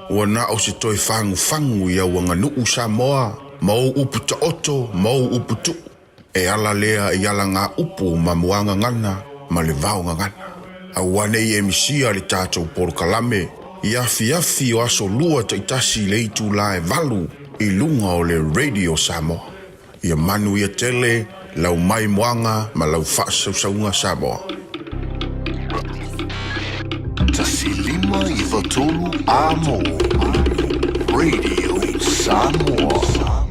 ua na o se toe fagufagu i au aganuu Samoa ma ou upu taoto ma ou upu tuu. E ala lea i alagaupu ma muagagana ma le vaogagana. Aua ne i e misia le tatou polokalame i afiafi o aso lua taitasi i le itula e valu i luga o le Radio Samoa. Ia manuia tele lau maimoaga ma lau faasausauga Samoa. 1 5 9 3 Amo Radio Samoa.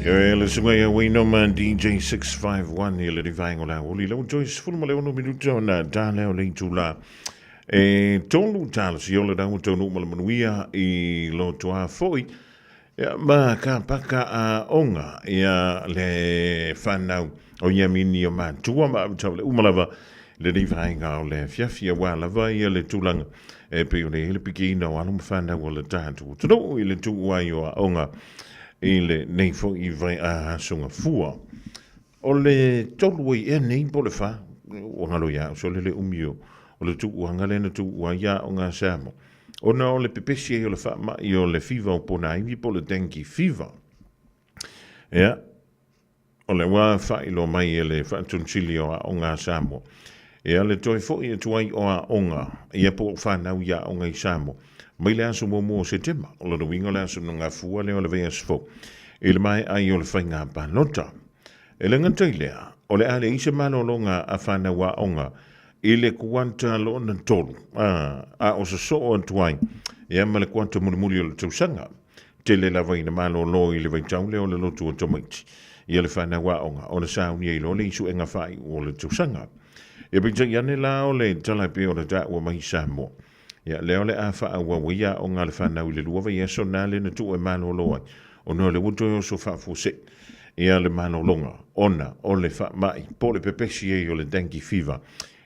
Ia le suga ia Wayno ma DJ 651 i le rivaenga o le aoli. Lau Joyce, 16 minuta ona tā leo le itula. E tolu tala si ola rau taunu ma le manuia i lotoa foi. Ia, ma ka paka a onga ia le whanau o ia mini o matua ma au le uma lava le rivaenga o le fiafi a wā lava ia le tūlanga e pe o le hele piki ina o alo ma whanau o le tātu. Tunu i le tū ai o a onga i le nei foi i vai a asunga fua. O le tolu ai ea nei po le fa, ua galo ia au sole le umi o o le tuuaga lea na tuua ai aoga a Samoa. Ona o le pepesi ai o le faamai o le fiva o Ponaivi po o le dengue fever. Ia, o le ua faailoa mai e le Faatonisili o Aoga a Samoa, ia le toe foi atu ai o aoga, ia po o fanau i aoga i Samoa, mai le aso muamua o Setema, o lona uiga o le aso nogafua lea o le vaiaso fou, i le maea ai o le faiga palota. E le gata i lea, o le a leai se malologa a fanau aoga i le kuata lona tolu, a, a o sosoo atu ai, ia ma le kuata mulimuli o le tausaga. Tele lava ina malolo i le vaitau lea o le lotu o tamaiti, ia le fanau aoga, ona sauni ai loa le i suega faaiu o le tausaga. Ia peitai ane la o le tala e pei ona taua mai i Samoa. Ia, lea o le a faaauau ai aoga a le fanau i le lua vaiaso na le na tuu e malolo ai, ona o lea ua toe oso faafuasei ia le malologa ona o le faamai po o le pepesi ai o le dengue fever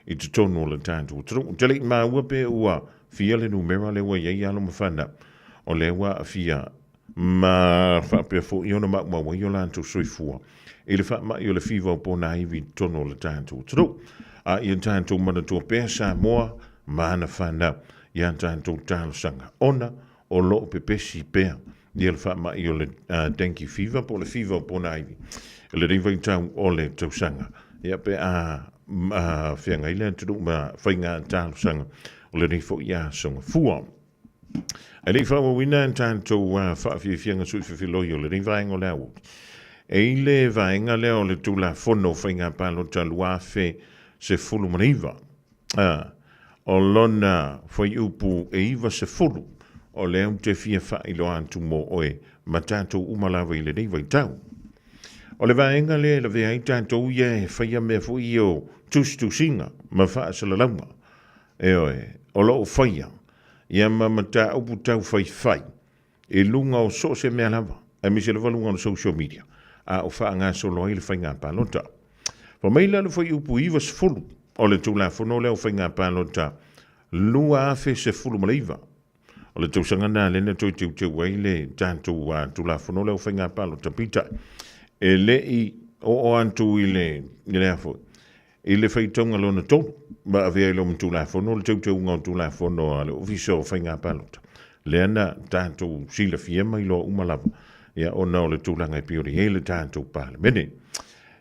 i totonu o le tatou atunuu. Ou te le i maua pe ua fia le numera lea ua i ai alo ma fanau o lea ua aafia ma faapea foi ona maumau ai o latou soifua i le faamai o le fiva o ponaivi i totonu o le tatou atunuu. A ia tatou manatua pea Samoa ma ana fanau i a tatou talosaga ona o lo o pepesi pea ia le faamai o le dengue fever po o le fiva o ponaivi i lenei vaitau o le tausaga. Ia pe a feagai le atunuu ma faiga talosaga o lenei foi aso Gafua. Ae le i faaauauina a tatou faafiafiaga sui fefiloi o lenei vaega o le aoauli, e i le vaega lea o le Tulafono o Faiga Palota 2019, o lona fuaiupu e 90, o lea ou te fia faailoa atu mo oe ma tatou uma lava i lenei vaitau. O le vaega lea e lavea ai tatou ia e faia mea foi ia o tusitusiga ma faasalalauga, Ioe, o lo o faia ia ma mataupu tau faifai i luga o so o se mea lava, aemaise lava luga o le social media, a o faagasolo ai le faiga palota. Fai mai la le fuaiupu 90 o le Tulafono lea o Faiga Palota 2019, o le tausaga lena lea na toe teuteu ai le tatou Tulafono lea o Faiga Palota, peitai, e le i oo atu i le, i le a foi, I le faitauga lona tolu, ma avea ai loa ma Tulafono le teuteuga o Tulafono a le Ofisa o Faiga Palota, lea na tatou silafia ma iloa uma lava, ia, ona o le tulaga e pei ona i ai le tatou Palemene.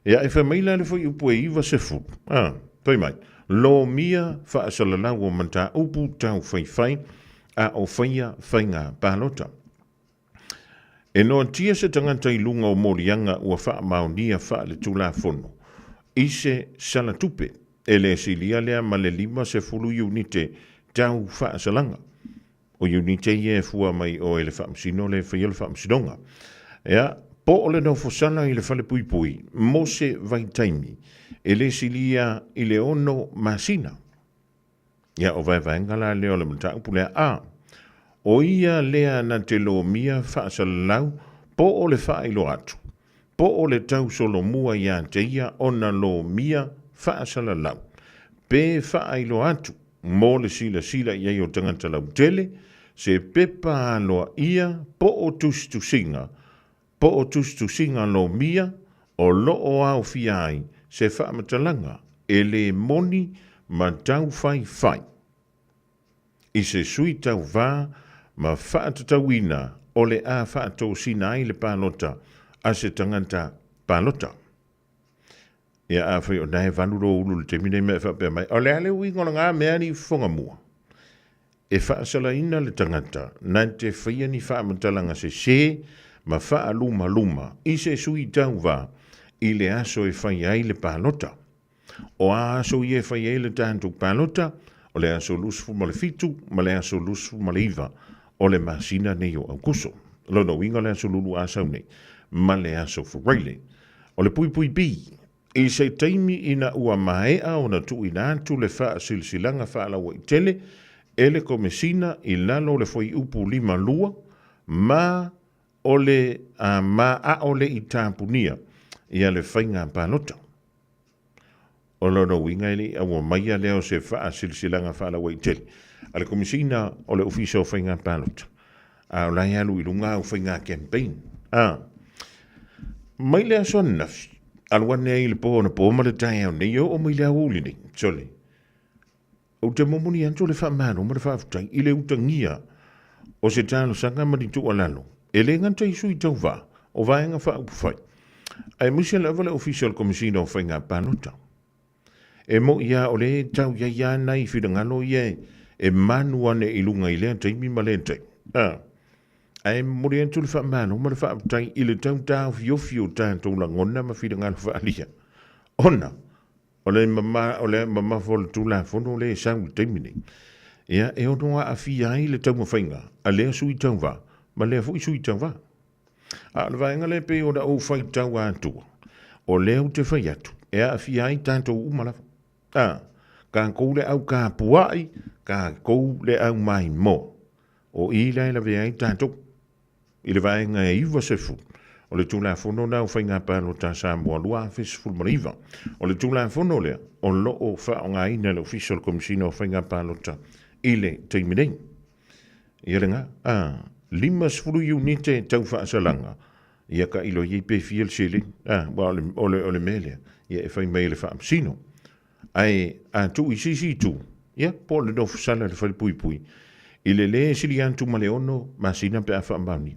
Ia, e fai mai la le fuaiupu e 90, a, fai mai, Lomia faasalalau o mataupu tau faifai a o faia faiga palota. E noatia se tagata i luga o moliaga ua faamaonia faale-tulafono i se sala tupe e le silia lea ma le 50 iunite tau faasalaga. O iunite ia e fua mai oe i le faamasino lea e faia le faamasinoga. Ea, po o le nofo sala i le falepuipui mo se vaitaimi e le silia i le ono masina. Ia, o vaevaega la lea o le mataupu lea. A, o ia lea na te lomia faasalalau po o le faailoa atu, po o le tausolomua ia te ia ona lomia faasalalau, pe faailoa atu mo le silasila i ai o tagata lautele, se pepa aloaia po o tusitusiga, Po o tusitusiga lomia o lo o aofia ai se faamatalaga e lē moni ma taufaifai i se sui tauvā ma faatatauina o le a faatosina ai le palota a se tagata palota. Ia afai o na e valu lou ulu i le taimi nei ma e faapea mai, O le a le uiga o lena mea ni fofoga mua? E faasalaina le tagata na te faia ni faamatalaga sesē ma faalumaluma i se sui tauva i le aso e fai ai le palota. O a aso ia e fai ai le tatou palota? O le aso 27 ma le aso 29 o le masina nei o Aukuso. Lona uiga o le aso Lulu a sau nei ma le aso Faraile. O le puipui B, i se taimi ina ua maea ona tuuina atu le faasilasilaga faalauaitele e le Komesina i lalo o le Fuaiupu 52 ma o le a ma ʻaʻole i tapunia ia le faiga palota. O lona uiga e le i auamaia lea o se faasilasilaga faalauaitele a le Komesina o le Ofisa o Faiga Palota, a o la e alu i luga au faiga campaign. A mai le aso ananafi, alu ane ai i le po anapo ma le taeao nei e oo mai le aoauli nei, sole, Ou te momoli atu le faamalo ma le faafetai i le utagia o se talosaga ma ni tuualalo e le gata i sui tauva o Vaega Faaupufai, aemaise lava le Ofisa o le Komesina o Faiga Palota. E moʻi lava o lea e tau i ai lava nai finagalo ia e manu ane i luga i lea taimi ma lea taimi. A, ae momoli atu le faamalo ma le faafetai i le tau taofiofi o tatou lagona ma finagalo faaalia, ona O le mama, o le mamafa o le Tulafono lea e sau i le taimi nei, ia, e ono aafia ai le taumafaiga a lea sui tauva ma lea foi sui tauva. A o le vaega lea e pei ona ou faitau atua, o lea ou te fai atu, e aafia ai tatou uma lava. A, tatou le au kapuaʻi, tatou le au maimoa. O i la e lavea ai tatou. I le vaega e 90 o le Tulafono lea o Faiga Palota a Samoa 2019, o le Tulafono lea o lo o faaaogaina e le Ofisa o le Komesina o Faiga Palota i le taimi nei. Ia lena, a, 50 iunite tau faasalaga, ia tailo i ai pe fia le seleni. A, aua o le, o le, o le mea lea, ia e fai mai e le Faamasino. Ae a tuu i se isi itu, ia, po o le nofosala i le falepuipui, i le lē sili atu ma le ono masina pe a faamaonia.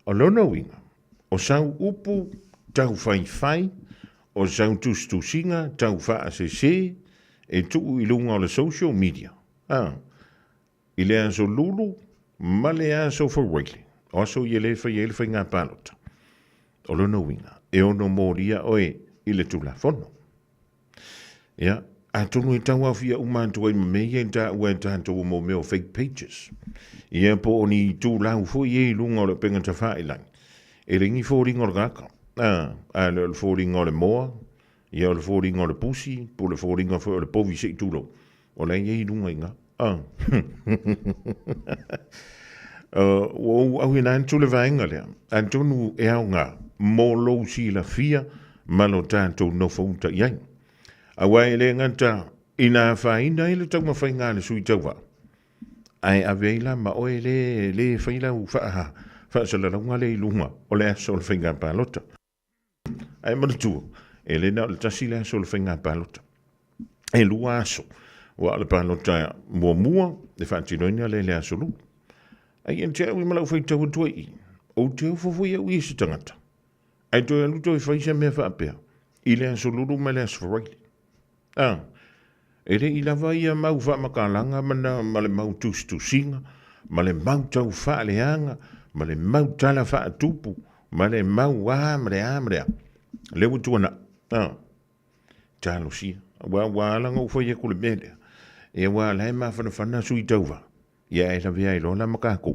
O lona uiga, o sau upu tau faifai, o sau tusitusiga tau faasese e tuu i luga o le social media, a, i le aso Lulu ma le aso Fauaile, o aso ia lē fai ai le faiga palota. O lona uiga, e ono molia oe i le Tulafono. Ia, atonu e tauaofia uma atu ai ma mea ia i taua e tatou mo mea o fake pages. Ia, po o ni itulau foi ia i luga o le upega tafailagi. E leai ni foliga o le tagata. A, a le o le foliga o le moa, ia o le foliga o le pusi, po o le foliga foi o le povi se i tulou. O la e i ai i luga i ina. A. Ua ou auina atu le vaega lea, atonu e aoga mo lou silafia ma lo tatou nofouta i ai. Aua e le gata ina afaina ai le taumafaiga a le sui tauva, ae ave ai la ma oe le, le fai lau faa, faasalalauga lea i luga o le aso o le faiga palota. Ae manatua, e le na o le tasi le aso o le faiga palota. E lua aso, ua o le palota muamua e faatinoina lea i le aso Lua. Ai ia te au i ma lau faitau atu ai i, ou te ofo foi au i se tagata. Ae toe alu toe fai se mea faapea i le aso Lulu ma le aso Faraile. A, e le i lava ia mau faamatalaga ma, na, ma le mau tusitusiga, ma le mau tau faaleaga, ma le mau tala faatupu, ma le mau a, ma le a, ma le a. Lea ua tuanai. A, talosia. Ua, ua ala ona ou fai atu le mea lea. Ia ua la e mafanafana sui tauva. Ia e lavea ai loa la ma tatou,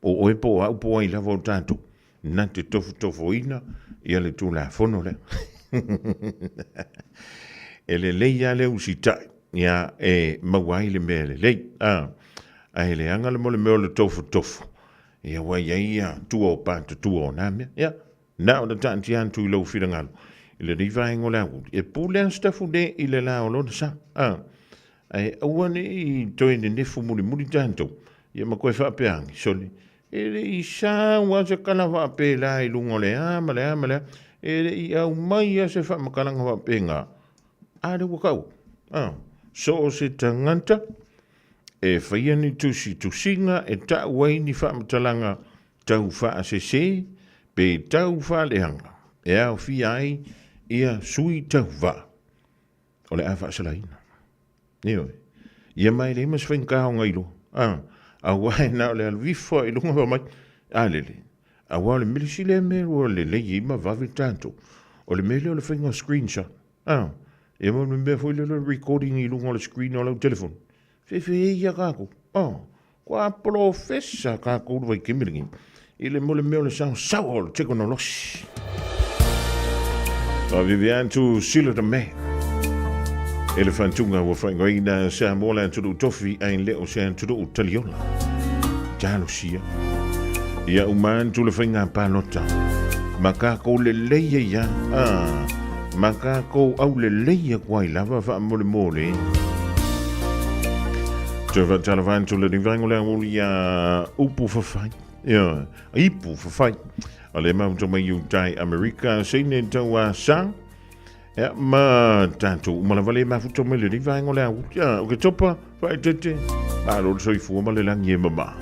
o oe po o au po o ai lava o tatou, na te tofotofoina ia le Tulafono lea. E lelei lava le usitai, ia e maua ai le mea lelei. A, ae leaga le mo le mea o le tofotofo, ia ua i ai ia tua o patatua o na mea. Ia, na ona taatia atu i lou finagalo i lenei vaega o le aoauli, e pule lava Sitafune i le la o lona sa. A, ae aua ne i toe nenefu mulimuli tatou, ia ma toe faapea ane, sole, E le i sau lava se tala faapela i luga o le a ma le a ma le a. E le i aumai lava se faamatalaga faapena. A lea ua tau. A, so o se tagata e faia ni tusitusiga e tau ai ni faamatalaga tau faasese pe tau faaleaga e aofia ai ia sui tauva o le a faasalaina. Ioe. Ia ma e leai ma se faigata ona iloa. A, aua e na o le alu ifo lava i luga fai mai, a lele, aua o le mea isi lea mea ua lelei ai ma vave tatou, o le mea lea o le faiga o screenshot. A, ia ma le mea foi lea o le recording i luga o le screen o lau telefoni. Fefe ai ia tatou. A, Kua polofesa tatou i le vaitaimi lenei i le mo le mea o le saosaoa o le tekonolosi. Faaveve atu sila ta mea. E le fantuga ua faaigoaina Samoa le atunuu tofi ae le o se atunuu taliola. Talosia. Ia uma atu le faiga palota. Ma kākou lelei ai ia. Ah, ma kākou aulelei atu ai lava faamolemole. Toe faatalofa atu le rivaingo le auli ia upu fafai. Ia, ipu fafai. O le mafuta mai i utai Amerika, seine tau a sa. Ia, ma tātou uma lava le mafuta mai le rivaingo le auli. Ia, o ke topa, whaetete, malo le soifua ma le langi e mama.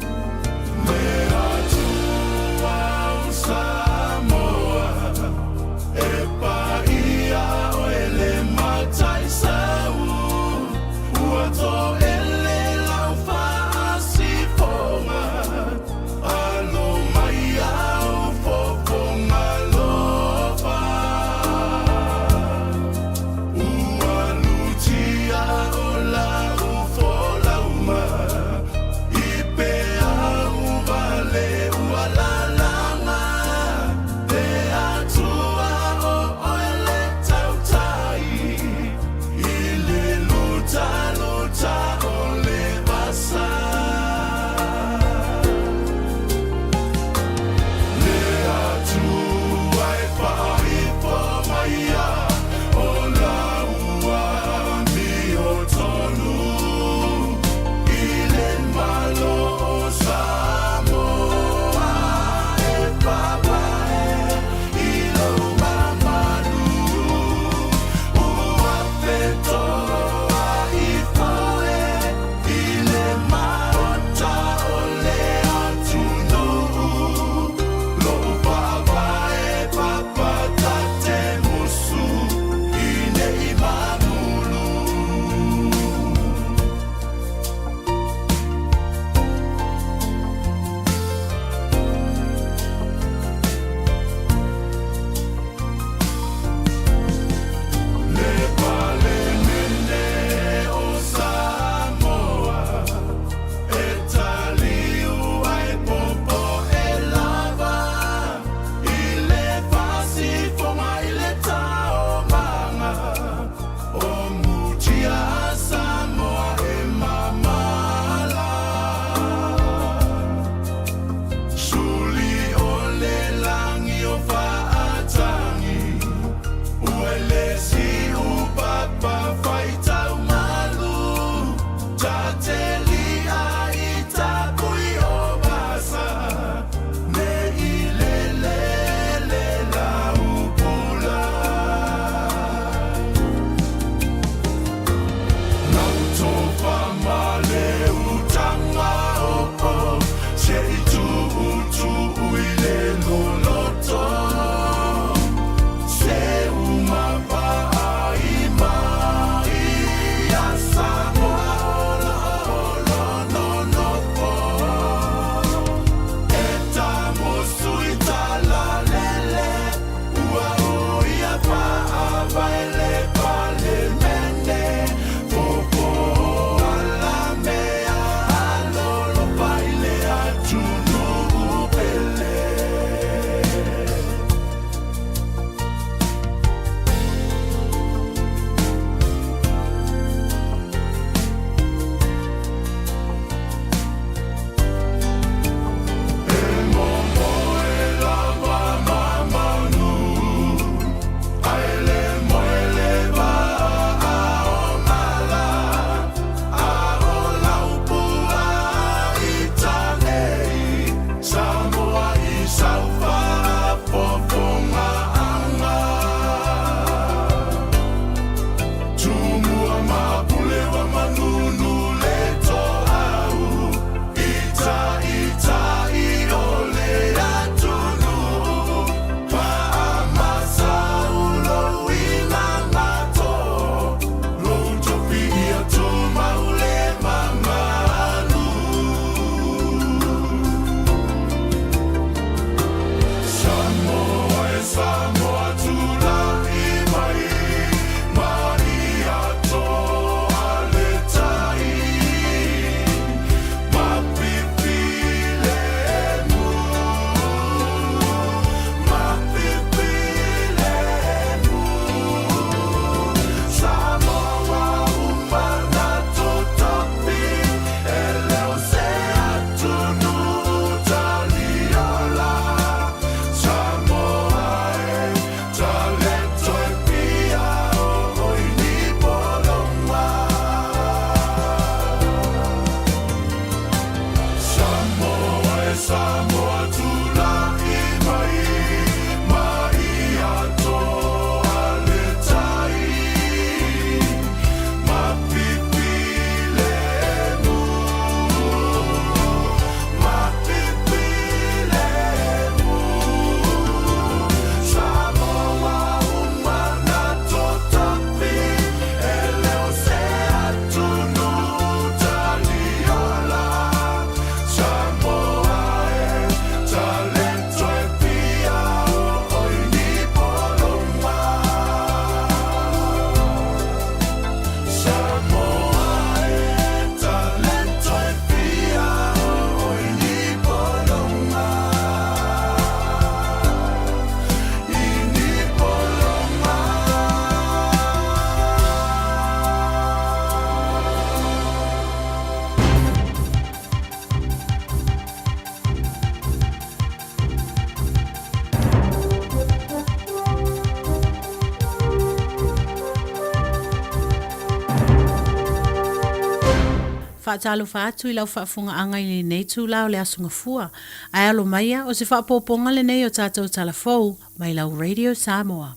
Faatalofa atu i lau faafofogaaga i lenei itulā o le Aso Gafua. Ae alo maia, o se faaopoopoga lenei o tatou tala fou mai lau Radio Samoa.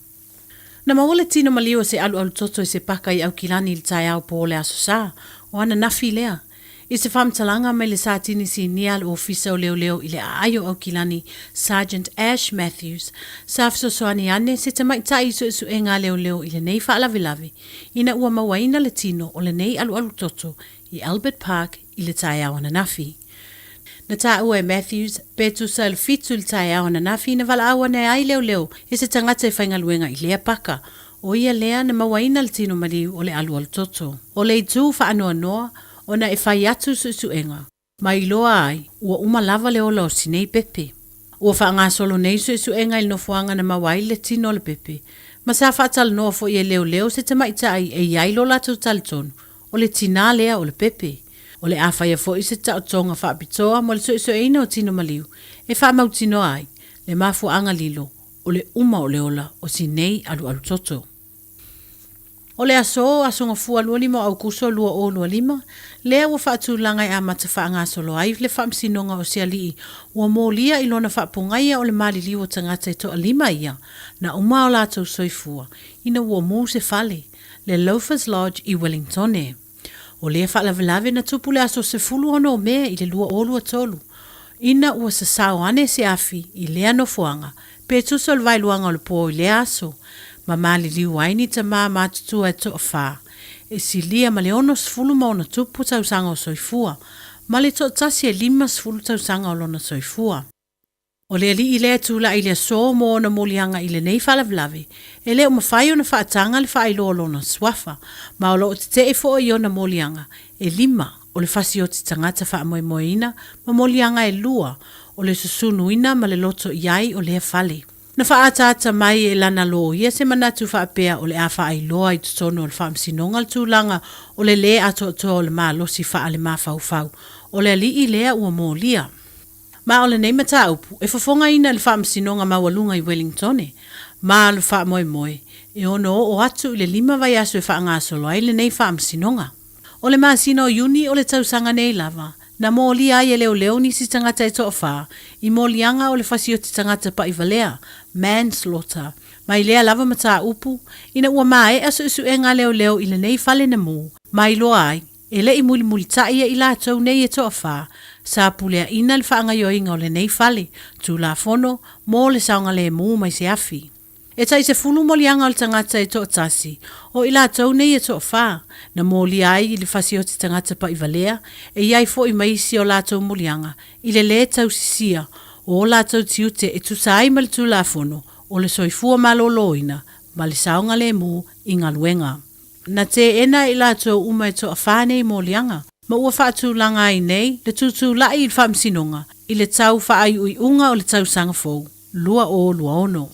Na maua le tino maliu o se alualu toto i se paka i Aukilani i le taeao po o le Aso Sa, o ananafi lea. I se faamatalaga mai le Satini Sinia a le Ofisa o Leoleo i le aai o Aukilani, Sergeant Ash Matthews, sa fesoasoani ane se tamaitai i suesuega a leoleo i lenei faalavelave ina ua mauaina le tino o lenei alualu toto i Albert Park i le taeao ananafi. Na taua e Matthews, pe tusa i le fitu i le taeao ananafi na valaau ane ai leoleo e se tagata e faigaluega i lea paka, ʻO ia lea na mauaina le tino maliu o le alualu toto. O le itu faanoanoa, ona e fai atu suesuega, ma iloa ai ua uma lava le ola o si nei pepe. Ua faagasolo nei suesuega i le nofoaga na maua ai le tino o le pepe, ma sa faatalanoa foi e leoleo se tamaitai e i ai lo latou talitonu, o le tinā lea o le pepe. O le a faia foi se taotoga faapitoa mo le suesueina o tino maliu e faamautinoa ai le mafuaaga lilo o le uma o le ola o si nei alualu toto. O le aso, Aso Gafua 25 o Aukuso 2025, lea ua faatulaga e amata faagasolo ai le faamasinoga o se alii ua molia i lona faapogaia o le maliliu o tagata e toalima ia na uma o latou soifua ina ua mu se fale, le Loafers Lodge i Wellingtone. O lea faalavelave na tupu le aso 16 o Me i le 2023, ina ua sasao ane se afi i lea nofoaga, pe tusa o le vaeluaga o le po i lea aso, ma maliliu ai ni tamā matutua e toafā, e silia ma le 60 ma ona tupu tausaga o soifua, ma le toatasi e 50 tausaga o lona soifua. O le alii lea e tulai i le aso mo ona moliaga i lenei faalavelave, e le o mafai ona faataga le faailoa o lona suafa, ma o lo o tetee foi i ona moliaga e lima o le fasioti tagata faamoemoeina ma moliaga e lua o le susunuina ma le loto i ai o lea fale. Na faaataata mai e lana loia se manatu faapea o le a faailoa i totonu o le faamasinoga le tulaga o le lē atoatoa o le malosi faale-mafaufau o le alii lea ua molia. Ma o lenei mataupu e fofogaina i le Faamasinoga Maualuga i Wellingtone, ma le faamoemoe e ono oo atu i le lima vaiaso e faagasolo ai lenei faamasinoga. O le masina o Iuni o le tausaga nei lava, na molia ai e leoleo nisi tagata e toafā i moliaga o le fasioti tagata paʻivalea, manslaughter, mai lea lava mataupu ina ua maea suesuega a leoleo i lenei fale na mu ma iloa ai E le i mulimulitai ia i latou nei e toafā, sa puleaina le faagaioiga o lenei fale, Tulafono, mo le saogalemu mai se afi. E tai sefulu moliaga o le tagata e toatasi, o i latou nei e toafā, na molia ai i le fasioti tagata paʻivalea, e i ai foi ma isi o latou moliaga, i le lē tausisia o o latou tiute e tusa ai ma le Tulafono o le Soifua Maloloina ma le Saogalemu i Galuega. Na teena e i latou uma e toafā nei moliaga, ma ua faatulaga ai nei le tutulai i le Faamasinoga i le tau faaiuiuga o le tausaga fou 2026.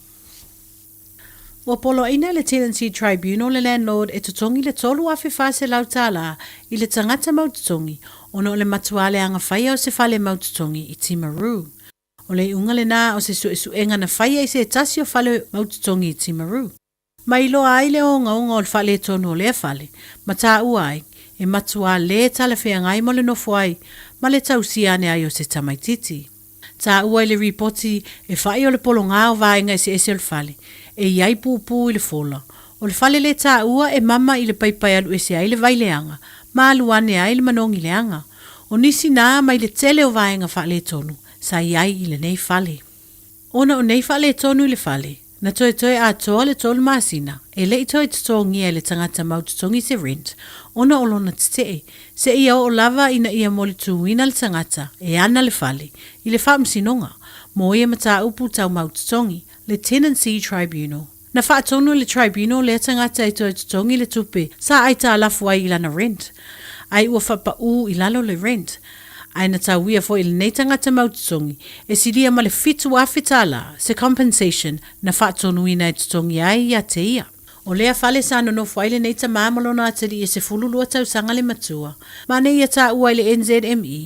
Ua poloaiina e le Tenancy Tribunal le landlord e totogi le $3,400 tala i le tagata mau totogi ona o le matua leaga faia o se fale mau totogi i Timaru. O le iuga lena o se suesuega na faia i se tasi o fale mau totogi i Timaru. Ma iloa ai le ogaoga o le faaletonu o lea fale, ma taua ai, e matuā lē talafeagai mo le nofo ai ma le tausia ane ai o se tamaitiiti. Taua i le ripoti e fa'i o le pologā o vaega eseese o le fale, e i ai pūpū i le fola. O le fale lē taua e mama i le paipai alu ese ai le vai leaga, ma alu ane ai le manogi leaga. O nisi nā mai le tele o vaega faaletonu sa i ai i lenei fale. Ona o nei faaletonu i le fale, na toetoe atoa le tolu masina e le i toe totogia e le tagata mau totogi se rent ona o lona tetee, seia oo lava ina ia molituina le tagata e ana le fale i le faamasinoga mo ia mataupu tau mau totogi, le Tenancy Tribunal. Na faatonu e le Tribunal lea tagata e toe totogi le tupe sa aitalafu ai i lana rent, ai ua faapaū i lalo le rent. Ae na tauia foi e lenei tagata mau totogi e silia ma le $7,000 se compensation na faatonuina e totogi ai ia te ia. O lea fale sa nonofo ai lenei tamā ma lona atalii e 12 tausaga le matua, ma nei ia taua i le NZME,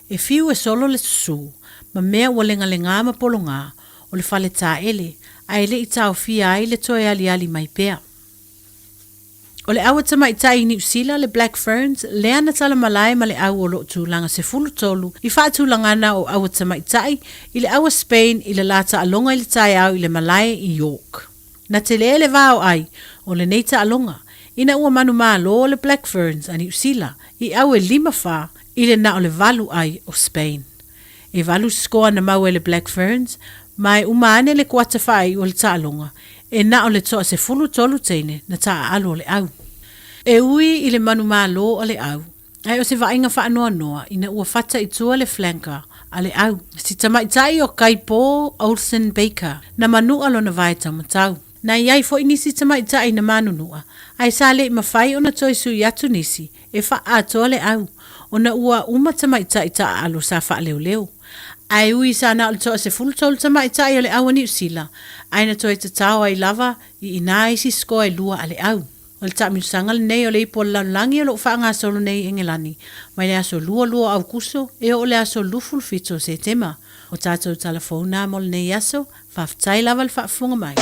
e fiu e solo le susū, ma mea ua legalegā ma pologā, o le fale taele, ae le i taofia ai le toe aliali mai pea. O le au a tamaitai i Niu Sila, le Black Ferns, lea na talamalae ma le au o lo o tulaga 13 i faatulagana o au a tamaitai i le au a Spain i le la taaloga i le taeao i le malae i York. Na tele le va o ai o lenei taaloga ina ua manumalo le Black Ferns a Niu Sila i au e 5-4 i le na o le 8 ai o Spain. E valu sikoa na maua e le Black Ferns, ma e uma ane le kuata faaiu o le taaloga, e na o le toa 13 teine na taaalo o le au. E ui i le manumalo o le au, ae o se vaaiga faanoanoa ina ua fata i tua le flanker a le au, si tamaitai o Kaipo Olsen Baker, na manua lona vae taumatau. Na i ai foi nisi tamaitai na manunua, ae sa le i mafai ona toe sui atu nisi e faaatoa le au, ona ua uma tamaitai taaalo sa faaleoleo. Ae ui sa na o le toa 13 tamaitai o le au a Niu Sila, ae na toe tatao ai lava i inā isi sikoa e lua a le au. O le taamilosaga lenei o le Ipu o le Lalolagi o lo o faagasolo nei i Engelani mai le aso 22 o Aukuso e oo i le aso 27 o Setema. O tatou tala fou na mo lenei aso, faafetai lava le faafofoga mai.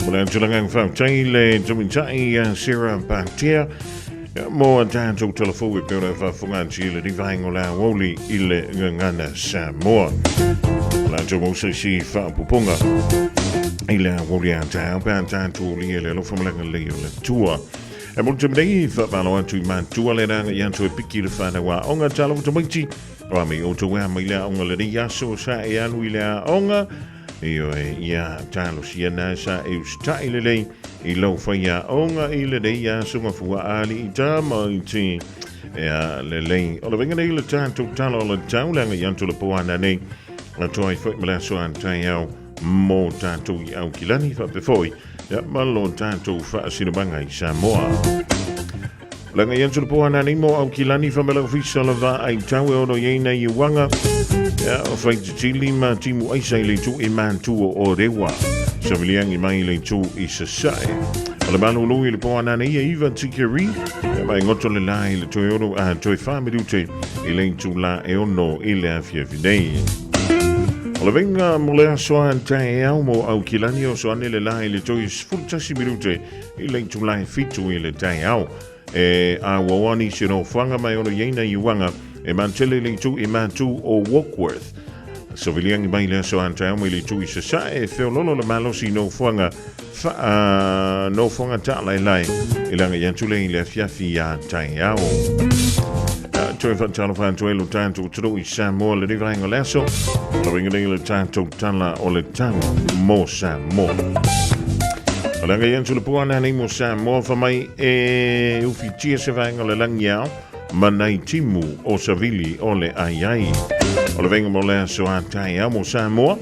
O le tulaga faafetai le tamaitai ia Sarah Patea mo a tatou telefou e pei ona faafofoga atu i le vaega o le aoauli i le gagana Samoa. O latou mau se isi faaopoopoga i le aoauli a taeao pe a tatou aulia le alofa ma le agalelei o le Atua. E mo le taimi nei, faamalo atu i matua le agaga ia toe piki le fanau aoga talofa tamaiti O a mai outou ea mai le aoga lenei aso sa e alu i le aoga. Ioe, ia talosia na sa e usitai lelei i lau fai aoga i lenei aso mafua ali i tamaiti. Ea lelei. O le venga nei le tatou tala o le tau le aga i atu le poana nei. Atoa ai foi ma le aso a taeao mo tatou i Aukilani faapea foi ia ma lo tatou faasinomaga i Samoa. Laga i atu le poana nei mo Aukilani whamela ofisa la va ai tau e ono i nei uanga. Ia, o whai titili ma timu aisa i le tu i mantua o rewa. Saviliangi mai i le tu i sasae. O le malulu i le poana nei e Iva Tikeri. Ia mai ngoto le la i le toi ono a toi whamirute i le tu la e ono i le afiafi nei. O le venga mo le aso a taeao mo Aukilani o so ane le la i le toi 11 minute i le itula e fitu i le taeao. E auau ani se nofoaga mai ono i ai nai uaga e mantele i le itu i matu o Warkworth. Soviliangi mai le aso a taeao mai le itu i Sasae e feololo le malosi i nofoaga wha, nofoaga taalaelae i le agai atu lea i le afiafi a taeao. Toe faatalofa atu ai lo tatou atunuu i Samoa lenei vaega o le aso. O le uiga nei o le tatou tala o le tau mo Samoa. O le agai atu le puana nei mo Samoa fa mai e ufitia se vaega o le lagi ao ma nai timu o savili o le ai ai. O le veinga mo le aso a taeao mo Samoa,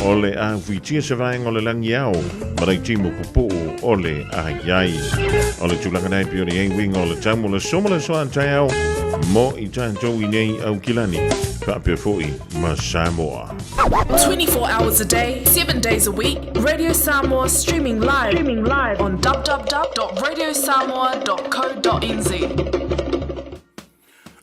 o le a ufitia se vaega o le lagi ao ma nai timu pupuu o le ai ai. O le tulaga nei pei ona i ai uiga o le tau mo le aso ma le aso a taeao mo i tatou i nei Aukilani faapea foi ma Samoa. 24 hours a day, 7 days a week, Radio Samoa streaming live, streaming live on www.radiosamoa.co.nz.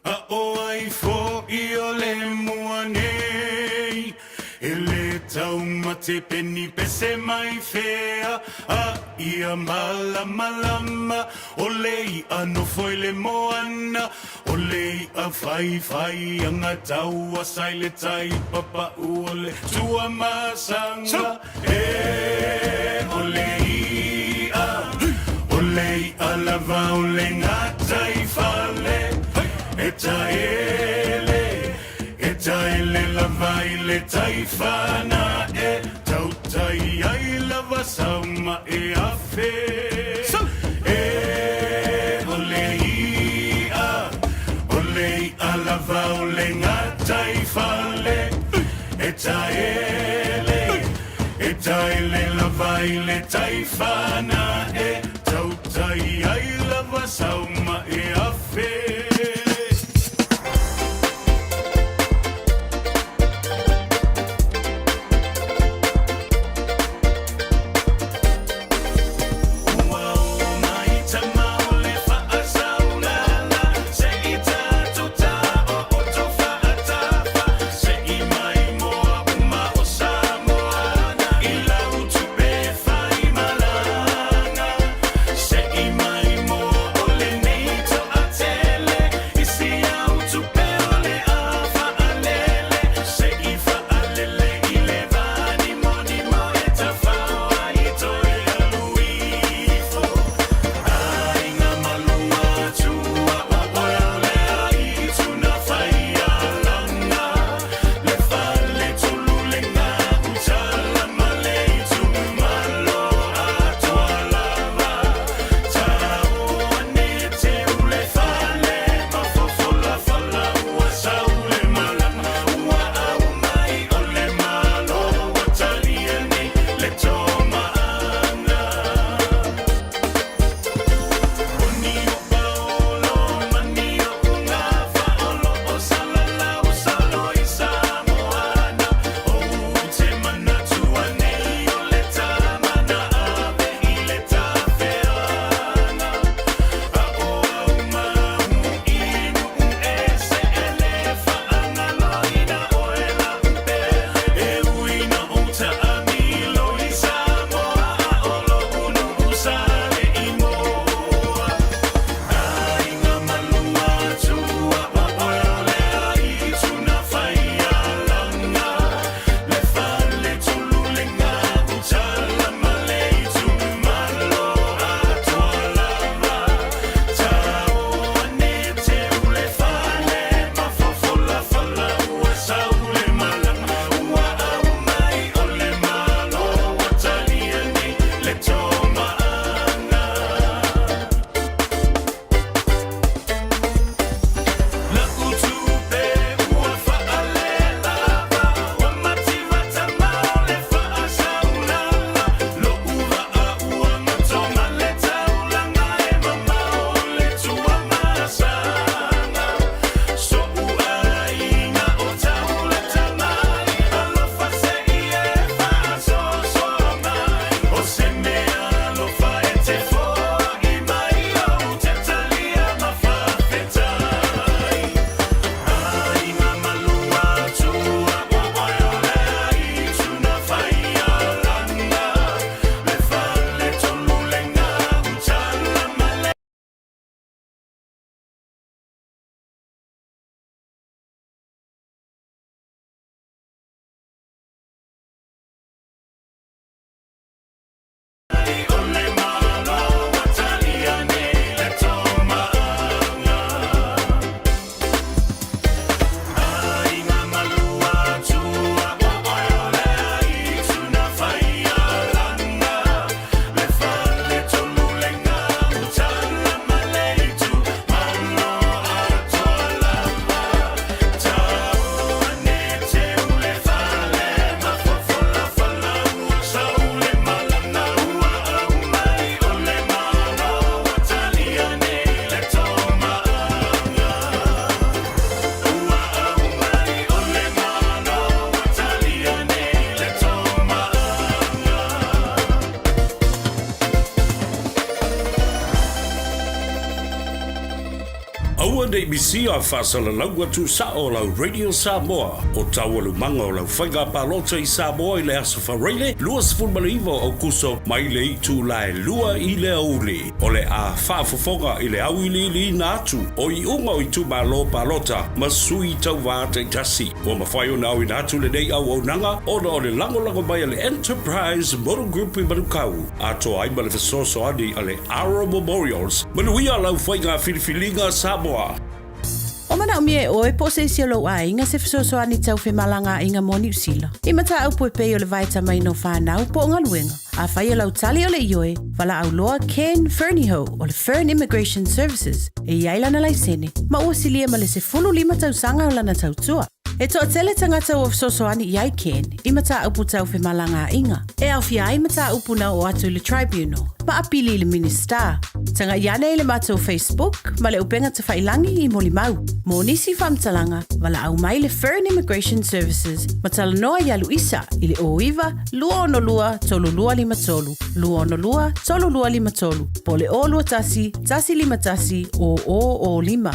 A o ai foʻi o le mua nei E le taumate peni pese mai fea A ia malamalama O le iʻa nofo i le moana O le iʻa faifai aga taua sa i le tai papaʻu O le Tuamasaga e O le iʻa O le iʻa lava o le gataifale E taele E taele lava i le tai fanaʻe Tautai ai lava sau ma e afe E o le iʻa O le iʻa lava o le gataifale E taele E taele lava i le tai fanaʻe Tautai ai lava sau ma e afe. Aua ne i misia faasalalau atu sao lau Radio Samoa o taualumaga o lau faiga palota i Samoa i le Aso Faraile 29 o Aukuso mai le itula e 2 i le aoauli. O le a faafofoga i le auiliiliina atu o iuga o itumalo palota ma sui tauva taitasi. Ua mafai ona aoina atu lenei auaunaga ona o le lagolago mai a le Enterprise Motor Group i Manukau, atoa ai ma le fesoasoani a le Aro Memorials. Manuia lau faiga filifiliga Samoa! O manaomia e oe po o se isi o lou aiga se fesoasoani tau femalagaaiga mo Niu Sila. I mataupu e pei o le vaetamaina o fanau po o galuega, afai o lau tali o le ioe, valaau loa Ken Fernihough o le Fern Immigration Services e i ai lana laisene ma ua silia ma le 15 tausaga o lana tautua. E toatele tagata ua fesoasoani i ai Ken i mataupu tau femalagaaiga, e aofia ai mataupu na oo atu i le Tribunal ma apili i le Minisita. Tagai ane i le matou Facebook ma le upega tafailangi i molimau. Mo nisi faamatalaga, valaau mai le Fern Immigration Services ma talanoa iā Luisa i le 09 262 3253, 262 3253, po o le 021 151 0005.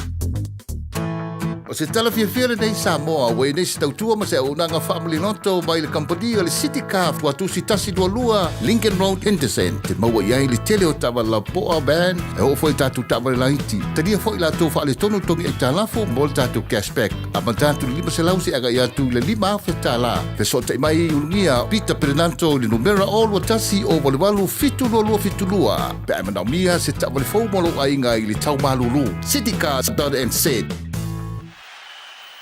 O se tala fiafia lenei Samoa ua i nei se tautua ma se auaunaga faamaliloto mai le kamupani o le City Car Tuatusi 122 Lincoln Road Henderson te maua i ai le tele o taavale lapoa van e oo foi i tatou taavale laiti. Talia foi latou faaletonu togi aitalafu mo le tatou cashback. Amata atu i le 500 seia agai atu i le 5,000 tala. Fesootai mai i Ulugia Peter Perenanto i le numera 021 088 722 pe a e manaomia se taavale fou mo lou aiga i le tau malulu. Citycars.nz.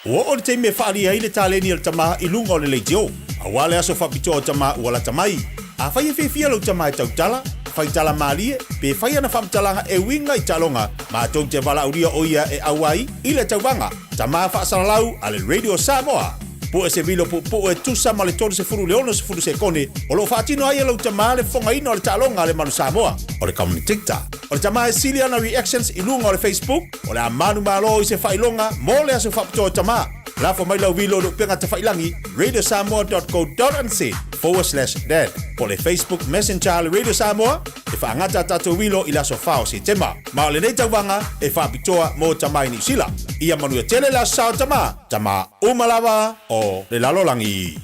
Ua oo le taimi e faaalia ai le taleni a le tama i luga o le leitio. Aua le aso faapitoa o tama ua lata mai. Afai e fiafia lou tama e tautala, fai tala malie, pe fai ana faamatalaga e uiga i taaloga, matou te valaaulia o ia e auai i le tauvaga. Tama faasalalau a le Radio Samoa. Pue se vilo puupuu e tusa ma le 30 i le 60 sekone o lo o faatino ai e lou tama le fofogaina o le taaloga a le Manu Samoa, o le commentator. O le tama e sili ana reactions i luga o le Facebook, o le a manumalo i se faailoga mo le aso faapitoa o tama. Lafo mai lau vilo i le upega tafailangi radiosamoa.co.nz/dad po o le Facebook Messenger a le Radio Samoa e faagata a tatou vilo i le aso 4 o Setema. Ma o lenei tauvaga e faapitoa mo tama i Niu Sila. Ia manuia tele le aso sa o tama, tama uma lava o le lalolagi.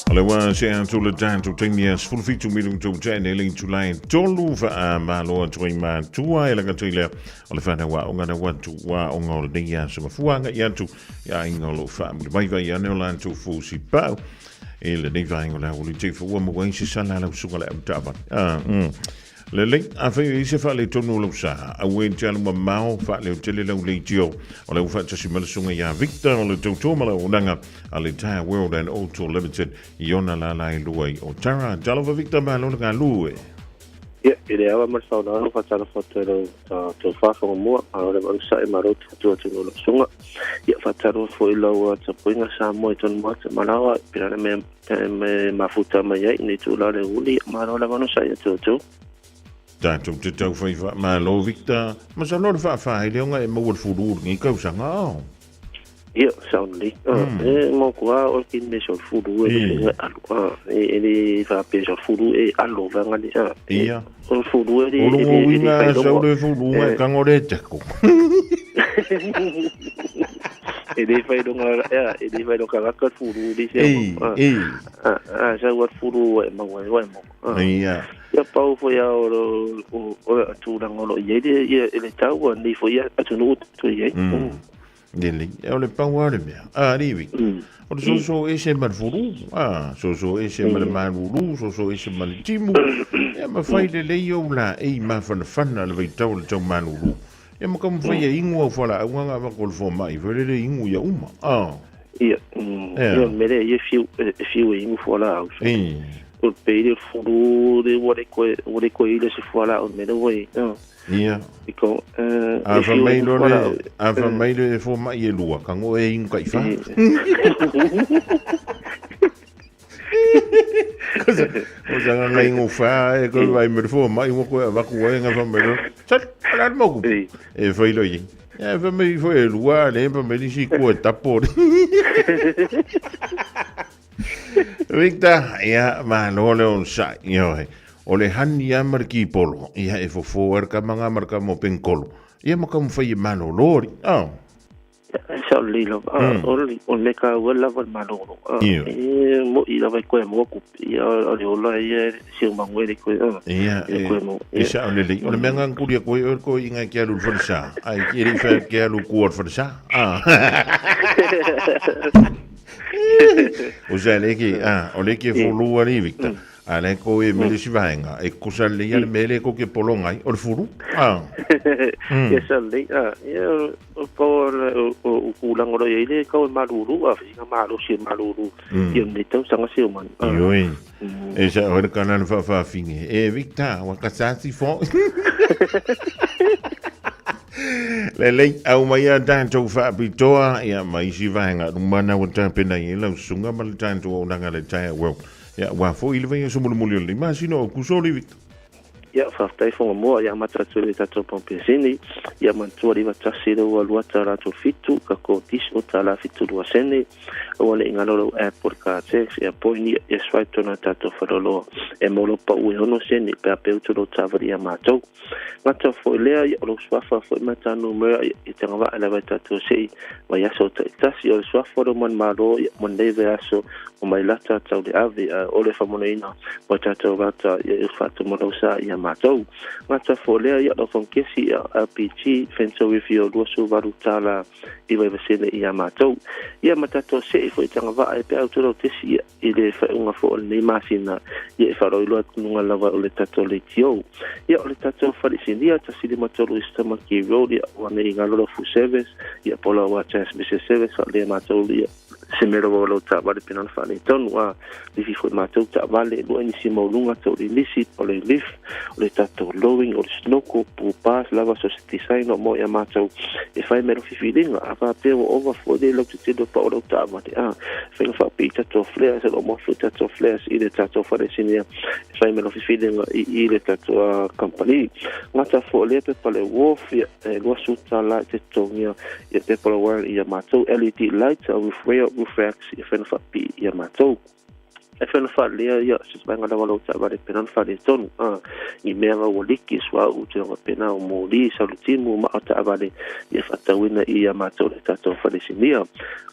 O le ua se atu le tatou taimi e 17 minute o tene le itula e tolu faamalo atu ai matua e lagata i lea o le whanau aoga na atu aoga o lenei aso mafua agai atu i aiga o loo faamulivaivai ane o latou fusi pau i lenei vaega o le aoauli te fua maua ai se sala a lau susuga le autaavale. Lelei, afai o i ai se faaletonu o lau sa, aua e te alu mamao, faaleo tele lau leitio o le ua faatasi mai le susuga ia Victor o le tautua ma le auaunaga a le Tire World and Auto Limited i ona lala e lua i Otara. Talofa Victor, malo le galue. Ia, i le ava ma le faaaloalo, faatalofa atu i lau tofa Fagamua, malo le onosai, malo le tautua atu i lou susuga. Ia, faatalofa foi i lau tapuaiga Samoa i tonu maota, malaga, pe le a le mea e mafuta mai ai i lenei itula o le aoauli, malo lava onosai atu outou. Tatou te taufai faamalo Victor, masalo o le faafaaileoga e maua le fulu o lenei tausaga ao. Ia, sao lelei. E mau kua o ke me so fulu e le alu. E le faapea so fulu e alo vanga le. Ia. O fulu e le O longo uiga sau le fulu e kango le teko. E le fai longa e le fai longa kaka fulu le se. E. A sau at fulu e mau e mau. Ia. Ia pau foi a o o tulaga o lo o i ai le ia le tau nei foi atunuu tu i ai. Lelei, o le pau lava o le mea, a Livi, o le soso ese ma le fulu, a, soso ese ma le malulu, soso ese ma le timu, ia ma fai lelei ou laei mafanafana le vaitau o le tau malulu. Ia ma taumafai e inu au fualaau aga avatu o le fomai foi lele inu ia uma, a. Ia, ia mele ia fiu, e fiu e inu fualaau. O le pei le fulu le ua le koe, ua le koe ile se fualaau mele ua i. Ia. I ko, A e fa fiu mai e loa inu le, fualaau. a fa mai le fomai e lua, kago e inu taʻifa. O sa nga ngai ngo fa e ko vai me fo mai mo ko va ku e nga fa me. Sa la mo ku. E fai lo i. E fa me fo e lua le pa me si ku e tapo. Victor, ia malo le on sa io he. O le hani a marki polo. Ia e fofo er ka manga marka mo penkolo. Ia mo ka mo fai e malo lori. Oh. E sao lelei lava o le mea taua lava le malolo e moʻi lava e koe maua tupe ia o le ola ia siumagu ai le koe Ia e sao lelei o le mea gagakuli aku ai oe le toeaiga e te alu i le falesa ae e le i fai atu ke alu i tua o le falesa o sa le ke o le ke follow alii Victor A lea ko e mele si vaega, e kosa lelei a le mea lea kou te pologa ai, o le fulu. A. Ia sa lelei, a, ia o pau o tulaga o lo o i ai le kau e malulu, a fai sina malosi e malulu i lenei tausaga si o manu. Ioe, e sa oe le kana le faafaafine, e Victor, ua kasasi fo. Lelei, au mai a tatou faapitoa, ia ma isi vaega uma na ua tapena i ai lau susuga ma le tatou auaunaga le taeao. Well, Ia, ua foi le vaiaso mulimuli o lenei masina o Aokuso, Livita. Ia, faafetai Whangamoa, ia amata atu i le tatou pampeseni, ia manatua le 91 le ua lua tala 37, ka ko diesel tala 72 sene, aua ne i ngalo lau app o le car tax, ia point ia, ia swipe tona tatou faleoloa, e mau lau pau e 6 sene, pe a peu tu lou tavali ia matou. Gata foi lea, ia o lou suafa foi ma ta numera, ia i te agavaa lava i tatou sei vaiaso taitasi, o le suafa o lou manumalo, ia mo lenei vaiaso o mai lata tau le ave, a o le famonoina mo tatou rata, ia e faatomalausa ia matou. Gata foi lea, ia o lau fagukesi, ia LPG, Fenso Review 28 tala 99 sene ia matou. Ia ma tatou sei foi i te agavaa e pe au tu lau tesi, ia I le faaiuga foi o lenei masina, ia e faailoailoa atu luga lava o le tatou leitio. Ia, o le tatou fale sinia, 153 East Tamaki Road, ia, ua nei i galo lau full service, ia po lau transmission service, faalelei matou, ia, se mea lava o lau taavale pena ona faaletonu, a lifi foi matou taavale, lua nisi maualuga tau le lisi, o le lift, o le tatou lowing, o le snorkel, pool bars, lava so se design o mo ia matou e fai mai lau fifiliga, a faapea ua ova foi le lautetele o pau o lau taavale, a faiga faapei tatou flares, o lo o maua foi tatou flares i le tatou fale sinia e fai mai lau fifiliga i i le tatou company. Gata foi lea pepa le wharf, ia, e $20 i te totogia ia pepa le warrant ia matou LED lights, a roof rail, roof racks, ia faiga faapei ia matou. E whai ona whaalea ia se vaenga lava lau taavale pena ona faaletonu a i mea nga ua liki suauu tulaga pena o moli salutimu ma o taavale ia faatauina i ia matou le tatou falesinia.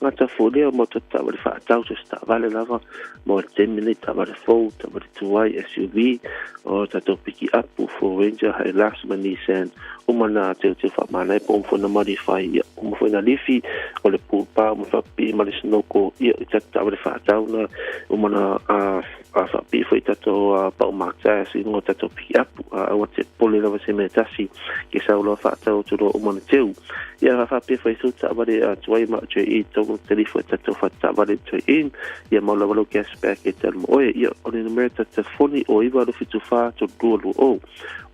Gata folea mo tatou taavale faatau so se taavale lava mo le taimi nei taavale fou taavale tuai SUV o tatou piki apu Ford Ranger Hilux ma Nissan uma na teuteu faamanaia po uma foi na modify ia uma foi na lifi o le pool bar uma faapipii ma le snoko ia i tatou taavale faatau na uma na a faapipii foi i tatou pau matai i luga o tatou pikiapu a aua te popole lava se mea tasi ke sau loa faatau atu loa uma na teu ia a faapea foi su taavale a tuai ma trade tonu te lifo i tatou fale taavale trade in ia mau lava lou cash back e tali mo oe ia o le numera telefoni o 9 74 32 20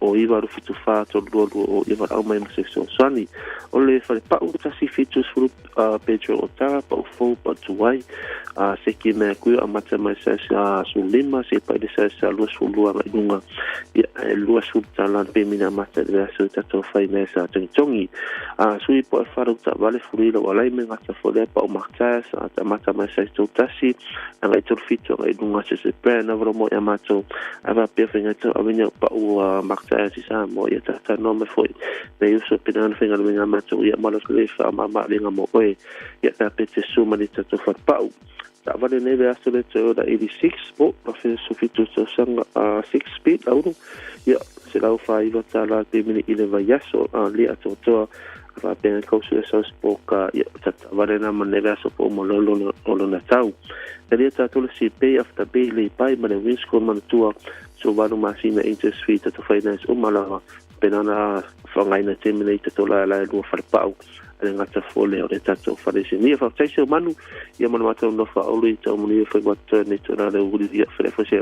o 9 74 322 o ia valaau mai ma se fesoasoani. O le falepau 170 Pedro Otara, pau fou, pau tuai, seki mea kuio amata mai size 15, se pai le size 22 agai luga, ia e 20 tala le pemina amata i le vaiaso i tatou fai mea sa togitogi. Sui po e whalau taavale fulu i lau alai me gata fo lea pau Mark Tires, amata mai size 31, agai 37 agai luga se se brand na valo mo ia matou a faapea faiga tau ave nia pau a Mark Tires i Samoa ia talanoa mai foi me uso pena na faiga luega matou ia malo le fa ma ma lenga mo oe ia ta pe te su mani tatou falepau taavale nei le aso le Toyota 86 po ma fe su fitu tausaga a 6 speed auro ia $149 tala pe mini i le vaiaso a le atoatoa a faapea kausu e sau spoka ia taavale na ma nei le aso po mo lolo o lona tau. Talia tatou le CP after B le pai ma le windscreen manatua so valu masina interest free tatou finance uma lava pena na whangaina te mene i tatou lae lae lua falepau a le gata fole o le tatou fale sinia. Faafetai seu manu ia mana matou no whaolu i tau manu ia whai watoa nei tōna le uri ia whare fo se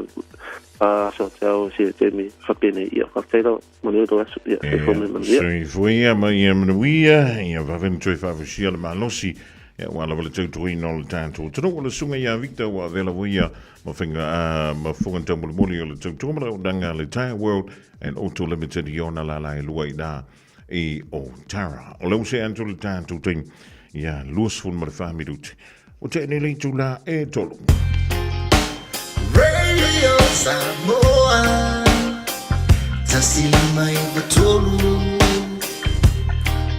a so te ao se te mi whapene ia faafetai lava manu ro aso ia e fo me manu ia. Soifua ma ia manuia, ia vave na toe faavasia le malosi. Ia, aua lava le tautuaina o le tatou atunuu. O le susuga ia Victor ua avea lava ia ma faiga ma fofoga taumolimoli o le tautua ma le auaunaga a le Tyre World and Auto Limited i ona lala e lua i ina i Otara. O lea ua see atu le tatou taimi ia 24 minute. Ua tea nei le itula e tolu. Radio Samoa 153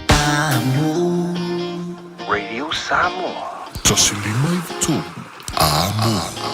Amo. Radio Samoa. 153 Amo.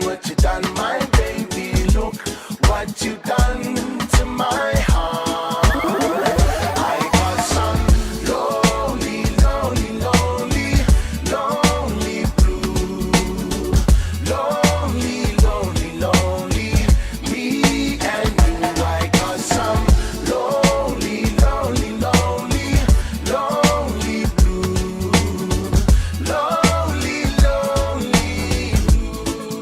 What you done, my baby. Look what you done to my heart. I got some lonely, lonely, lonely, lonely blue. Lonely, lonely, lonely, me and you. I got some lonely, lonely, lonely, lonely blue. Lonely, lonely blue.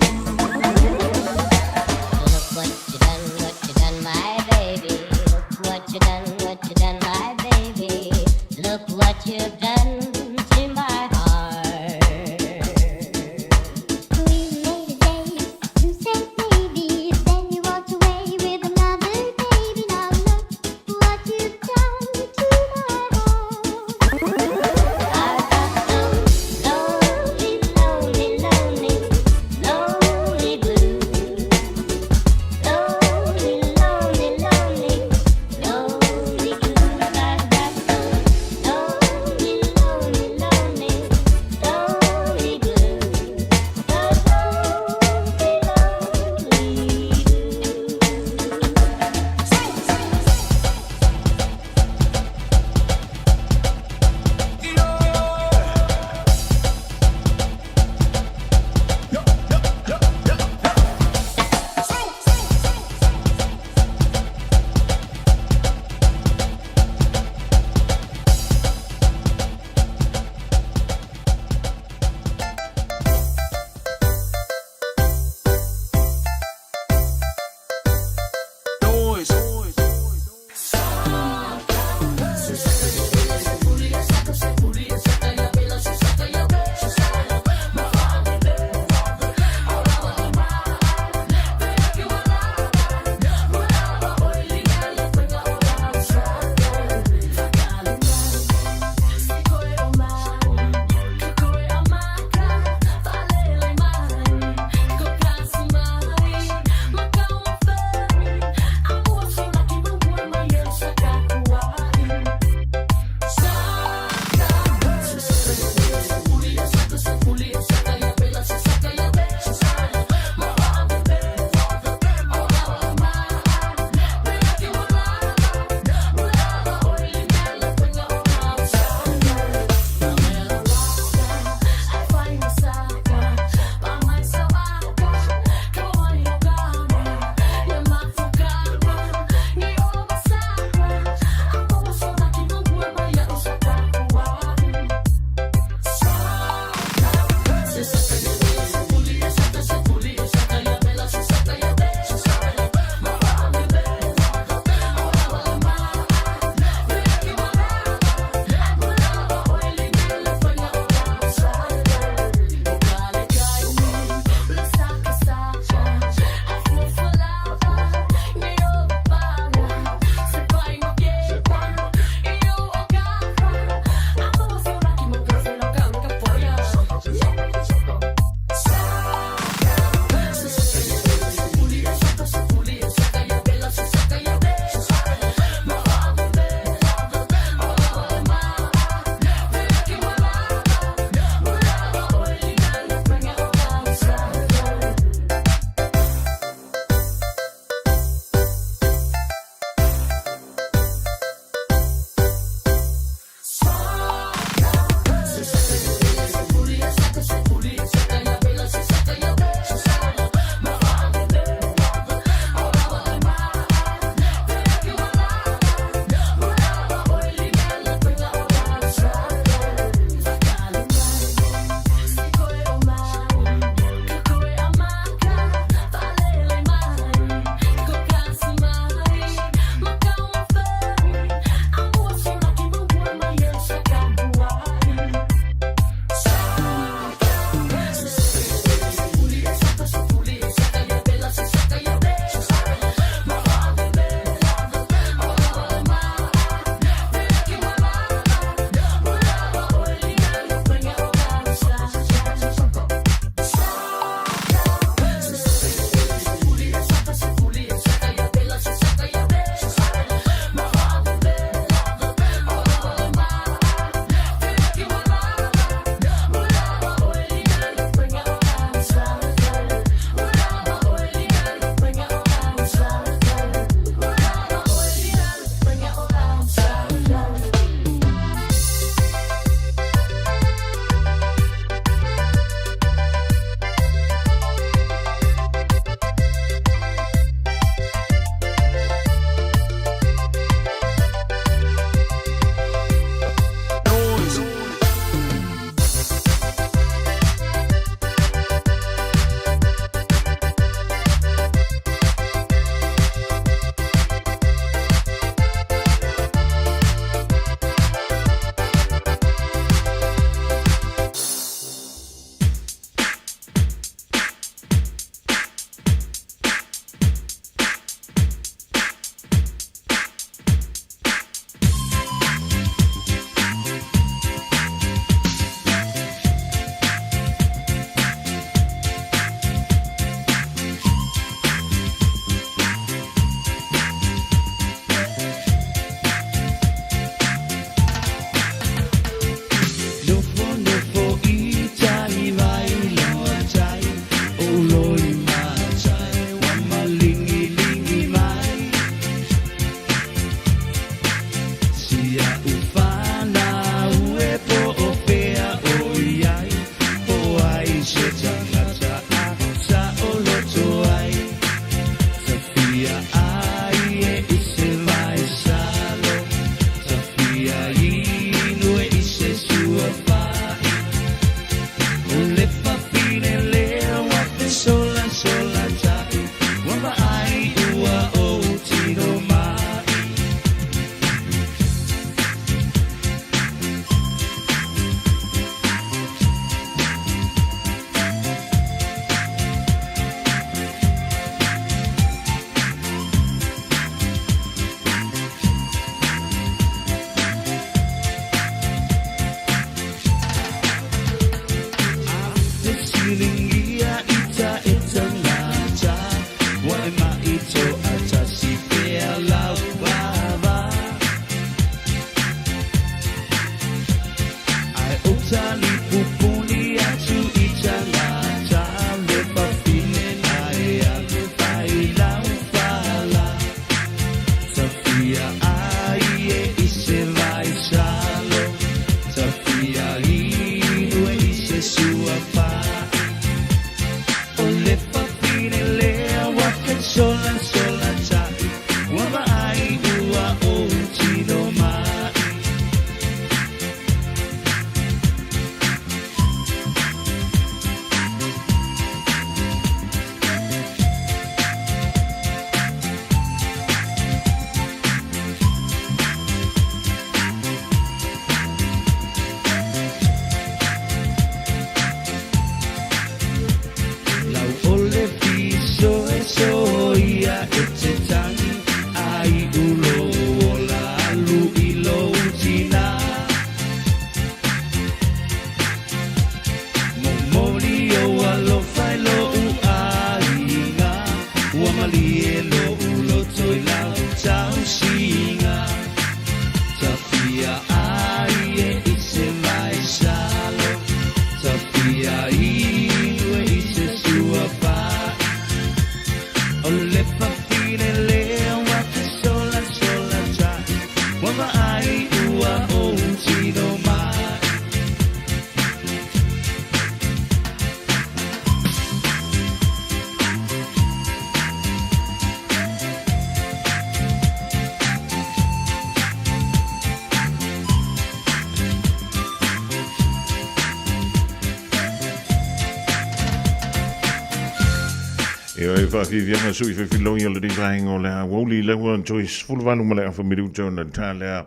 Ia e faafiafiaga sui fefiloi o lenei vaega o le aoauli lea ua toe 18 ma le afa minuta ona ta lea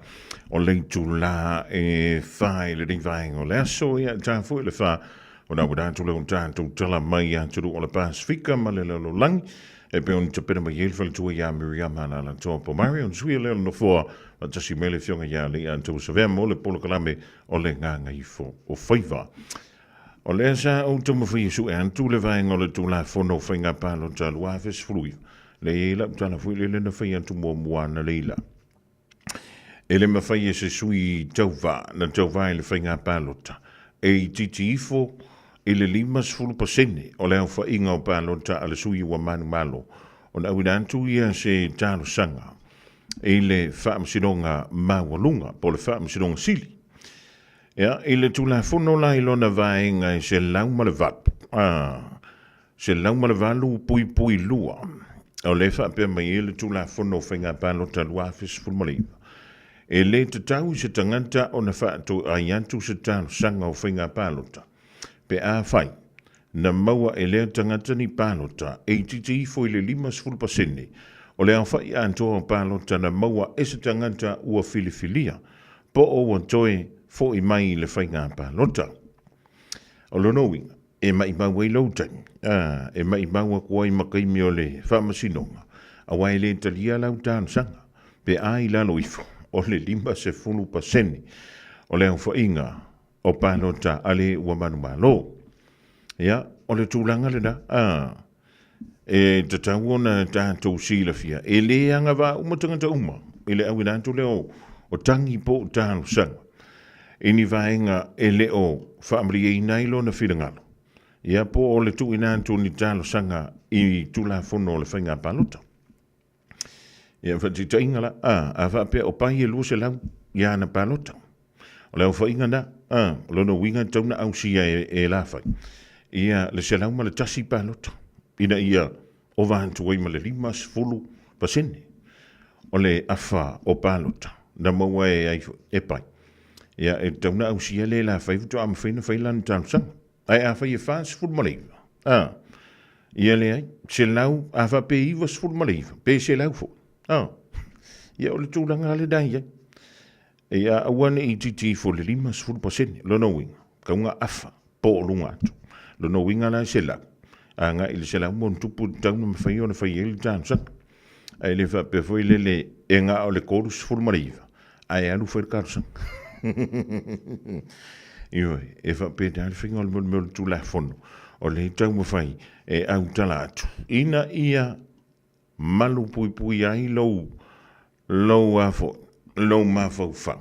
o le itulā e fa i lenei vaega o le aso. Ia ta foi le fa ona ua tatou lea o tatou tala mai atunuu o le Pasefika ma le lalolagi e pei ona tapena mai ai le faletua ia Miriama Alaalatoa Pomare ona suia lea o le nofoa faatasi mai le afioga ia Alii Tausavea mo le polokalame o le Gagaifo o Faiva. O lea sa ou taumafai e sue atu le vaega o le Tulafono o Faiga Palota 2019, lea e i ai lau tala foi lele na fai atu muamua analeila. E le mafai e se sui tauva na tauva i le faiga palota e itiiti ifo i le 50% o le aofaiga o palota a le sui ua manumalo ona auina atu ia se talosaga i le Faamasinoga Maualuga po o le Faamasinoga Sili. Ia, i le Tulafono la i lona vaega e 108, a, 108.2, o lea e faapea mai ai le Tulafono o Faiga Palota 2019, e le tatau i se tagata ona faatoai atu se talosaga o faiga palota pe afai na maua e lea tagata ni palota e itiiti ifo i le 50% o le aofai atoa o palota na maua e se tagata ua filifilia po o ua toe fo'i mai i le faiga palota. O lona uiga, e maimau ai lou taimi, ā, e maimau aku ai ma taimi o le faamasinoga, aua e le talia lau talosaga pe a i lalo ifo o le 50% o le aofaiga o palota a le ua manumalo. Ia, o le tulaga lena, ā, e tatau ona tatou silafia, e le agavaa uma tagata uma i le auina atu lea o tagi po o talosaga i ni vaega e le o faamalieina ai lona finagalo, ia po o le tuuina atu o ni talosaga i Tulafono o le Faiga Palota. Ia, faataitaiga la, a, a faapea o pai e 200 ia ana palota. O le aofaiga na, a, o lona uiga e tatau ona ausia e, e Lafai, ia le 101 palota, ina ia ova atu ai ma le 50% o le afa o palota na maua e ai foi, e pai. Ia, e tatau ona ausia le Lafai faatoa mafai ona fai lana talosaga. Ae afai e 49, a, ia leai, 100, a faapea e 99, pe 100 foi, a, ia o le tulaga lava lena e i ai. Ia aua ne i itiiti ifo i le 50%, lona uiga, tau na afa po o luga atu. Lona uiga la e 100, agai i le 100 ma ona tupu e tatau ona mafai ona fai ai le talosaga. Ae le faapea foi lele e na o le 39 ae alu fai le talosaga. Ioe, e faapena le faiga o le mea o le Tulafono, o lea e taumafai e autala atu ina ia malupuipuia ai lou, lou a foi, lou mafaufau,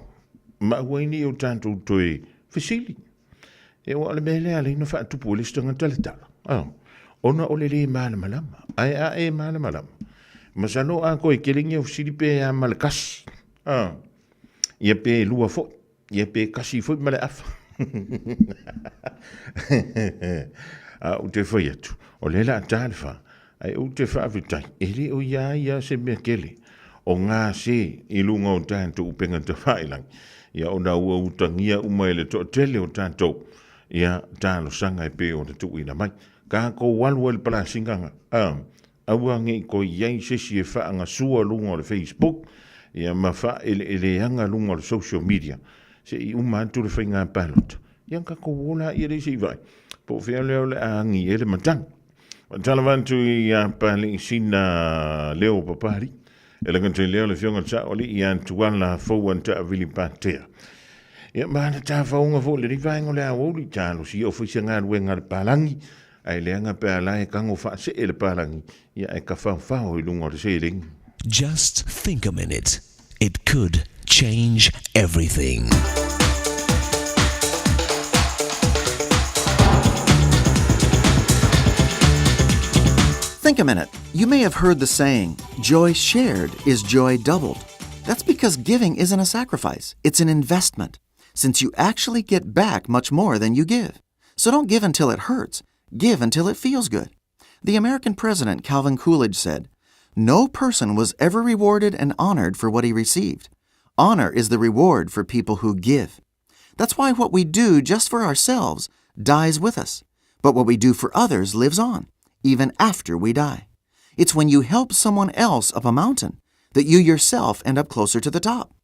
ma aua ai ne i o tatou toe fesili. E aua o le mea lea e ala ai ona faatupu e le isi tagata le tala, a, ona o le lē malamalama. Ae a e malamalama, masalo a toe tele ni au fesili pe a ma le kasi, a, ia pe lua foi, ia pe kasi foi ma le afa. A ou te fai atu, o lea o le a ta le fa, ae ou te faafetai, e le o ia ai lava se mea tele o gase i luga o tatou upega tafailagi, ia ona ua utagia uma e le toatele o tatou ia talosaga e pei ona tuuina mai. Tatou alu ai i le palasinaga, a, aua ne i toe i ai se isi e faagasua luga o le Facebook ia ma faaeleeleaga luga o le social media se i uma atu le faiga palota, ia ona tatou o laia lea se i vaai po o fea lea o le a agi ai le matagi. Faatalofa atu ia Paleisina Leo Papali, e le gata i lea o le Afioga i le Sao Alii ia Tuala Fou Taavili Patea. Ia ma ana tafaoga foi i lenei vaega o le aoauli, talosia o fai se galuega a le palagi, ae leaga pe a la e tago faasee le palagi, ia ae tafaofao i luga o le seleni. Just think a minute, it could change everything. Think a minute. You may have heard the saying, joy shared is joy doubled. That's because giving isn't a sacrifice, it's an investment, since you actually get back much more than you give. So don't give until it hurts, give until it feels good. The American president Calvin Coolidge said, No person was ever rewarded and honored for what he received. Honor is the reward for people who give. That's why what we do just for ourselves dies with us, but what we do for others lives on, even after we die. It's when you help someone else up a mountain that you yourself end up closer to the top.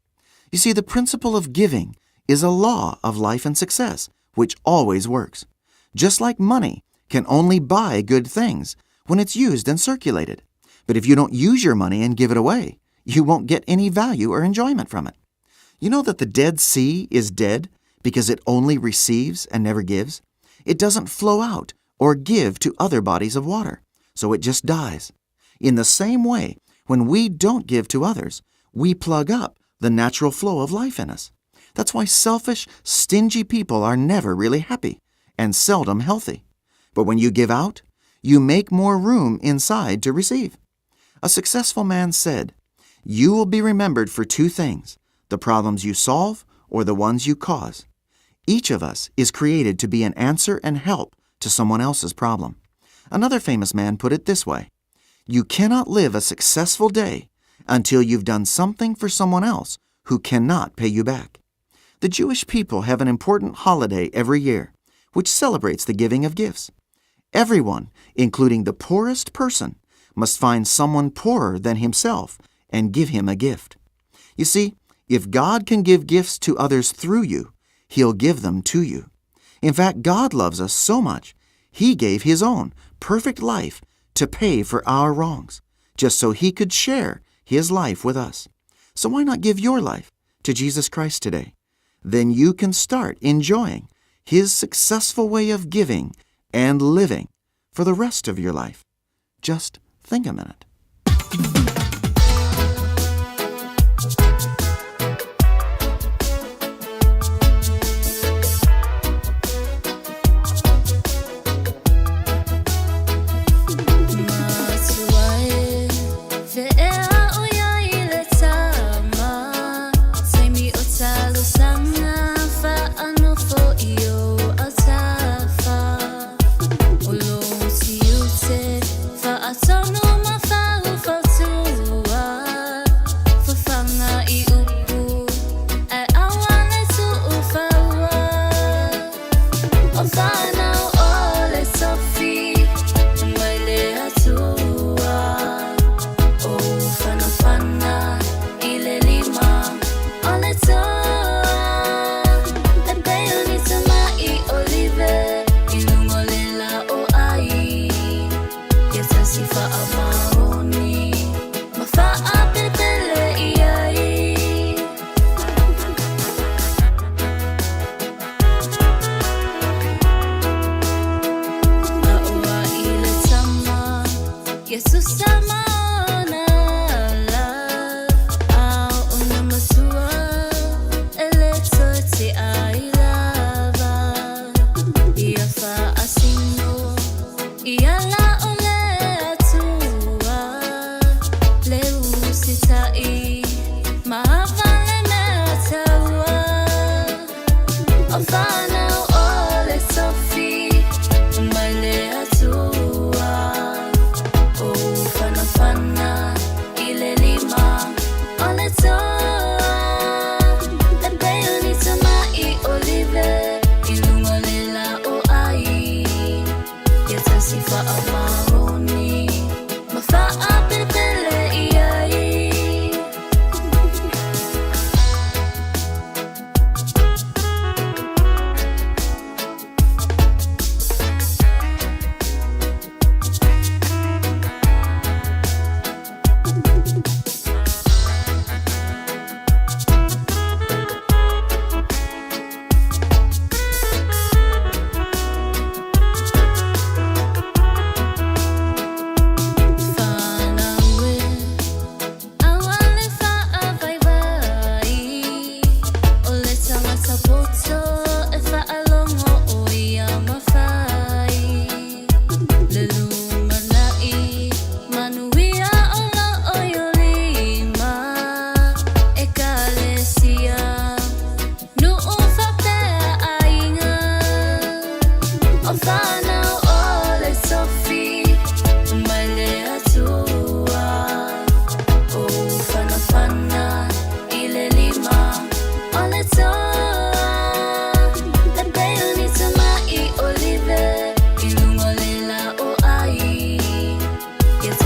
You see, the principle of giving is a law of life and success, which always works. Just like money can only buy good things when it's used and circulated. But if you don't use your money and give it away, you won't get any value or enjoyment from it. You know that the Dead Sea is dead because it only receives and never gives? It doesn't flow out or give to other bodies of water, so it just dies. In the same way, when we don't give to others, we plug up the natural flow of life in us. That's why selfish, stingy people are never really happy and seldom healthy. But when you give out, you make more room inside to receive. A successful man said, You will be remembered for two things the problems you solve or the ones you cause. Each of us is created to be an answer and help to someone else's problem. Another famous man put it this way You cannot live a successful day until you've done something for someone else who cannot pay you back. The Jewish people have an important holiday every year, which celebrates the giving of gifts. Everyone, including the poorest person, must find someone poorer than himself and give him a gift. You see, if God can give gifts to others through you, He'll give them to you. In fact, God loves us so much, He gave His own perfect life to pay for our wrongs, just so He could share His life with us. So why not give your life to Jesus Christ today? Then you can start enjoying His successful way of giving and living for the rest of your life. Just think a minute.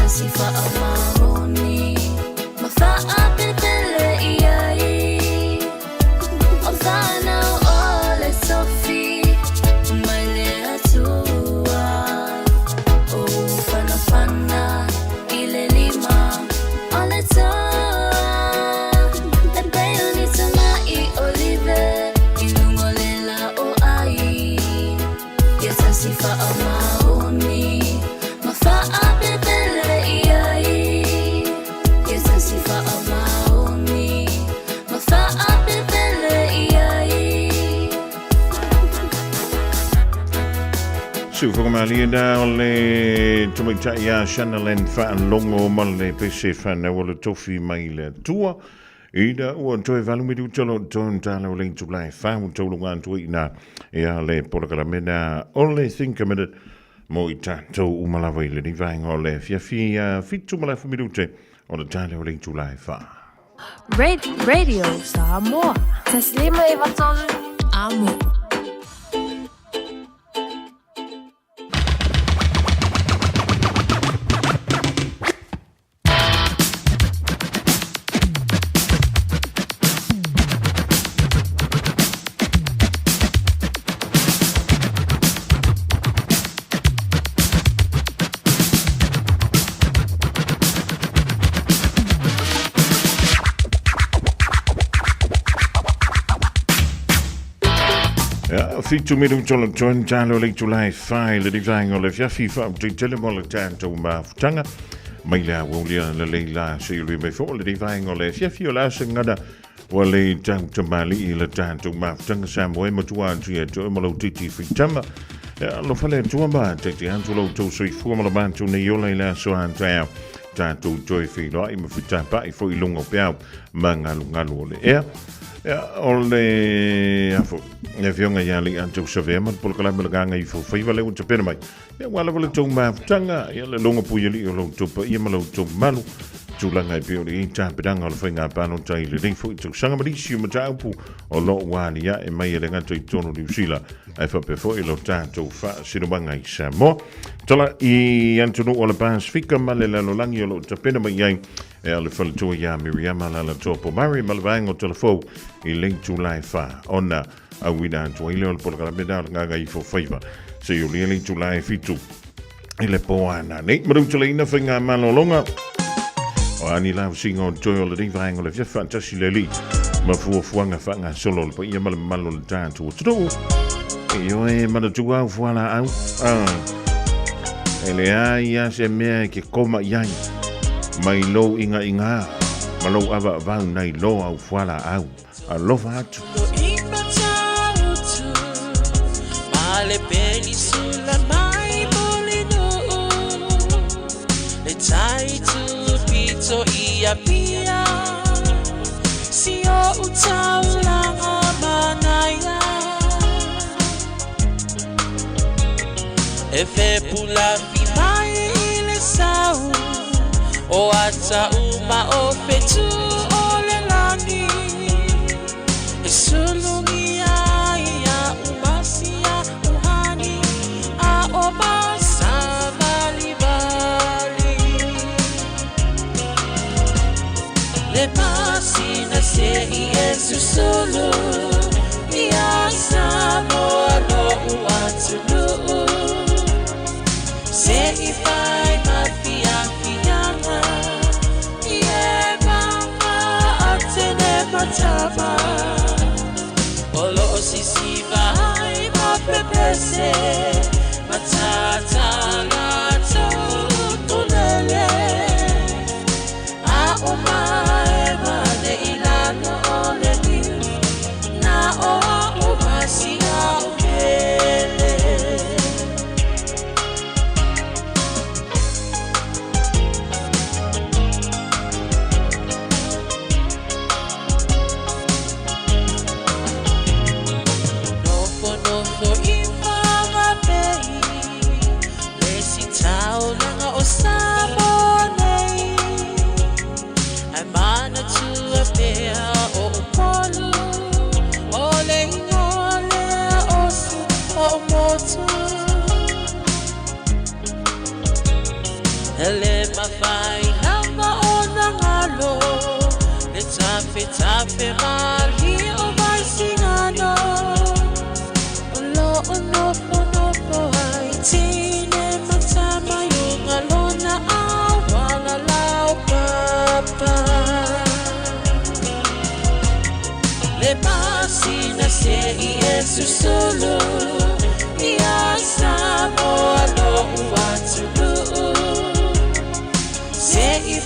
tasi faamaoni ma faapelepele i ai o fanau o le tofi mai le Atua o fanafana i le lima o le toa e pei o ni tamai olive i luga o le lao ai ia tasi faamaoni ma faapelepele i ai ia tasi faamaoni ma faapelepele i ai. Siufoga malie na o le tamaitai ia Shanalyn Faalogo ma le pese whanau o le tofi mai le Atua. Ina ua toe valu minuta lo tonu tala o le itula e whā ua taulunga atu ai ina e a le polokalame o le Think a Minute mo i tātou uma lava i lenei vaega o le afiafi ia 7 ma le afu minute o le tala o le itula e 4. Radio Samoa. 153 Amo. Ia, 7 minuta o le toe tala o le itula e 4 i lenei vaega o le afiafi faautei mo le tatou mafutaga mai le auaulia lelei la seului mai foi o lenei vaega o le afiafi o le a segana ua le tautamali'i i le tatou mafutaga Samoa e matua atu ia te oe ma lou titi faitama. Ia, alofa le Atua ma tete atu lo outou soifua ma le matou nei ola i le aso a taeao tatou toe feiloai ma fitapa'i foi i luga o peau ma galugalu o le ea. Ia, o le afo, le afioga ia Alii Atu Savea ma le polokalame o le Gaga i Fofaiva lea ua tapena mai. Ia, ua lava le tou mafutaga, ia le logo pui alii o lo outou paia ma lo outou mamalu. Tulaga e pei o le i ai tapenaga o le faiga palota i lenei foi tausaga ma nisi o mataupu o lo o ua aliae mai e le gata i totonu o Niu Sila ae faapea foi lo tatou faasinomaga i Samoa. Tala i atunuu o le Pasifika ma le lalolagi o lo o tapena mai ai e a le faletua iā Miriama Lalatoa Pomare ma le vaega o Talafou i le itula e 4 ona auina atu ai lea o le polokalame na o le Gagaifo Faiva seia ulia le itula e 7 i le pō ana nei. Manutaleina faiga malologa o ani lausiga o toe o lenei vaega o le afiafi faatasi le Alii ma fuafuaga faagasolo o le paia ma le mamalu o le tatou atunuu. Ioe manatua au fualaau. E leai lava se mea e ke koma i ai mai lou ingaiga ma lou avaavau nai lo au fualaau. Alofa atu. E fepulafi mai i le sau o ata uma o fetu o le lagi e sulugia ia umasia uhani a o masavalivali le masina se i e susulu ia Samoa lo'u atunuu se i fai mafiafiaga i e maga atene matama o loo sisiva ai mapepese matatala tautulele a o mae mane i lalo o le niu na o a'u masia o pele. Nofonofo i Fagapei le Mai lava ona galo le tafetafe malie o Vaisigano o loo nofonofo ai tine ma tama i luga lona auala laupapa. Le masina se'i e susulu ia Samoa lo'u atunuu se'i.